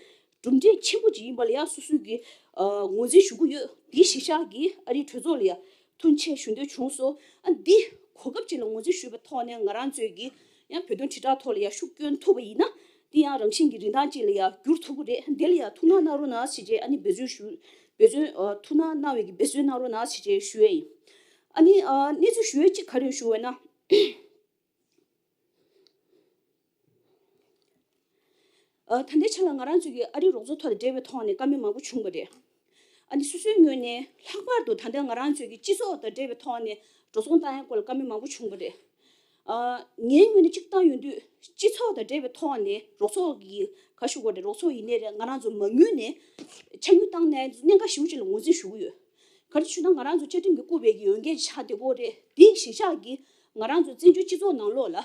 གྲུབ་འབྲས་ཆེན་པོ་ཅིག་ཡིན་པ་ལ་ཡང་སོ་སོའི་གི་ཨ་ངོས་འཛིན་ཞུ་གི་ཡོད། དེ་གཞིར་བཞག་གིས་ཨ་རིའི་གྲོས་ཚོགས་ལ་ཡང་མཐུན་རྐྱེན་ཞུ་འདོད་བྱུང་སོང་། ཨ་འདི་གོ་སྐབས་ཅིག་ལ་ངོས་འཛིན་ཞུས་པའི་ཐོག་ནས་ང་རང་ཚོས་ཀྱི་ཡང་བོད་དོན་དྲིལ་བསྒྲགས་ཐོག་ལ་ཡང་ཤུགས་སྐྱོན་ཐུབ་པ་ཡིན་ན། འདི་ཡང་རང་བཞིན་གྱི་རིན་ཐང་ཅིག་ལ་ཡང་འགྱུར་ཐུབ་ཀྱི་རེད། འདི་ལ་ཡང་ཐུགས་སྣང་གནང་རོགས་གནང་ཞེས་བྱས་ཨ་ནི་འབད་བརྩོན་ཞུ། འབད་བརྩོན་ཨ་ཐུགས་སྣང་གནང་བའི་གི་འབད་བརྩོན་གནང་རོགས་གནང་ཞེས་བྱས་ཞུ་ཡས་ཡིན། ཨ་ནི་ཨ་གནས་ཚུལ་ཞུ་ཡས་གཅིག་ག་རེ་ཞུ་བས་ན། ཨ་ད་ལྟའི་ཆ་ལ་ང་རང་ཚོས་ཀྱི་ཨ་རིའི་རོགས་ཚོགས་ཐོག་དང་འབྲེལ་བའི་ཐོག་ནས་བཀའ་མོལ་མང་པོ་བྱུང་བ་རེད། ཨ་ནི་སོ་སོའི་ངོས་ནས་ལྷག་པར་དུ་ད་ལྟ་ང་རང་ཚོས་ཀྱི་སྤྱི་ཚོགས་དང་འབྲེལ་བའི་ཐོག་ནས་འགྲོ་སོང་བཏང་ཡའི་སྐོར་ལ་བཀའ་མོལ་མང་པོ་བྱུང་བ་རེད། ཨ་ངའི་ངོས་ནས་གཅིག་བཏང་ཡོང་དུས་སྤྱི་ཚོགས་དང་འབྲེལ་བའི་ཐོག་ནས་རོགས་ཚོགས་ཀྱི་ག་ཞུ་དགོས་རེད། རོགས་ཚོགས་ཡིན་ནའི་རེད། ང་རང་ཚོ་མ་དངུལ་ནས་ཆ་དངུལ་བཏང་ནས་གནད་འགག་ཞེ་པོ་ཅིག་ལ་ངོས་འཛིན་ཞུ་གི་ཡོད། ག་རེ་ཞུ་ན་ང་རང་ཚོ་བཅའ་ཁྲིམས་ཀྱིས་བཀུར་བའི་གི་འོས་འགན་ཆགས་བསྡད་ཀྱི་ཡོད་རེད། དེའི་གཞིར་བཞག་གིས་ང་རང་ཚོ་བཙན་བྱོལ་སྤྱི་ཚོགས་ནང་ལོགས་ལ།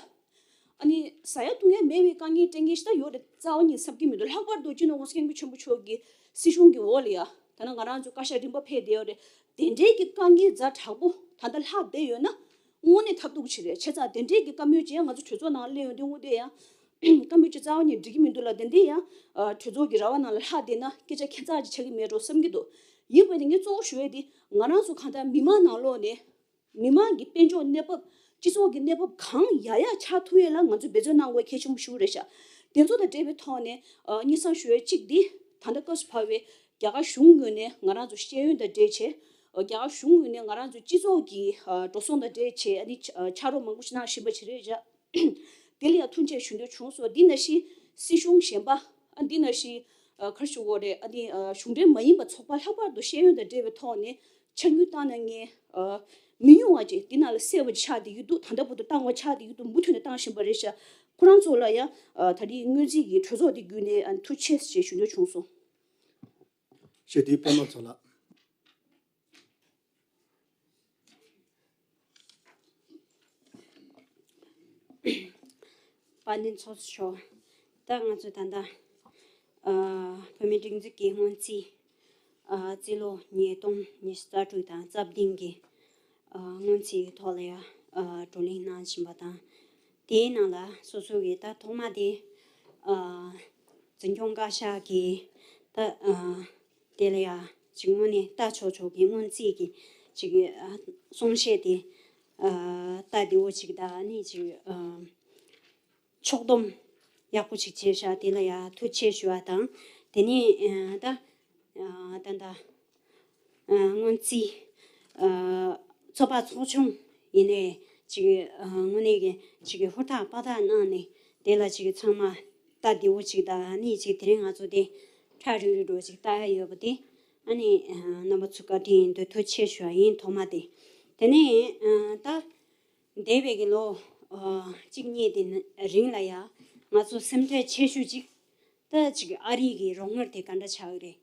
ཨ་ནི་ཟ་ཡ་བཏུང་ཡ་མེད་པའི་དཀའ་ངལ་སྤྲད་མཁན་ཞིག་ད་ཡོད་རེད། རྩ་བ་ཉིད་བསམ་གྱི་མི་འདུག་ལྷག་པར་དུ་སྤྱི་ནོར་༸གོང་ས་༸སྐྱབས་མགོན་ཆེན་པོ་མཆོག་གི་སྲིད་གཞུང་གི་འོག་ལ་ཡ་ད་ནང་ང་རང་ཚོ་བཀའ་ཤག་རིམ་པ་ཕེབས་བསྡད་ཡོད་རེད། དེ་འདྲའི་གི་དཀའ་ངལ་ཛ་དྲག་པོ་ད་ལྟ་ལྷག་བསྡད་ཡོད་ན་དངོས་གནས་ཐབས་སྡུག་ཅིག་རེད། བྱས་ཙང་དེ་འདྲའི་གི་བཀའ་མོལ་ཅིག་ཡང་ང་ཚོ་གྲོས་ཚོགས་ནང་སླེབས་ཡོང་དུས་དངོས་གནས་ཡང་བཀའ་མོལ་ཅིག་རྩ་བ་ཉིད་འགྲིག་གི་མི་འདུག་ལ། དེ་འདྲའི་ཡང་གྲོས་ཚོགས་ཀྱི་ར་བ་ནང་ལ་ལྷག་བསྡད་ན་སྐད་ཆ་ཁྱད་མཚར་ཅིག་ཆགས་ཀྱི་མེད་འགྲོ་བསམ་གྱི་འདུག་ཡིན་པ་ནི་ངས་གཙོ་བོ་ཞུ་ཡས་དེ་ང་རང་ཚོ་གང་ལྟར་མི་མང་ནང་ལོགས་ནས། མི་མང་གི་དཔལ་འབྱོར་གནས་བབ། སྤྱི་ཚོགས་ཀྱི་གནས་བབ་གང་ཡག་ཡག་ཆགས་ཐུབ་ཡས་ལ་ང་ཚོས་འབད་བརྩོན་གནང་དགོས་གལ་ཆེན་པོ་ཞིག་རེད་ཤག་དེ་ཚོ་དང་འབྲེལ་བའི་ཐོག་ནས་ཨ་སྙན་སེང་ཞུ་ཡས་གཅིག་འདི་ད་ལྟ་སྐབས་སུ་བབས་པའི་རྒྱ་གར་གཞུང་ངོས་ནས་ང་རང་ཚོ་ཤེས་ཡོན་དང་འབྲེལ་བྱས། ཨ་རྒྱ་གར་གཞུང་ངོས་ནས་ང་རང་ཚོ་སྤྱི་ཚོགས་ཀྱི་ཨ་འགྲོ་སོང་དང་འབྲེལ་བྱས་ཨ་ནི་ཕྱག་རོགས་མང་པོ་ཞིག་གནང་བཞིན་པ་ཞིག་རེད་ཤག་དེ་ལ་ཡང་ཐུགས་རྗེ་ཆེ་ཞུ་འདོད་བྱུང་སོང་། འདི་ནང་བཞིན་སྲིད་གཞུང་གཞན་པ་ཨ་འདི་ནང་བཞིན་ཨ་ག་རེ་ཞུ་དགོས་རེད། ཨ་ནི་ཨ་གཞུང་འབྲེལ་མ་ཡིན་པ་ཚོགས་པ་ལྷག་པར་དུ་ཤེས་ཡོན་དང་འབྲེལ་བའི་ཐོག་ནས་ཕྱག་དངུལ་བཏང་གནང་མཁན་ཨ་མི་ཉུང་བ་ཅིག་འདི་ནང་ལ་གསལ་བ་ཆགས་བསྡད་ཀྱི་འདུག་ད་ལྟ་བར་དུ་བཏང་བ་ཆགས་བསྡད་ཀྱི་འདུག་མུ་མཐུད་ནས་བཏང་བཞིན་པ་རེད་ཤག་ཁོ་རང་ཚོ་ལ་ཡང་ཨ་ད་རེས་སྔོན་རྩིས་ཀྱི་གྲོས་ཚོགས་འདི་བརྒྱུད་ནས་ཨ་ཐུགས་རྗེ་ཆེ་ཞེས་ཞུ་འདོད་བྱུང་སོང་། ཞེས་དེའི་པད་མ་མཚོ་ལགས། དཔལ་ལྡན་ཚོགས་གཙོ་མཆོག་ད་ང་ཚོ་ད་ལྟ་ཨ་བོད་མིའི་སྒྲིག་འཛུགས་ཀྱི་སྔོན་རྩིས་ཨ་རྩིས་ལོ་ཉིས་སྟོང་ཉི་ཤུ་རྩ་དྲུག་དང་རྩ་བདུན་གྱི་ཨ་སྔོན་རྩིས་ཐོག་ལ་ཡང་ཨ་བགྲོ་གླེང་གནང་བཞིན་པ་དང་། དེའི་ནང་ལ་སོ་སོ་གི་ད་ཐོག་མ་དེ་ཨ་འཛིན་སྐྱོང་བཀའ་ཤག་གི་ད་ཨ་དེ་ལ་ཡ་ཅིག་དངོས་གནས་ལྟ་ཆོག་ཆོག་གི་སྔོན་རྩིས་ཀྱི་ཅིག་ཨ་གསུང་བཤད་དེ་ཨ་ལྟ་བདེ་བོ་ཅིག་དང་ནི་ཅིག་ཨ་ཕྱོགས་བསྡོམས་ཡག་པོ་ཅིག་བྱས་ཤག་དེ་ལ་ཡ་ཐུགས་རྗེ་ཆེ་ཞུ་བ་དང་། དེ་ནས་ཨ་ད་ཨ་ད་ད་ཨ་སྔོན་རྩིས་ཨ་ཚོགས་པ་ཚོགས་ཆུང་ཡིན་ནའི་ཅིག་ཨ་དངོས་གནས་ཀྱི་ཅིག་ཧུར་ཐག་པ་ཐག་གནང་ནས་དེ་ལ་ཅིག་ཚང་མ་ལྟ་བདེ་བོ་ཅིག་དང་ནི་ཅིག་དེ་རིང་ང་ཚོ་དེ་ཁྲ་རིག་རིག་འགྲོ་ཅིག་ལྟ་ཡ་ཡོད་པ་དེ་ཨ་ནི་ཨ་རྣམ་པ་ཚོ་བཀའ་དྲིན་ཡིན་དུས་ཐུགས་རྗེ་ཆེ་ཞུ་བ་ཡིན་ཐོག་མ་དེ། དེ་ནས་ཨ་ད་འདས་པའི་གི་ལོ་ཨ་གཅིག་གཉིས་དེ་ནི་རིང་ལ་ཡ་ང་ཚོ་སེམས་ཁྲལ་ཆེ་ཤོས་ཅིག་ད་ཅིག་ཨ་རི་གི་རོགས་དངུལ་དེ་ག་འདྲ་ཆགས་ཀྱི་རེད།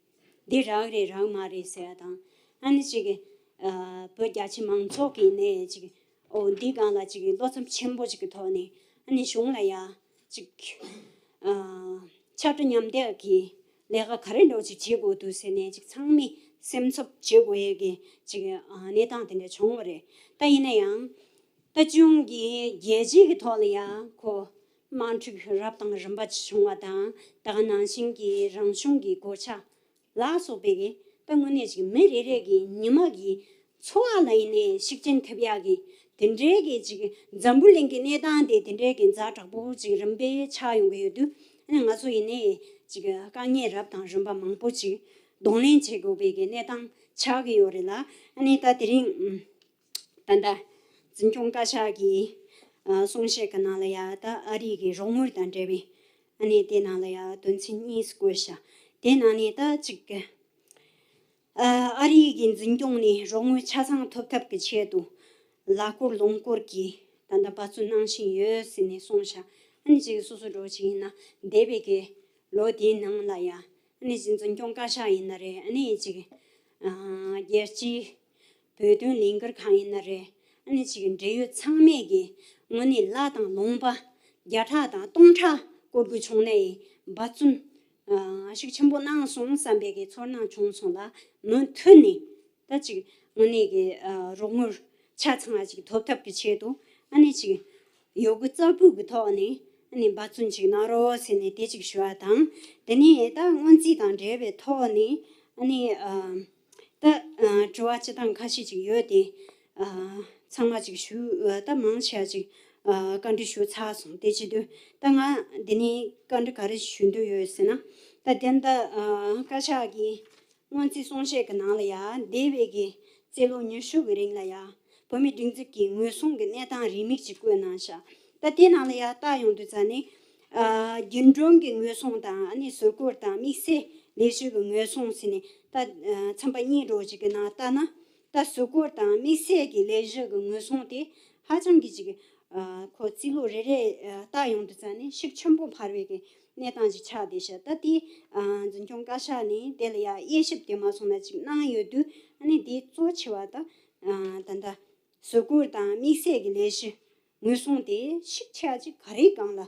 འདི་རག་རེད་རག་མ་རེད་ཟེར་ཡ་དང་། ཨ་ནི་ཅིག་ཨ་བོད་རྒྱ་ཆེ་མང་ཚོགས་ཀྱི་ནས་ཅིག་ཨོ་འདི་སྒང་ལ་ཅིག་བློ་འཚབ་ཆེན་པོ་ཅིག་གི་ཐོག་ནས་ཨ་ནི་གཞུང་ལ་ཡ་ཅིག་ཨ་ཕྱག་སྦྲེལ་མཉམ་འདེགས་ཀྱི་ལས་ཀ་ག་རེ་འདྲ་ཅིག་བྱེད་དགོས་འདུག་ཟེར་ནས་ཅིག་ཚང་མས་སེམས་འཚབ་བྱེད་དགོས་ཡས་ཀྱི་ཅིག་ཨ་གནས་སྟངས་དེ་འདྲ་བྱུང་བ་རེད། ད་ཡིན་ན་ཡང་ད་སྤྱི་ཡོངས་ཀྱི་རྒྱལ་སྤྱིའི་གི་ཐོག་ལ་ཡང་ཁོ་དམག་འཁྲུག་རབ་དང་རིམ་པ་བྱུང་བ་དང་། ད་ག་ནང་བཞིན་གྱི་རང་བྱུང་གི་གོད་ཆག་ལ་སོགས་པའི་གི་ད་དངོས་གནས་ཅིག་མི་རེ་རེ་གི་ཉི་མ་གི་འཚོ་བ་ལ་ཡིན་ནའི་ཤུགས་རྐྱེན་ཐེབས་ཡག་གི་དེ་འདྲའི་གི་ཅིག་འཛམ་བུ་གླིང་གི་གནས་སྟངས་དེ་དེ་འདྲའི་གི་ཛ་དྲག་པོ་ཅིག་རིམ་པས་ཆགས་ཡོང་གི་ཡོད་དུས། ཨ་ནི་ང་ཚོ་ཡིན་ནའི་ཅིག་དཀའ་ངལ་རབ་དང་རིམ་པ་མང་པོ་ཅིག་གདོང་ལེན་བྱེད་དགོས་པའི་གི་གནས་སྟངས་ཆགས་ཀྱི་ཡོད་རེད་ལ། ཨ་ནི་ད་དེ་རིང་ཨུམ། ད་ལྟ་འཛིན་སྐྱོང་བཀའ་ཤག་གི་ཨ་གསུང་བཤད་ཀྱི་ནང་ལ་ཡ་ད་ཨ་རི་གི་རོགས་དངུལ་དང་འབྲེལ་བའི་ཨ་ནི་དེ་ནང་ལ་ཡ་དོན་ཚན་གཉིས་བཀོད་ཤག་དེ་ནང་ནས་ད་ཅིག་ཨ་ཨ་རི་གི་འཛིན་སྐྱོང་ནས་རོགས་དངུལ་ཆ་ཚང་ཐོབ་ཐབས་ཀྱི་ཆེད་དུ་གླ་འཁོར་རླངས་འཁོར་གྱི་ད་ལྟ་འབད་བརྩོན་གནང་བཞིན་ཡོད་ཟེར་ནས་གསུངས་ཤག་ཨ་ནི་ཅིག་སོ་སོ་འགྲོ་ཅིག་ཡིན་ན་འདས་པའི་གི་ལོ་དེའི་ནང་ལ་ཡ་ཨ་ནི་ཅིག་འཛིན་སྐྱོང་བཀའ་ཤག་ཡིན་ན་རེད། ཨ་ནི་ཅིག་ཨ་རྒྱལ་སྤྱིའི་བོད་དོན་ལས་འགུལ་ཁང་ཡིན་ན་རེད། ཨ་ནི་ཅིག་འབྲེལ་ཡོད་ཚང་མས་ཀྱི་དངོས་གནས་གླ་དང་ལུང་པ་བརྒྱ་ཕྲག་དང་སྟོང་ཕྲག་བསྐོར་དགོས་བྱུང་ནའི་འབད་བརྩོན་ཨ་ཤུགས་ཆེན་པོ་གནང་སོང་བསམ་པའི་གི་ཚོར་སྣང་བྱུང་སོང་ལ། མུ་མཐུད་ནས་ད་ཅིག་དངོས་གནས་ཀྱི་ཨ་རོགས་དངུལ་ཆ་ཚང་བ་ཅིག་ཐོབ་ཐབས་ཀྱི་ཆེད་དུ་ཨ་ནི་ཅིག་ ཡོད་རྒུ་རྩ་བོ་གི་ཐོག་ནས་ཨ་ནི་འབད་བརྩོན་ཅིག་གནང་རོགས་ཟེར་ནས་དེ་ཅིག་ཞུ་བ་དང་། དེ་ནས་ད་སྔོན་རྩིས་དང་འབྲེལ་བའི་ཐོག་ནས་ཨ་ནི་ཨ་ད་ཨ་དྲི་བ་སྤྱིར་བཏང་ཁ་ཤས་ཅིག་ཡོད་དེ། ཨ་ཚང་མ་ཅིག་ཞུ་ཨ་ད་མང་ཆེ་བ་ཅིག་ཨ་བཀའ་འདྲི་ཞུ་ཚར་སོང་། དེ་བྱེད་དུས་ད་ང་འདི་ནས་བཀའ་འདྲི་ག་རེ་ཞུ་འདོད་ཡོད་ཟེར་ན། ད་དེ་ད་ཨ་བཀའ་ཤག་གིས་སྔོན་རྩིས་གསུང་བཤད་ཀྱི་ནང་ལ་ཡ་འདས་པའི་གི་རྩིས་ལོ་ཉི་ཤུ་གི་རིང་ལ་ཡ་བོད་མིའི་སྒྲིག་འཛུགས་ཀྱི་ངོས་བཟུང་གི་གནས་སྟངས་རིས་མེད་ཅིག་བཀོད་གནང་ཤག་ད་དེ་ནང་ལ་ཡ་ལྟ་ཡོང་དུས་ཙ་ནས། ཨ་རྒྱུན་གྲོན་གྱི་ངོས་བཟུང་དང་ཨ་ནི་ཟུར་བཀོལ་དང་དམིགས་བསལ་ལས་གཞི་གི་ངོས་བཟུང་ཟེར་ནས་ད་ཨ་ཚན་པ་གཉིས་འདྲ་བོ་ཅིག་གི་ནང་ལྟ་ན། ད་ཟུར་བཀོལ་དང་དམིགས་བསལ་གྱི་ལས་གཞི་གི་ངོས་བཟུང་དེ་ཧ་ཅང་གི་ཅིག་ཨ་ཁོ་རྩིས་ལོ་རེ་རེ་ཨ་ལྟ་ཡོང་དུས་ཙ་ནས་ཤུགས་ཆེན་པོ་འཕར་བའི་གི་གནས་སྟངས་ཅིག་ཆགས་བསྡད་ཤག་ད་དེ་ཨ་འཛིན་སྐྱོང་བཀའ་ཤག་ནས་དེ་ལ་ཡ་དབྱེ་ཞིབ་དེ་མ་སོང་ན་ཅིག་གནང་ཡོད་དུས། ཨ་ནི་དེ་གཙོ་ཆེ་བ་ད་ཨ་ད་ལྟ་ཟུར་བཀོལ་དང་དམིགས་བསལ་གྱི་ལས་གཞི་ངོས་བཟུང་དེ་ཤུགས་ཆེ་བ་ཅིག་ག་རེའི་སྒང་ལ་ཨ་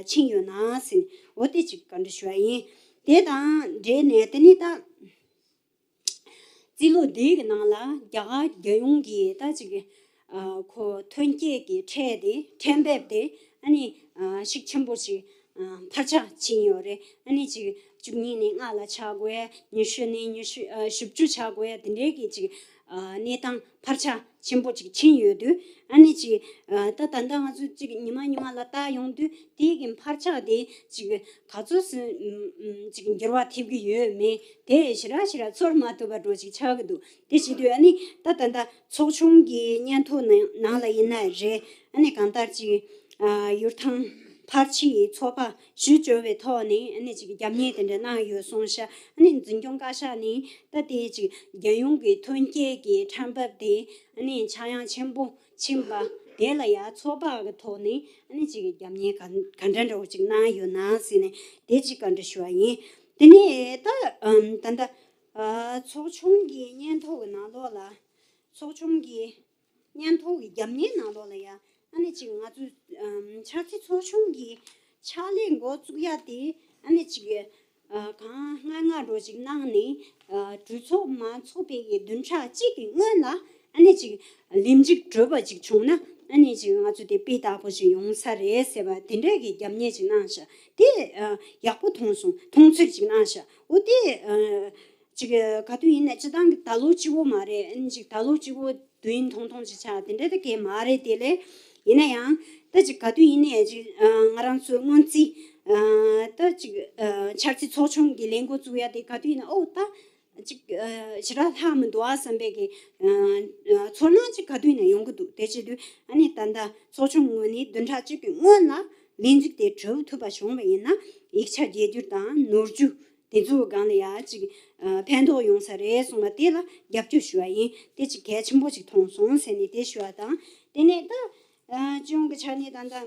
ཕྱིན་ཡོད་ན་ཟེར་ནས་འོ་དེ་ཅིག་བཀའ་འདྲི་ཞུ་བ་ཡིན། དེ་དང་འབྲེལ་ནས་དེ་ནི་ད། རྩིས་ལོ་འདིའི་གི་ནང་ལ་རྒྱ་གར་རྒྱལ་ཡོངས་ཀྱི་ད་ཅིག་ཨ་ཁོ་ཐོན་སྐྱེད་ཀྱི་ཁྲལ་དེ་ཁྲལ་འབབ་དེ་ཨ་ནི་ཨ་ཤུགས་ཆེན་པོ་ཞིག་ཨ་འཕར་ཆག་ཕྱིན་ཡོད་རེད། ཨ་ནི་ཅིག་བཅུ་གཉིས་ནས་ལྔ་ལ་ཆག་དགོས་ཡ། ཉི་ཤུ་ནས་ཉི་ཤུ་ཨ་བཞི་བཅུ་ཆག་དགོས་ཡ། དེ་འདྲའི་གི་ཅིག་ཨ་གནས་སྟངས་འཕར་ཆག་ཆེན་པོ་ཅིག་ཕྱིན་ཡོད་དུས། ཨ་ནི་ཅིག་ཨ་ད་ད་ལྟ་ང་ཚོ་ཅིག་ཉི་མ་ཉི་མ་ལ་ལྟ་ཡོང་དུས་དེའི་གི་འཕར་ཆག་དེ་ཅིག་ག་ཚོད་སུ་ཅིག་འགྱུར་བ་ཐེབས་ཀྱི་ཡོད་མེད་དེ་ཞེ་དྲག་ཞེ་དྲག་ཚོར་མ་ཐུབ་པ་འདྲ་ཅིག་ཆགས་ཀྱི་འདུག་དེ་བྱེད་དུས་ཨ་ནི་ད་ད་ལྟ་ཚོགས་ཆུང་གི་སྙན་ཐོ་ནང་ནང་ལ་ཡིན་ན་རེད། ཨ་ནི་གང་ལྟར་ཅིག་ཨ་ཡུལ་ཐང་ཕལ་ཆེར་ཚོགས་པ་ཞུ་བཅུག་པའི་ཐོག་ནས་ཨ་ནི་ཅིག་རྒྱབ་གཉེར་དེ་འདྲ་གནང་ཡོད་གསུངས་ཤག་ཨ་ནི་འཛིན་སྐྱོང་བཀའ་ཤག་ནས་ད་དེ་ཅིག་རྒྱལ་ཡོངས་ཀྱི་ཐོན་སྐྱེད་ཀྱི་ཁྲལ་འབབ་དེ་ཨ་ནི་ཆག་ཡང་ཆེན་པོ་ཕྱིན་པ་དེ་ལ་ཡ་ཚོགས་པ་གི་ཐོག་ནས་ཨ་ནི་ཅིག་རྒྱབ་གཉེར་ག་ག་འདྲ་འདྲ་བོ་ཅིག་གནང་ཡོད་ན་ཟེར་ནས་དེ་ཅིག་བཀའ་འདྲི་ཞུ་བ་ཡིན། དེ་ནས་ད་ཨམ་ད་ལྟ་ཨ་ཚོགས་ཆུང་གི་སྙན་ཐོ་གི་ནང་ལོགས་ལ། ཚོགས་ཆུང་གི་སྙན་ཐོ་གི་རྒྱབ་གཉེར་ནང་ལོགས་ལ་ཡ་ཨ་ནི་ཅིག་ང་ཚོས་ཨམ་འཆར་རྩིས་ཚོགས་ཆུང་གི་ཕྱག་ལས་འགོ་བཙུགས་ཡ་དེ་ཨ་ནི་ཅིག་ཨ་གང་སྔ་སྔ་འདྲ་ཅིག་གནང་ནས་ཨ་གྲོས་ཚོགས་མ་ཚོགས་པའི་གི་བདུན་ཕྲག་གཅིག་གི་སྔོན་ལ་ཨ་ནི་ཅིག་ལས་མཇུག་གྲུབ་པ་ཅིག་བྱུང་ན་ཨ་ནི་ཅིག་ང་ཚོ་དེ་སྤུས་དག་པོ་ཞིག་ཡོང་ས་རེད་ཟེར་བ་དེ་འདྲའི་གི་རྒྱབ་གཉེར་ཅིག་གནང་ཤག་དེ་ཨ་ཡག་པོ་མཐོང་སོང་། མཐོང་ཚུལ་ཅིག་གནང་ཤག་འོ་དེ་ཨ་ཅིག་ག་དུས་ཡིན་ན་སྤྱི་བཏང་གི་ད་ལོ་གཅིག་པོ་མ་རེད། ཨ་ནི་ཅིག་ད་ལོ་གཅིག་པོ་དུས་ཡུན་ཐུང་ཐུང་ཅིག་ཆགས་དེ་འདྲ་ད་གས་མ་རེད། དེ་ལས་ཡིན་ན་ཡང་ད་ཅིག་ག་དུས་ཡིན་ནའི་ཅིག་ཨ་ང་རང་ཚོའི་སྔོན་རྩིས་ཨ་ད་ཅིག་ཨ་འཆར་རྩིས་ཚོགས་ཆུང་གི་ལས་འགོ་བཙུགས་ཡ་དེ་ག་དུས་ཡིན་ན་ཨོ་ད་ཅིག་ཨ་ཞེ་དྲག་ལྷག་མི་འདུག་ཨ་བསམ་པའི་གི་ཨ་ཨ་ཚོར་སྣང་ཅིག་ག་དུས་ཡིན་ན་ཡོང་གི་འདུག་དེ་བྱེད་དུས་ཨ་ནི་ད་ལྟ་ཚོགས་ཆུང་ངོས་ནས་བདུན་ཕྲག་གཅིག་གི་སྔོན་ལ་ལས་འཛུགས་དེ་གྲུབ་ཐུབ་པ་བྱུང་བ་ཡིན་ན་ཡིག་ཆ་རྒྱས་བསྒྱུར་དང་ནོར་འཁྲུལ་དེ་ཚོའི་སྒང་ལ་ཡ་ཅིག་ཨ་ཕན་ཐོགས་ཡོང་ས་རེད་གསུངས་པ་དེ་ལ་རྒྱབ་སྐྱོར་ཞུ་བ་ཡིན། དེ་ཅིག་གལ་ཆེན་པོ་ཅིག་མཐོང་སོང་ཟེར་ནས་དེ་ཞུ་བ་དང་། དེ་ནས་ད་ཨ་སྤྱི་ཡོངས་ཀྱི་ཆ་ནས་ད་ལྟ་ཨ་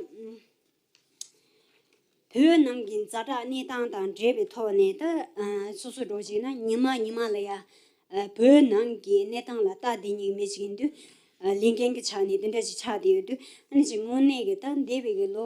བོད་ནང་གི་ཛ་དྲག་གནས་སྟངས་དང་འབྲེལ་བའི་ཐོག་ནས་ད་ཨ་སོ་སོ་འདྲ་བོ་ཅིག་ན་ཉི་མ་ཉི་མ་ལ་ཡ་ཨ་བོད་ནང་གི་གནས་སྟངས་ལ་ལྟ་བསྡད་མཁན་ཅིག་ཡིན་དུས་ཨ་ལས་འགན་གྱི་ཆ་ནས་དེ་འདྲ་ཅིག་ཆགས་བསྡད་ཡོད་དུས་ཨ་ནི་ཅིག་དངོས་གནས་ཀྱི་ད་འདས་པའི་གི་ལོ་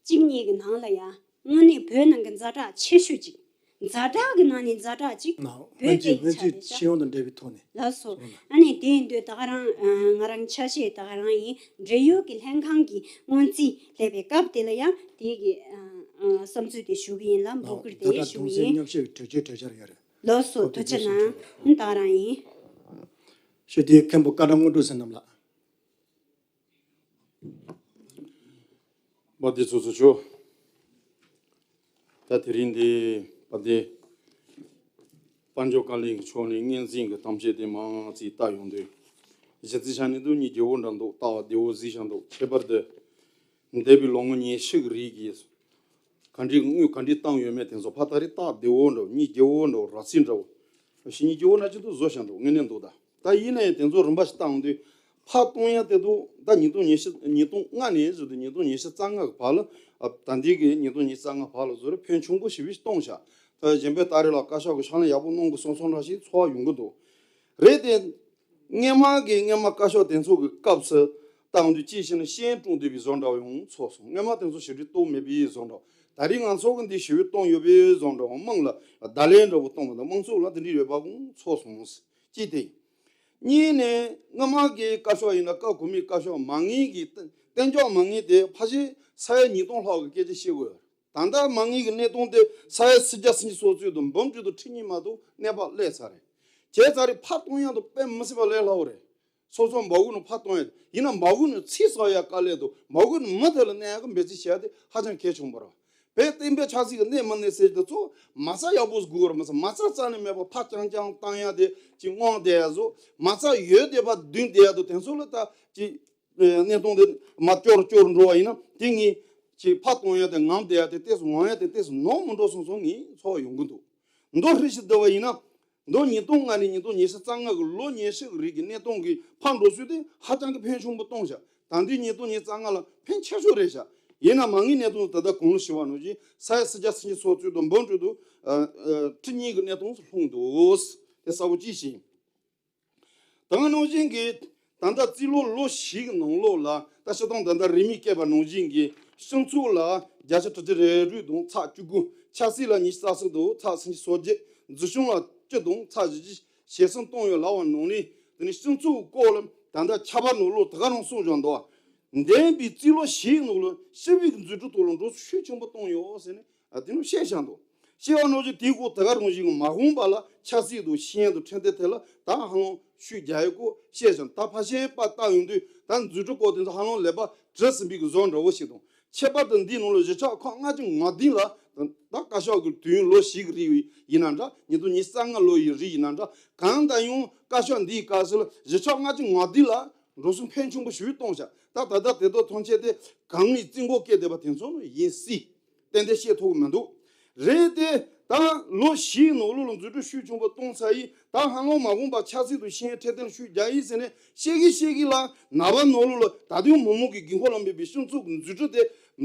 གཅིག་གཉིས་ཀྱི་ནང་ལ་ཡ་དངོས་གནས་བོད་ནང་གི་ཛ་དྲག་ཆེ་ཤོས་ཅིག་ཛ་དྲག་གི་ནང་ནས་ཛ་དྲག་ཅིག་ནའོ་བོད་སྔོན་རྩིས་སྐད་སྔོན་ཆ་རྩིས་དེ་ཤ་སྤྱི་ཡོངས་དང་འབྲེལ་བའི་ཐོག་ནས། ལགས་སོ། སོང་ན། ཨ་ནི་དེ་ཡིན་དུས་ད་ག་རང་ཨ་ང་རང་ཆ་ཤས་ད་ག་རང་ཡིན། འབྲེལ་ཡོད་ཀྱི་ལྷན་ཁང་གི་སྔོན་རྩིས་སླེབས་པའི་སྐབས་དེ་ལ་ཡང་དེ་གི་ཨ་ཨ་བསམ་ཚུལ་དེ་ཞུ་གི་ཡིན་ལ་འབོད་ནའོ་སྐུལ་ད་དེ་ཞུ་གི་སྡོམ་ཚིག་ཡིན། མཉམ་བཤད་ཀྱི་གྲོས་ཆོད་གྲོས་འཆར་ཡོད་རེད། ལགས་སོ། ཐུགས་རྗེ་གནང་། ཨ་ནི་ད་ག་རང་ཡིན། ཞུ་དེའི་མཁན་པོ་བཀའ་དྲིན་དངོས་གྲུབ་ཟེར་རྣམས་ལགས། བ་དེ་ཚོ་ཚོ་ཆོ། ད་དེ་རིང་འདི་བ་དེ་དཔལ་འབྱོར་བཀའ་བློན་གྱི་ཕྱོགས་ནས་སྔོན་རྩིས་ཀྱི་གཏམ་བཤད་དེ་མང་ཙིག་བལྟ་ཡོང་དུས། གཞི་རྩའི་ཆ་ནས་འདུག་གཉིས་རྒྱལ་བོ་འདྲ་འདུག་ལྟ་བ་བདེ་བོ་གཟིགས་བཞག་འདུག་ཁྱད་པར་དུ་འདས་པའི་ལོ་ངོ་ཉི་ཤུ་གི་རིང་གི་ག་འདྲའི་དངུལ་ག་འདྲའི་བཏང་ཡོད་མེད་དེ་ཚོ་ཕ་ད་རེས་ལྟ་བདེ་བོ་འདྲ་བོ་གཉིས་རྒྱལ་བོ་འདྲ་བོ་ར་ཚིག་འདྲ་བོ་ཞིག་གཉིས་རྒྱལ་བོ་འདྲ་ཅིག་འདུག་བཟོ་བཞག་འདུག་དངོས་གནས་འདུག་ད། ད་ཡིན་ན་ཡང་དེ་ཚོ་རིམ་པ་ཞིག་བཏང་དུས་ཕར་གཏོང་ཡ་དེ་ཚོ་ད་ཉིས་སྟོང་ཉི་ཤུ་ཉིས་སྟོང་ལྔ་ནས་བཟོས་ཏེ་ཉིས་སྟོང་ཉི་ཤུ་རྩ་ལྔ་གི་བར་ལ། ཨ་ད་ལྟའི་གི་ཉིས་སྟོང་ཉི་ཤུ་རྩ་ལྔ་བར་ལ་བཟོ་རེ་ཕོན་ཆུང་པོ་ཞིག་བྱུང་ཤག་ད་གཞན་པའི་ཏཱ་རེ་ལགས་བཀའ་ཤག་གི་ཕྱག་ལས་ཡག་པོ་གནང་དགོས་སོང་སོང་ར་ཞིག་ཚོར་བ་ཡོང་གི་འདུག་རེད་དེ། སྔོན་མ་གི་སྔོན་མ་བཀའ་ཤག་དེ་ཚོ་གི་སྐབས་སུ་བཏང་དུས་ཅིའི་ཕྱིར་ན་ཤེས་ཡོན་དཀྲུག་བསྡད་པའི་བཟོ་འདྲ་ཡོང་ཚོར་སོང་། སྔོན་མ་དེ་ཚོ་ཞི་བདེ་གཏོང་མེད་པའི་བཟོ་འདྲ། ད་རིང་ང་ཚོ་གི་འདི་ཞི་བདེ་གཏོང་ཡོད་པའི་བཟོ་འདྲ་དམངས་ལ་བརྡ་ལན་འདྲ་བོ་གཏོང་བ་དང་དམངས་གཙོ་ལ་དེ་འདྲ་ཡོད་པ་ཚོར་སོང་། ཅི་སྟེ། གཉིས་ནས་སྔ་མ་གི་བཀའ་ཤོག་ཡིན་ན། བཀའ་གོང་མའི་བཀའ་ཤོག་མ་དངུལ་གྱི་གཏན་གཏན་འཇགས་མ་དངུལ་དེ་ཕལ་ཆེར་ས་ཡ་ཉིས་སྟོང་ལྷག་གི་སྐད་ཆ་བཤད་དགོས། ད་ལྟ་མ་དངུལ་གྱི་གནས་སྟངས་དེ་ས་ཡ་སུམ་བརྒྱ་སུམ་ཅུ་སོ་གཅིག་དང་འབུམ་དྲུག་དང་ཁྲི་གཉིས་མ་གཏོགས་གནས་སྤར་སླེབས་ཚར་རེད། བྱས་ཙང་རེད། ཕར་གཏོང་ཡག་དེ་དཔེ་མི་སྲིད་པ་ལས་སླ་བོ་རེད། སོ་སོ་འབག་དགོས་ན་ཕར་གཏོང་ཡག་ཡིན་ན། འབག་དགོས་ན་ཚིག་ཟ་ཡག་དཀའ་ལས་འདུག་འབག་དགོས་ན་མུ་མཐུད་ལ་གནས་ཡག་གི་འབད་བརྩོན་བྱེད་ཡག་དེ་ཧ་ཅང་གལ་ཆེན་པོ་རེད། བོད་བསྟན་པའི་ཆབ་སྲིད་ཀྱི་གནས་མི་གནས་ཟེར་དེ་ཚོ་མ་རྩ་ཡག་པོ་ཟིག་དགོས་རེད། མ་རྩ་མ་རྩ་རྩ་ནས་མེད་པ་ཕར་རྐྱང་རྐྱང་བཏང་ཡག་དེ་ཅིག་དབང་བསྡད་ཡག་བཟོ། མ་རྩ་ཡོད་བསྡད་པ་བདུན་བསྡད་ཡག་དེ་དེ་ཚོ་ལ་ད་ཅིག་གནས་སྟངས་དེ་མར་སྐྱོར་སྐྱོར་འགྲོ་བ་ཡིན་ན། དེ་ངས་ཅིག་ཕར་གཏོང་ཡག་དེ་ངམ་བསྡད་ཡག་དེ་ཏོག་ཙམ་ངོམ་ཡག་དེ་ཏོག་ཙམ་ནོར་མི་འགྲོ་སོང་སོང་ངས་ཚོར་བ་ཡོང་གི་འདུག་མདོར་བསྡུས་ཤིག་བསྡུ་བ་ཡིན་ན། མདོར་ཉིས་སྟོང་ལྔ་ནས་ཉིས་སྟོང་ཉི་ཤུ་རྩ་ལྔ་གི་ལོ་ཉི་ཤུ་གི་རིང་གི་གནས་སྟངས་ཀྱི་ཕར་འགྲོ་ཚུལ་དེ་ཧ་ཅང་གི་ཕན་ཆེན་པོ་གཏོང་བཞག་ད་ལྟའི་ཉིས་སྟོང་ཉི་ཤུ་རྩ་ལྔ་ལ་ཕན་ཆེ་ཤོས་རེད་བཞག་ཡིན་ན་མ་དངུལ་གནས་སྟངས་ད་ལྟ་གོང་ལ་ཞུས་པ་ནང་བཞིན་ས་ཡ་སུམ་བརྒྱ་སུམ་ཅུ་སོ་གཅིག་དང་འབུམ་དྲུག་དང་ཁྲི་གཉིས་ཀྱི་གནས་སྟངས་སུ་ལྷུང་འདུག་དེ་གསལ་པོ་ཅིག་ཤེས། ད་ག་ནང་བཞིན་གྱི་ད་ལྟ་རྩིས་ལོ་ལོ་བཞི་གི་ནང་ལོགས་ལ། ད་སྤྱིར་བཏང་ད་ལྟ་རིན་མེད་བཀལ་བ་ནང་བཞིན་གྱི་སྤྱི་ཚོགས་ལ་བརྒྱ་ཆ་དྲུག་ཅུ་རེ་དྲུག་དང་ཚེག་བཅུ་དགུ། ཆབ་སྲིད་ལ་ཉི་ཤུ་རྩ་གསུམ་དང་ཚེག་སུམ་ཅུ་སོ་བརྒྱད། འཛིན་སྐྱོང་ལ་བཅུ་དང་ཚེག་བཞི་བཅུ་ཞེ་གསུམ་བཏང་ཡོད་ལབ་པ་ནང་ནས། དེ་ནི་སྤྱི་ཚོགས་སྐོར་ལ་ད་ལྟ་ཁྱབ་པ་ནང་ལོགས་ད་ག་རང་གསུངས་བཞག་འདུག་ལྡན་པའི་རྩིས་ལོ་བཞིའི་ནང་ལ་སྤྱི་པའི་འཛུགས་སྐྲུན་ཐོག་ལ་འགྲོ་སོང་ཤུགས་ཆེན་པོ་བཏང་ཡོད་ཟེར་ནས་དེ་ནི་བཤད་བཞག་འདུག་བཤད་པ་ནང་བཞིན་དེའི་སྐོར་ད་ག་རང་བཞིན་གྱི་མ་འོངས་པ་ལ་ཆབ་སྲིད་དང་ཤེས་ཡོན་དང་ཁྲིམས་དེ་ཐད་ལ་ད་ཧ་ལམ་ཤུགས་རྒྱག་ཡག་སྐོར་བཤད་བཞག་ད་ཕལ་ཆེར་པར་བལྟ་ཡོང་དུས་ད་འཛུགས་སྐྲུན་སྐོར་དེ་ཚོ་ཧ་ལམ་ལེགས་པར་གྲུབ་ཟིན་པའི་གི་བཟོ་འདྲ་བོ་ཞིག་དང་། ཁྱད་པར་དུ་འདིའི་ནང་ལ་གཞིས་ཆགས་ཁག་ལྔ་བཅུ་ང་བདུན་ལ་ད་བཀའ་ཤག་གི་དུས་ཡུན་ལོ་བཞི་གི་རིང་ཡིན་ན་འདྲ། ཉིས་སྟོང་ཉི་ཤུ་རྩ་ལྔ་ལོ་ཡི་རིང་ཡིན་ན་འདྲ། གང་ལྟར་ཡང་བཀའ་ཤག་འདིའི་སྐབས་སུ་ལ་གཞིས་ཆགས་ལྔ་བཅུ་ང་བདུན་ལ་འགྲོ་སོང་ཕོན་ཆེན་པོ་ཞིག་གཏོང་བཞག་ད་ད་ལྟ་དེ་དག་ཐམས་ཅད་དེ་གང་ནས་རྩིས་འགོ་བཀལ་བསྡད་པ་དེ་ཚོ་ནི་ཡིན་སྲིད། ཏན་ཏན་བཤད་ཐུབ་ཀྱི་མི་འདུག་རེད་དེ། ད་ལོ་བཞིའི་ནང་ལོགས་ལ་འཛུགས་སྐྲུན་ཤུགས་ཆེན་པོ་གཏོང་ཚར་ཡིན། ད་ཧ་ལམ་མ་འོངས་པ་ཆབ་སྲིད་དང་ཤེས་ཡོན་འཕྲོད་བསྟེན་ལ་ཤུགས་རྒྱག་ཡིན་ཟེར་ནས་བཤད་ཀྱིན་བཤད་ཀྱིན་ལ། ནངས་པ་ནང་ལོགས་ལ་ད་དུང་མི་མང་གི་དགོས་མཁོ་ལ་དམིགས་པའི་སྤྱི་ཚོགས་ཀྱི་འཛུགས་སྐྲུན་དེ་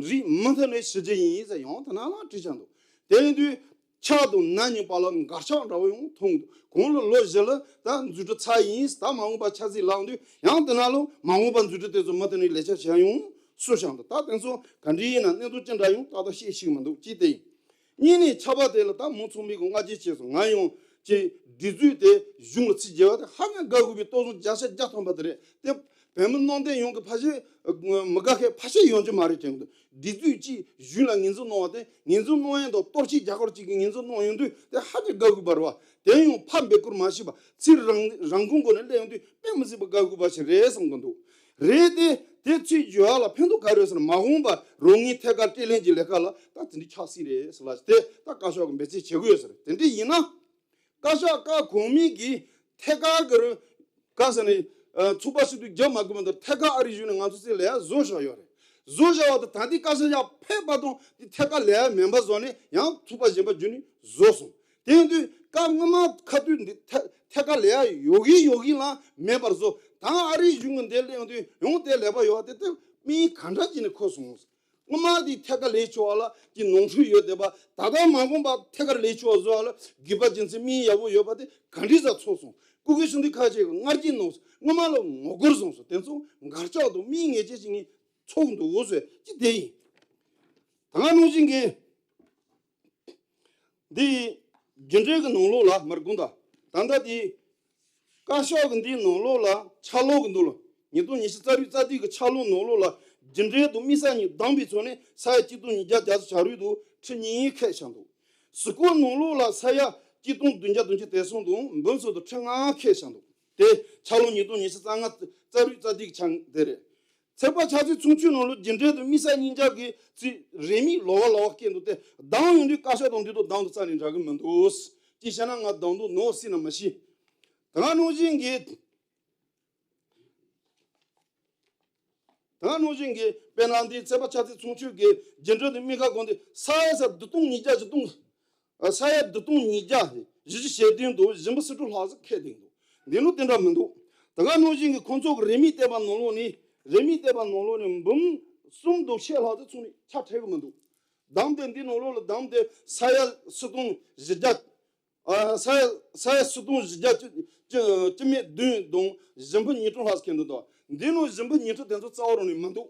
རིགས་མུ་མཐུད་ནས་བྱེད་རྒྱུ་ཡིན་ཟེར་ཡང་དེ་ནང་ལ་བྲིས་བཞག་འདུག་དེ་ཡིན་དུས། ཆགས་དང་ན་ནིང་བར་ལ་འགར་ཆགས་འདྲ་བོ་ཡང་མཐོང་འདུག་གོང་ལ་ལོ་བཞི་ལ་ད་འཛུགས་སྐྲུན་ཚར་ཡིན། ད་མ་འོངས་པ་ཆབ་སྲིད་ལངས་དུས་ཡང་དེ་ན་ལོ་མ་འོངས་པ་འཛུགས་སྐྲུན་དེ་ཚོ་མུ་མཐུད་ནས་ལས་ཀ་བྱེད་ཡོང་སུ་བྱང་དུ། ད་དེ་ཚོ་ག་འདྲ་ཡིན་ན་གནས་ཚུལ་ཅི་འདྲ་ཡོང་ཏག་ཏག་ཤེས་ཤིག་མི་འདུག་གཅིག་དེ་ཡིན། གཉིས་ནས་ཆབ་པ་དེ་ལ་ད་མང་ཚོགས་མི་གི་བསྔགས་བརྗོད་བྱས་སོང་། ང་ཡང་ཅིག་སྒྲིག་འཛུགས་དེ་གཞུང་ལ་ཚིག་བརྗེ་བ་དེ་ཧ་ཅང་དགའ་དགོས་པའི་ལྟོ་ཟོང་བརྒྱ་ཆ་བརྒྱ་ཐམ་པ་དེ་རེད་དེ། བོད་མི་སྣང་བརྟན་ཡོངས་ཀྱི་ཕལ་ཆེར་མི་དགའ་མཁན་ཕལ་ཆེར་ཡོང་རྒྱུ་མ་རེད་དྲན་གི་འདུག་སྒྲིག་འཛུགས་ཀྱིས་གཞུང་ལ་ངོས་འཛིན་གནང་བ་དེ། ངོས་འཛིན་གནང་ཡས་དང་གཏོར་བཤིག་རྒྱ་གར་གཅིག་གིས་ངོས་འཛིན་གནང་ཡོང་དུས་དེ་ཧ་ཅང་དགའ་དགོས་པ་རེད་བ། དེ་ཡང་ཕར་འབོད་སྐུལ་མ་བྱས་པ་ཚུར་རང་རང་ཁོངས་སྒོ་ནས་སླེབས་ཡོང་དུས་དཔེ་མི་སྲིད་པ་དགའ་དགོས་པ་ཞིག་རེད་བསམ་གི་འདུག་རེད་དེ། དེ་ཚུར་བརྗོད་ཡག་ལ་ཕན་ཐོགས་ག་རེ་ཡོད་ཟེར་ན། མ་འོངས་པ་རང་ངོས་ཐད་ཀར་སྤྲོད་ལེན་གྱི་ལས་ཀ་ལ་ད་དེ་འདྲའི་ཆགས་སྲིད་རེད་ཟེར་ལ། དེ་ད་བཀའ་ཤག་གིས་འབད་བརྩོན་བྱེད་དགོས་ཡོད་ཟེར། དེ་འདྲ་ཡིན་ན། བཀའ་ཤག་བཀའ་གོང་མའི་གི་ཐད་ཀར་གི་རུ་ག་ཟེར་ནས། ཚོགས་པ་ཞིག་ཏུ་རྒྱབ་མ་དགོས་མ་གཏོགས་ཐད་ཀར་ཨ་རིའི་གཞུང་ནས་ང་ཚོ་སྲིད་ལས་བཟོ་བཞག་ཡོད་རེད། བཟོ་བཞག་པ་དང་ད་ལྟའི་བཀའ་ཤག་ཡར་ཕེབས་པ་དང་དེ་ཐད་ཀར་ལས་མིན་པ་བཟོ་ནས་ཡང་ཚོགས་པ་གཞན་པ་བརྒྱུད་ནས་བཟོ་སོང་། དེ་ཡིན་དུས་བཀའ་སྔ་མ་ཁ་ཐུག་འདི་ཐད་ཐད་ཀར་ལས་ཡོད་གི་ཡོད་གི་ལ་མེད་པར་བཟོ། ད་ཨ་རིའི་གཞུང་གི་འདི་སླེབས་དུས་ཡང་དེ་ལས་པ་ཡོད་པ་དེ་དེ་མིང་ག་འདྲ་བྱས་ནས་འཁོད་སོང་། སྔོན་མ་དེ་ཐད་ཀར་ལས་བྱེད་པ་ལ་དེ་ནོར་འཁྲུལ་ཡོད་བསྡད་པ། ད་ལྟ་མ་འོངས་པ་ཐད་ཀར་ལས་བྱེད་པ་བཟོ་བ་ལ་དགོས་པ་རྒྱུ་མཚན་མིང་ཡག་པོ་ཡོད་པ་དེ་ག་འདྲ་ཟ་ཚོར་སོང་། སྐུ་སྒེར་ཞུ་འདི་ཁ་ཆེ་གི་ངར་གྱིས་ནོར་སོང་། སྔོན་མ་ལ་ངོ་རྒོལ་སོང་སོང་། དེ་ཚོ་འགར་ལྕག་དང་མིང་ངེས་ཅན་ཞིག་ངས་ཚོར་འདུག་ཟེར་གྱི་དེ་ཡིན། ད་ག་ནང་བཞིན་གྱི་འདི་རྒྱུ་འབྲས་ཀྱི་ནང་ལོགས་ལ་མར་དགོངས་དག་ད་ལྟ་དེ། བཀའ་ཤག་གི་འདིའི་ནང་ལོགས་ལ་ཕྱག་ལུང་གི་འདུག་ལ། ཉིས་སྟོང་ཉི་ཤུ་རྩ་དྲུག་རྩ་བདུན་གི་ཕྱག་ལུང་ནང་ལོགས་ལ་རྒྱུ་འབྲས་དང་དམིགས་བསལ་གཉིས་བདམས་པའི་ཐོག་ནས་ས་ཡ་གཅིག་སྟོང་ཉིས་བརྒྱ་གྱ་དྲུག་དང་ཁྲི་གཉིས་ཁེལ་བཞག་འདུག་གཟིགས་སྐོར་ནང་ལོགས་ལ་ས་ཡ་གཅིག་སྟོང་བདུན་བརྒྱ་བདུན་ཅུ་དོན་གསུམ་དང་འབུམ་ཚོ་དང་ཁྲི་ལྔ་ཁེལ་བཞག་འདུག་དེ་ཕྱག་ལུང་ཉིས་སྟོང་ཉི་ཤུ་རྩ་ལྔ་རྩ་དྲུག་རྩ་བདུན་གི་ཆ་དེ་རེད། ཚོགས་པ་ཆབ་སྲིད་ཚོགས་ཆུང་ནང་ལོགས་རྒྱུ་འབྲས་དང་དམིགས་བསལ་གཉིས་ཆ་གི་ཚིག་རེ་མིག་ལོགས་ལོགས་སྐྱེས་འདུག་སྟེ། བདམས་ཡོང་དུས་བཀའ་ཤག་དང་འདི་དང་བདམས་དང་རྩ་ནས་འདྲ་གི་མི་འདུག་ཅི་བྱས་ན་ང་བདམས་འདུག་ནོར་སྲིད་ན་མི་ཤེས། ད་ག་ནང་བཞིན་གྱི། ད་ག་ནང་བཞིན་གྱི་དཔེར་ན་འདི་ཚོགས་པ་ཆབ་སྲིད་ཚོགས་ཆུང་གི་རྒྱུ་འབྲས་དང་དམིགས་བཀར་དགོངས་དེ་ས་ཡ་ས་བདུན་སྟོང་ཉིས་བརྒྱ་བཞི་སྟོང་། ས་ཡ་བདུན་སྟོང་ཉིས་བརྒྱ་བཞི་བཅུ་ཞེ་བདུན་དང་བཞི་འབུམ་སུམ་ཅུ་ལྷག་ཙམ་ཁེལ་བསྡད་འདུག་འདི་ལོ་དེ་འདྲ་མི་འདུག་ད་ག་ནང་བཞིན་གྱི་ཁོང་ཚོ་གི་རེ་མིག་བལྟས་པ་ནང་ལོགས་ནས་རེ་མིག་བལྟས་པ་ནང་ལོགས་ནས་འབུམ་གསུམ་དང་ཕྱེད་ལྷག་ཙམ་ཚུར་ནས་ཆ་འཕྲད་གི་མི་འདུག་བདམས་ཏེ་འདི་ནང་ལོགས་ལ་བདམས་ཏེ་ས་ཡ་སུམ་སྟོང་བཞི་བརྒྱ། ཨ། ས་ཡ་ས་ཡ་སུམ་སྟོང་བཞི་བརྒྱ་བཅུ་བཅུ་བཅུ་མེད་བདུན་དང་བཞི་འབུམ་ཉིས་སྟོང་ལྷག་ཙམ་འདུག་འདི་ནང་བཞི་འབུམ་ཉིས་སྟོང་དེ་ཚོ་རྩ་བ་རང་ནས་མི་འདུག་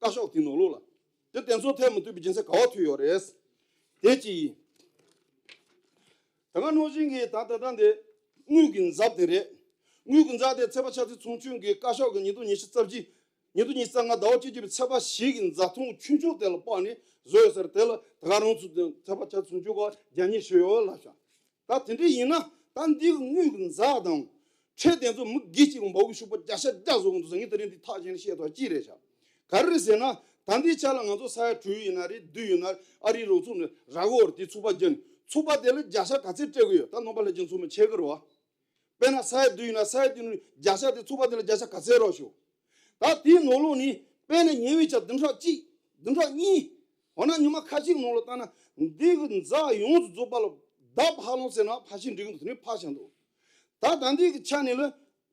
བཀའ་ཤག་དེའི་ནང་ལོགས་ལ། དེ་དེ་ཚོ་ཐེབས་མི་ཐུབ་པའི་རྒྱུ་མཚན་ག་བ་ཐུག་ཡོད་རེད། དེ་གཅིག་ཡིན། ད་ག་ནང་བཞིན་གྱི་ད་ད་ལྟ་འདི་དངུལ་གྱི་འཛབ་དེ་རེད། དངུལ་གྱི་འཛག་དེ་ཚེས་པ་ཆ་ཚིགས་ཚོགས་ཆུང་གིས་བཀའ་ཤག་གིས་ཉིས་སྟོང་ཉི་ཤུ་རྩ་བཞི། ཉིས་སྟོང་ཉི་ཤུ་རྩ་ལྔ་ཟླ་བ་བཅུ་གཅིག་པའི་ཚེས་པ་བཞི་གི་འཛའ་ཐང་ཆུང་ཆུང་དེ་ལ་དཔག་ནས་བཟོས་ཡོད་ས་རེད། དེ་ལ་ད་ག་རང་ཚོ་ཚེས་པ་ཆ་ཚིགས་ཚོགས་ཆུང་གིས་རྒྱབ་གཉེར་ཞུས་ཡོད་ལབ་ཤག་ད་དེ་འདྲ་ཡིན་ན་ད་འདི་གི་དངུལ་གྱི་འཛག་དང་ཁྲལ་དེ་ཚོ་མི་སྒེར་གཅིག་གི་འབའ་གི་ཤུག་པ་བརྒྱ་ཆ་བརྒྱ་བཟོ་གི་འདུག་ཟེར། ངས་དེ་རིང་འདི་ཐག་བཅད་ནས་བཤད་ཐུབ་པ་ཅི་རེད་ཤག་ག་རེ་རེད་ཟེར་ན། ད་འདིའི་ཆ་ལ་ང་ཚོ་ས་ཡ་དྲུག་ཡིན་ན་རེད། བདུན་ཡིན་ན་ཨ་རིའི་རོགས་ཚོགས་ནས་རག་གི་ཡོད་རེད། དེ་ཚུགས་པ་བརྒྱབ་ནས་ཚུགས་པ་དེ་ལ་བརྒྱ་ཆ་ག་ཚད་སྤྲད་གི་ཡོད། ད་ནང་པ་ལྷན་རྒྱས་ཚོ་མི་ཆེ་གི་རེད་བ། དཔེར་ན་ས་ཡ་བདུན་ཡིན་ན་ས་ཡ་བདུན་ནི་བརྒྱ་ཆ་དེ་ཚུགས་པ་དེ་ལ་བརྒྱ་ཆ་ག་ཚད་རོགས་ཞུ། ད་དེའི་ནང་ལོགས་ནས་དཔེར་ན་ཉེ་བའི་ཆར་བདུན་ཕྲག་གཅིག་བདུན་ཕྲག་གཉིས། འོ་ན་ཉི་མ་ཁ་ཤས་ནང་ལ་བལྟས་ན་འདི་གི་འཛག་ཡོངས་སུ་རྫོགས་པ་ལ་བརྡབ་ཧ་ལོང་ཟེར་ན་ཕལ་ཆེར་འགྲིག་གི་འདུག་དེ་ནས་ཕར་བཞག་འདུག་ད་ད་འདི་གི་ཆ་ནས་ལ་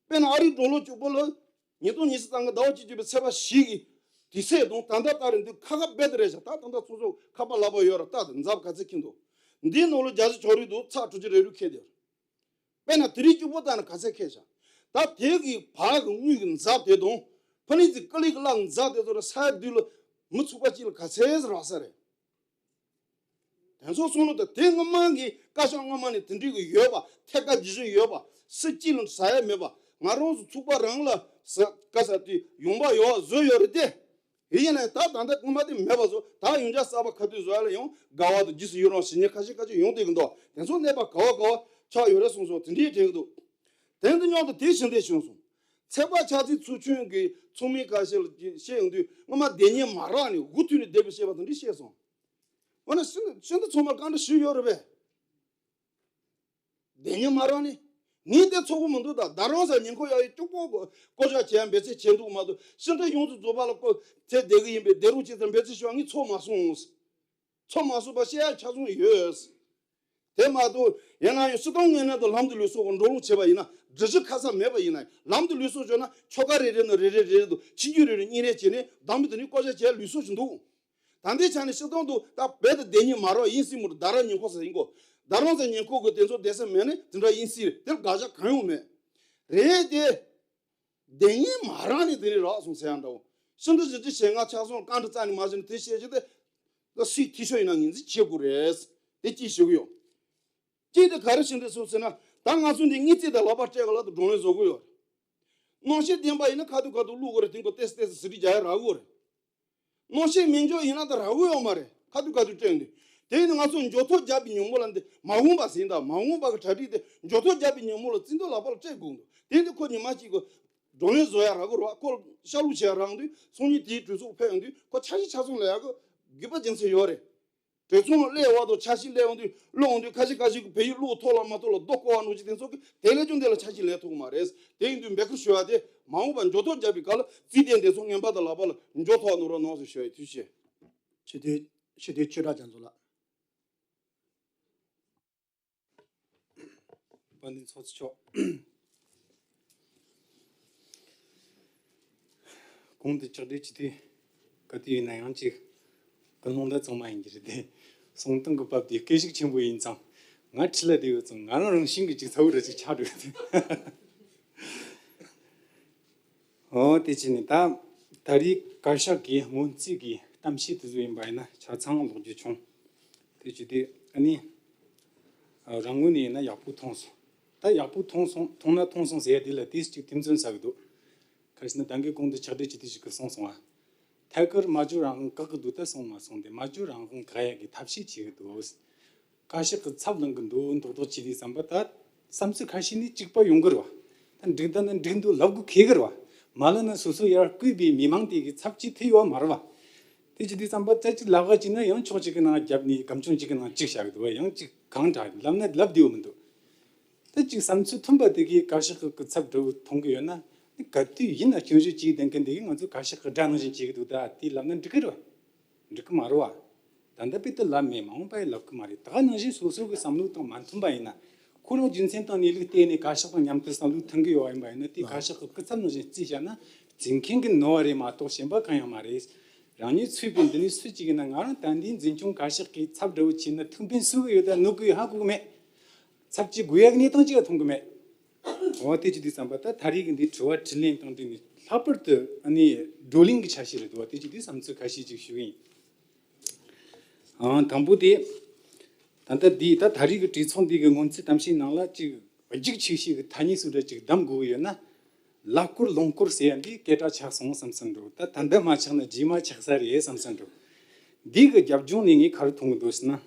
དཔེར་ན་ཨ་རིའི་ཌོ་ལར་གཅིག་པོ་ལ་ཉིས་སྟོང་ཉི་ཤུ་རྩ་ལྔ་ཟླ་བ་བཅུ་གཅིག་པའི་ཚེས་པ་བཞི་གི་དུས་ཚོད་དང་ད་ལྟ་ལྟར་འདི་ཁ་ཁ་རྦད་དེ་རེད་ཤག་ད་ད་ལྟ་ཚོགས་གཙོ་ཁ་པར་ལག་པར་ཡོད་ར། ད་འཛག་ག་ཚད་འཁྱེར་འདུག་འདིའི་ནང་ལ་བརྒྱ་ཆ་ཆོག་རེད་འདུག་ཚེག་དྲུག་ཅུ་རེ་རེ་འཁྱེར་བསྡད་ཡོད། དཔེར་ན་དེ་རིང་གཅིག་པོ་བལྟས་ན་ག་ཚད་འཁྱེར་ཤག་ད་དེ་གི་བར་གི་དངུལ་གྱི་འཛག་དེ་དང་ཕ་ལི་ཙི་ཀ་ལི་གི་གླ་འཛག་དེ་ཚོ་ལ་ས་ཡ་བདུན་ལ་མི་ཚུགས་པ་གཅིག་ལ་ག་ཚད་རག་ས་རེད། དེ་ཚོ་གསུང་ལོ་ད་དེ་སྔ་མ་གི་བཀའ་ཤག་སྔ་མ་ནས་དེ་འདྲའི་གི་ཡོད་པ། ཐད་ཀར་རྒྱུ་ཆ་ཡོད་པ། སུ་གཅིག་ལ་ཟ་ཡ་མེད་པ། ང་རང་ཚོ་ཚུགས་པ་རང་ལ་ཟ་ག་ས་དེ་ཡོང་འབབ་ཡོད་པ་བཟོས་ཡོད་རེད་དེ། དེ་ཡིན་ན་ད་ད་ལྟ་སྔོན་མ་དེ་མེད་པ་བཟོ། ད་ཡང་བསྐྱར་གསར་པ་ཁ་གཏད་བཟོ་ཡ་ལ་ཡང་དགའ་བ་དང་རྗེས་སུ་ཡི་རང་བྱེད་མཁན་ཁ་ཤས་ཁ་ཤས་ཡོང་བསྡད་ཀྱི་འདུག་དེ་ཚོ་གནས་པ་ག་བ་ག་བ་ཆགས་ཡོད་རེད་གསུངས་སོང་། དེ་འདྲའི་དྲན་གྱི་འདུག་དེ་འདི་མཉམ་དུ་དེ་ཕྱིར་འཐེན་བྱུང་སོང་། ཚེས་པ་ཆ་ཚིགས་ཚོགས་ཆུང་གི་ཚོགས་མི་ཁ་ཤས་ལ་བཤད་ཡོང་དུས་སྔོན་མ་སྡེ་གཉིས་མ་རག་ནས་འུ་ཐུག་ནས་བསྡད་པའི་བཤད་པ་དེ་འདྲ་བཤད་སོང་། འོ་ན་ཤིན་ཏུ་ཤིན་ཏུ་ཚང་མར་བཀའ་འདྲི་ཞུས་ཡོད་རེད་པས། སྡེ་གཉིས་མ་རག་ནས། ངས་དེ་ཚོགས་གི་མི་འདུག་ད་ད་རང་སར་ཉེ་འཁོར་ཡག་ཡོད་སྐྱུག་པོ་བསྐོ་བཞག་བྱས་འབད་བརྩོན་བྱས་འདུག་མ་གཏོགས་ཤིན་ཏུ་ཡོངས་སུ་རྫོགས་པ་ལ་བསྐོ་ཚེ་བསྡད་གི་ཡིན་པས་བསྡད་རོགས་བྱེད་ཙམ་འབད་བརྩོན་ཞུ་བ་ངས་ཚོར་མ་སོང་། ཚོར་མ་སོང་བ་བཤད་ཡ་ཆ་ཚང་ཡོད། དེ་མ་གཏོགས་ཡིན་ན་ཡང་སྤྱིར་བཏང་ངོས་ནས་དང་ལམ་དུ་ལུགས་སྲོལ་འགྲོ་ལུགས་བྱས་པ་ཡིན་ན་སྒྲིག་གཞི་ཁ་གསལ་མེད་པ་ཡིན་ན་ལམ་དུ་ལུགས་སྲོལ་བྱས་ན་ཆོལ་ཁ་རེ་རེ་ནས་རེ་རེ་རེ་རེ་དང་ཆིག་བརྒྱུད་རེ་རེ་གཉིས་རེ་བྱས་ནས་བདམས་པའི་དེ་ནས་བསྐོ་བཞག་བྱས་ལུགས་སྲོལ་ཞིག་འདུག་ད་ལྟའི་ཆ་ནས་སྤྱིར་བཏང་དུ་ད་རྦད་དེ་སྡེ་གཉིས་མ་རག་ཡིན་སྲིད་མོད་ད་ར་ཉེ་འཁོར་ས་ཡིན་གོ། ད་རང་ས་ཉེ་འཁོར་གི་དེ་ཚོ་བསྡད་ས་མེད་ནས་དེ་འདྲ་ཡིན་སྲིད་རེད། དེར་དགག་བྱ་གང་ཡང་མེད། རེད་དེ། སྡེ་གཉིས་མ་རག་ནས་དེ་ནས་རག་སོང་ཟེར་ཡང་འདྲ་བོ། ཤིན་ཏུ་གཞི་རྒྱུ་ཞེ་ལྔ་ཆགས་སོང་། རྐང་བྲི་རྩ་ནས་མ་བྱས་ནས་དེ་བཤད་རྒྱུ་དེ། ད་སུས་འཐུས་ཤོར་ཡིན་ན་ངོས་འཛིན་བྱེད་དགོས་རེད། དེ་ཅིག་ཞུ་གི་ཡོད། གཅིག་དེ་ག་རེ་བྱེད་འདོད་སོང་ཟེར་ན་ད་ང་ཚོ་འདི་དངུལ་རྩིས་དང་ལག་པ་སྤྲད་ག་ལ་དུ་བགྲོ་གླེང་བཟོ་གི་ཡོད་རེད། གནང་བཤད་ལྡན་པ་ཡིན་ན་ཁ་ཐུག་ཁ་ཐུག་བླུག་དགོས་རེད། དེང་གི་ཏེས་ཏེས་ཟི་རི་རྒྱག་ཡ་རག་གི་ཡོད་རེད། གནང་བཤད་མི་འཇོག་ཡིན་ན་ད་རག་གི་ཡོད་མ་རེད། ཁ་ཐུག་ཁ་ཐུག་སྤྲད་འདུག་དེ་ཡིན་ང་ཚོ་འཇོག་ཐོ་བརྒྱབ་པའི་ཉིན་མོ་ལ་འདི་མ་འོངས་པ་ཟིན་ད་མ་འོངས་པ་གི་གྲ་སྒྲིག་དེ་འཇོག་ཐོ་བརྒྱབ་པའི་ཉིན་མོ་ལ་རྩིས་འདོད་ལག་པ་ལ་སྤྲད་དགོས་འདུག་དེ་འདི་ཁོ་ཉི་མ་གཅིག་གི་བགྲོ་གླེང་བཟོ་ཡ་རག་གི་རེད་བ། ཁོ་ལ་ཤར་ལུགས་བྱེད་ཡ་རག་འདུག་སང་ཉིན་དེའི་གྲོས་ཚོགས་ཕེབས་ཡོང་དུས་ཁོ་འཆར་གཞི་ཆ་ཚང་ལ་ཡག་གི་དགོས་པ་རྒྱུ་མཚན་ཡོད་རེད། གྲོས་ཚོགས་ལ་སླེབས་བ་དང་འཆར་གཞི་སླེབས་ཡོང་དུས་ཀློག་ཡོང་དུས་ཁ་ཤས་ཁ་ཤས་ཀྱི་བོད་ཡིག་ཀློག་ཐུབ་ལ་མ་ཐུབ་ལ་རྡོ་བརྐོ་བ་ནང་བཞིན་དེ་ཚོ་གི་དེ་ལས་ཀྱང་དེ་ལ་འཆར་གཞི་ལེན་ཐུབ་ཀྱི་མ་རེད། དེ་ཡིན་དུས་འབད་ཁུར་ཞུ་བ་དེ་མ་འོངས་པར་འཇོག་ཐོ་བརྒྱབ་པའི་སྐབས་ལ་རྩིས་དེ་འདི་ཚོ་ངན་པ་དང་ལག་པ་ལ་འཇོག་ཐུབ་ནོར་བ་གནང་ཟེར་ཞུ་བའི་ཐུགས་རྗེ་ཆེ། སྤྱི་འཐུས་སྤྱི་འཐུས་ཆོས་གྲགས་རྒྱ་མཚོ་ལགས། དཔལ་ལྡན་ཚོགས་གཙོ་མཆོག་གོང་དུ་ཕྱག་སྦྲེལ་བྱེད་དུས་ག་དུས་ཡིན་ན་ཡང་ཅིག་ཀུན་སློང་འདྲ་ཚང་མ་ཡིན་གྱི་རེད་དེ། གསུང་སྟངས་ཀྱི་བབ་དེ་སྐད་ཤུགས་ཆེན་པོ་ཡིན་ཙང་ང་ཁྲིད་ལ་བསྡད་ཡོད་ཙང་ང་རང་རང་བཞིན་གྱིས་ཅིག་ཚ་བོ་ར་ཅིག་ཆགས་འགྲོ་གི་འདུག་འོ་དེ་བྱས་ནས་ད་ད་རེས་བཀའ་ཤག་གི་སྔོན་རྩིས་ཀྱི་གཏམ་བཤད་དེ་ཚོ་ཡིན་པ་ཡིན་ན་ཆ་ཚང་ཀློག་རྒྱུ་བྱུང་། དེ་བྱས་དུས་ཨ་ནི་རང་ངོས་ནས་ཡིན་ན་ཡག་པོ་མཐོང་སོང་། ད་ཡག་པོ་མཐོང་སོང་མཐོང་ན་མཐོང་སོང་ཟེར་ཡ་དེ་ལ་དེ་ཅིག་དུས་མཚུངས་ཟ་གི་འདུག་ག་རེ་ཟེར་ན་ད་གིན་གོང་དུ་ཕྱག་སྦྲེལ་བྱེད་དུས་ཞིག་གིས་གསུངས་སོང་ང་། ཐད་ཀར་སྨྲ་བརྗོད་རང་དབང་བཀག་གི་འདུག་ད་གསུངས་མ་སོང་སྟེ་སྨྲ་བརྗོད་རང་དབང་བཀག་ཡ་གི་ཐབས་ཤེས་བྱེད་གི་འདུག་བཀའ་ཤག་གི་ཚབ་ལངས་གི་འདུག་མདོག་མདོག་བྱེད་དུས་ཙམ་པ་ད་བསམ་ཚུལ་ཁ་ཤས་ནི་གཅིག་པ་ཡོང་གི་རེད་བ། ད་འགྲིག་ད་ན་འགྲིག་འདུག་ལབ་དགོས་ཁེལ་གི་རེད་བ། མ་ལབ་ན་སོ་སོ་ཡར་བསྐོས་པའི་མི་མང་དེ་གི་ཚབ་ཅིག་ཐུབ་ཡོད་མ་རེད་བ། དེ་བྱེད་དུས་ཙམ་པ་ད་ཅིག་ལབ་ག་ཅིག་ན་ཡང་ཕྱོགས་གཅིག་གི་ནང་རྒྱབ་ནས་སྒམ་ཆུང་གཅིག་གི་ནང་གཅིག་བཞག་གི་འདུག་བ། ཡང་གཅིག་གང་དྲག་ལབ་ན་ལབ་བདེ་བོ་མི་འདུག་ད་ཅིག་བསམ་ཚུལ་མཐུན་པ་དེ་གིས་བཀའ་ཤག་གི་སྐུ་ཚབ་འདྲ་བོ་མཐོང་གི་ཡོད་ན་ནི་ག་དུས་ཡིན་ན་སྐྱོན་བརྗོད་བྱེད་བསྡད་མཁན་དེ་གིས་ང་ཚོ་བཀའ་ཤག་གི་དགྲ་ནང་བཞིན་བྱེད་ཀྱི་འདུག་ད་དེ་ལབ་ན་འགྲིག་གི་རེད་བ། འགྲིག་གི་མ་རེད་བ། ད་ལྟ་དཔེ་དེ་ལབ་མེད་མ་འོངས་པ་ཡི་ལབ་གི་མ་རེད། ད་ག་ནང་བཞིན་སོ་སོ་གི་བསམ་བློ་དང་མ་མཐུན་པ་ཡིན་ན་ཁོ་རང་རྒྱུ་མཚན་དང་གནས་ལུགས་བལྟས་ནས་བཀའ་ཤག་དང་མཉམ་དུ་བསམ་བློ་མཐུན་གི་ཡོད་པ་ཡིན་པ་ཡིན་ན་དེ་བཀའ་ཤག་གི་སྐུ་ཚབ་ནང་བཞིན་རྩིས་བྱས་ན་རྩིས་མཁན་གི་ནོར་བ་རེད་མ་གཏོགས་གཞན་པ་གང་ཡང་མ་རེད། རང་ཉིད་ཚུད་པའི་འདི་ནས་སུ་གཅིག་ཡིན་ན་ང་རང་ད་འདིའི་འཛིན་སྐྱོང་བཀའ་ཤག་གི་ཚབ་འདྲ་བོ་བྱས་ན་ཐུགས་ཕན་གསོས་གི་ཡོད་ད་གནོད་གི་ཡོད་ཧ་གོ་གི་མེད། ཚབ་ཅིག་དགོས་ཡག་གནས་སྟངས་ཅིག་ལ་མཐོང་གི་མེད། འོ་དེ་ཅི་དུས་ཙམ་པ་ད་ད་རེས་ཀྱི་འདི་དྲི་བ་དྲིས་ལན་དང་འབྲེལ་ནས་ལྷག་པར་དུ་ཨ་ནི་བགྲོ་གླེང་གི་ཆ་ཤས་རེད་འདུག་བ། དེ་ཅི་དུས་བསམ་ཚུལ་ཁ་ཤས་ཅིག་ཞུ་གི་ཡིན། ཨང་དང་པོ་དེ་ད་ལྟ་འདི་ད་ད་རེས་ཀྱི་གྲོས་ཚོགས་འདི་གི་སྔོན་རྩིས་གཏམ་བཤད་ནང་ལ་ཅིག་ རྒྱུགས་ཆེ་ཤོས་ཀྱི་ཐ་སྙད་སུ་འདྲ་ཅིག་གདམ་དགོས་ཡོད་ན། ལ་སྐོར་ལུང་སྐོར་ཟེར་ཡ་འདི་སྐད་གྲགས་ཆགས་སོང་བསམ་བསམ་འགྲོ། ད་ད་འདི་མ་ཆགས་ན་རྗེས་མ་ཆགས་ས་རེད་བསམ་བསམ་འགྲོ། འདི་གི་རྒྱབ་ལྗོངས་ནས་ངས་ག་རེ་མཐོང་གི་འདུག་ཟེར་ན།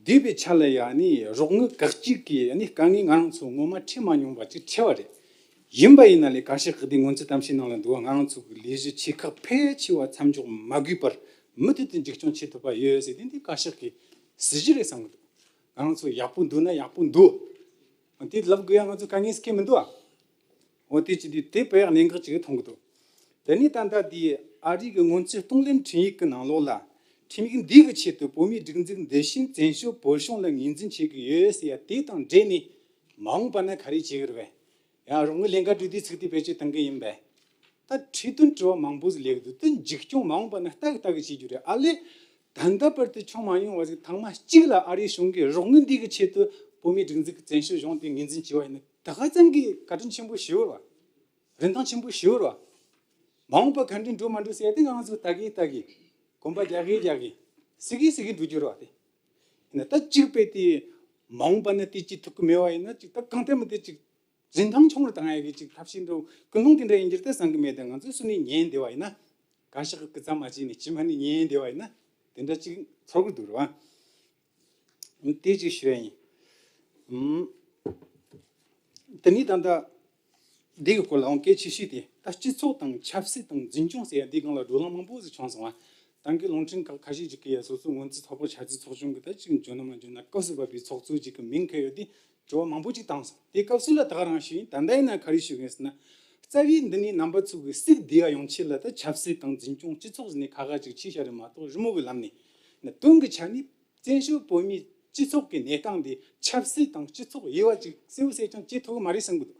འདས་པའི་ཆ་ལ་ཡ་ནི་རོགས་དངུལ་བཀག་སྐྱིལ་གྱི་ཡ་ནི་དཀའ་ངལ་ང་རང་ཚོ་ངོ་མ་འཕྲད་མ་མྱོང་བ་ཅིག་འཕྲད་པ་རེད། ཡིན་པ་ཡིན་ན་ལས་བཀའ་ཤག་གི་འདི་སྔོན་ཚུད་གཏམ་བཤད་ནང་ལ་འདུག་བ། ང་རང་ཚོ་གི་ལས་གཞི་ཆེ་ཁག་ཕལ་ཆེ་བ་མཚམས་འཇོག་མ་དགོས་པར་མུ་མཐུད་དུ་མཇུག་སྐྱོང་བྱེད་ཐུབ་པ་ཡོད་ཟེར་དེ་འདི་བཀའ་ཤག་གི་སྲིད་ཇུས་རེད་བསམ་གི་འདུག་ང་རང་ཚོ་ཡག་པོ་འདུག་ན་ཡག་པོ་འདུག་འདི་ལབ་དགོས་ཡ་ང་ཚོ་དཀའ་ངལ་སྐྱེ་མི་འདུག་ཨ། འོ་དེ་ཅི་དུས་དེ་དཔེ་ཡག་གནད་འགག་ཅིག་མཐོང་གི་འདུག་དེ་ནས་ད་ལྟ་དེ་ཨ་རི་གི་སྔོན་ཚུད་གཏོང་ལེན་ཁྲིམས་ཡིག་གི་ནང་ལོགས་ལ། ཁྲིམས་ཡིག་འདི་གི་ཆེད་དུ་བོད་མིའི་སྒྲིག་འཛུགས་འདི་བཞིན་བཙན་བྱོལ་བོད་གཞུང་ལ་ངོས་འཛིན་བྱེད་ཀྱི་ཡོད་ཟེར་ཡ་དེ་དང་འབྲེལ་ནས་མ་འོངས་པ་ན་ག་རེ་བྱེད་ཀྱི་རེད་པས། ཡང་རོགས་དངུལ་ལེན་ག་འགྲོ་དུས་ཚིག་དེ་བེད་སྤྱོད་གཏང་གི་ཡིན་པས། ད་ཁྲིད་སྟོན་དྲི་བ་མང་པོ་ཟིག་ལས་ཀྱི་འདུག་དེ་མཇུག་སྐྱོང་མ་འོངས་པ་ན་ལྟ་གི་ལྟ་གི་བྱེད་རྒྱུ་རེད། ཨ་ལས་ད་ལྟ་བར་དུ་བྱུང་མ་མྱོང་བ་ཟིག་ཐེངས་མ་གཅིག་ལ་ཨ་རིའི་གཞུང་གིས་རོགས་དངུལ་འདི་གི་ཆེད་དུ་བོད་མིའི་སྒྲིག་འཛུགས་ཀྱི་བཙན་བྱོལ་གཞུང་དེ་ངོས་འཛིན་བྱས་པ་ཡིན་ན་ད་ག་ཙམ་གྱི་བཀའ་དྲིན་ཆེན་པོ་ཞིག་ཡོད་རེད་བ། རིན་ཐང་ཆེན་པོ་ཞིག་ཡོད་རེད་བ། མ་འོངས་པ་ག་འདྲ་འགྲོ་མ་འགྲོ་ཟེར་ཡ་དེ་ང་ཚོ་ལྟ་གི་ལྟ་གི། གོམ་པ་རྒྱག་གི་རྒྱག་གི། སི་གི་སི་གི་འགྲོ་རྒྱུ་རེད་བ་དེ། ཡིན་ན་ད་གཅིག་པས་དེ་མ་འོངས་པ་ན་དེ་ཅིག་ཐུག་གི་མེད་པ་ཡིན་ན་ཅིག་ད་གང་ལྟར་མི་དེ་ཅིག་རིན་ཐང་ཆུང་རུ་བཏང་ཡ་གི་ཅིག་ཐབས་ཤེས་འགྲོ་ཀུན་སློང་དེ་འདྲ་ཡིན་རྒྱུ་རེད་ད་བསམ་གི་མེད། ད་ང་ཚོས་སུ་ནས་ཉན་བསྡད་པ་ཡིན་ན། བཀའ་ཤག་གི་སྐུ་ཚབ་མ་བྱས་ནས་སྤྱི་མ་ནས་ཉན་བསྡད་པ་ཡིན་ན་དེ་འདྲ་ཅིག་ཚོར་གི་འདུག་རེད་བ། དེ་ཅིག་ཞུ་ཡ་ཡིན། ཨུམ། དེ་ནས་ད་ལྟ་འདི་གི་སྐོར་ལ་འོང་གལ་ཆེ་ཤོས་དེ་ད་སྤྱི་ཚོགས་དང་ཆབ་སྲིད་དང་འཛིན་སྐྱོང་ཟེར་ཡ་འདི་སྒང་ལ་བགྲོ་གླེང་མང་པོ་ཟིག་བྱུང་སོང་བ། ཏང་གི་རླུང་འཕྲིན་ཁག་ཁ་ཤས་ཅིག་གིས་ཡ་སོ་སོའི་སྔོན་རྩིས་ཚོགས་པ་ཆ་རྩིས་ཚོགས་ཆུང་གི་ད་ཅིག་འཇོན་ན་མ་འཇོན་ན་སྐབས་སུ་བབས་པའི་ཚོགས་གཙོ་ཅིག་གི་མིང་འཁོད་ཡོད་དེ་དྲི་བ་མང་པོ་ཅིག་བཏང་སོང་། དེ་སྐབས་སུ་ལ་ད་ག་རང་ཞུས་ཡིན། ད་ལྟ་ཡིན་ན་ག་རེ་ཞུ་གི་ཡིན་ཟེར་ན། རྩ་བའི་འདི་ནས་རྣམ་པ་ཚོ་གི་གཟིགས་བདེ་བ་ཡོང་ཆེད་ལ་ད་ཆབ་སྲིད་དང་འཛིན་སྐྱོང་སྤྱི་ཚོགས་ཟེར་ནས་ཁ་ཁ་ཅིག་ཕྱེ་བཞག་རེད་མ་གཏོགས་རི་མོ་གི་ལམ་ནས་ན་དོན་གི་ཆ་ནས། བཙན་བྱོལ་བོད་མིའི་སྤྱི་ཚོགས་ཀྱི་གནས་སྟངས་འདི་ཆབ་སྲིད་དང་སྤྱི་ཚོགས་དབྱེ་བ་ཅིག་གསལ་པོ་གསལ་རྐྱང་བྱེད་ཐུབ་ཀྱི་མ་རེད་བསམ་གྱི་འདུག་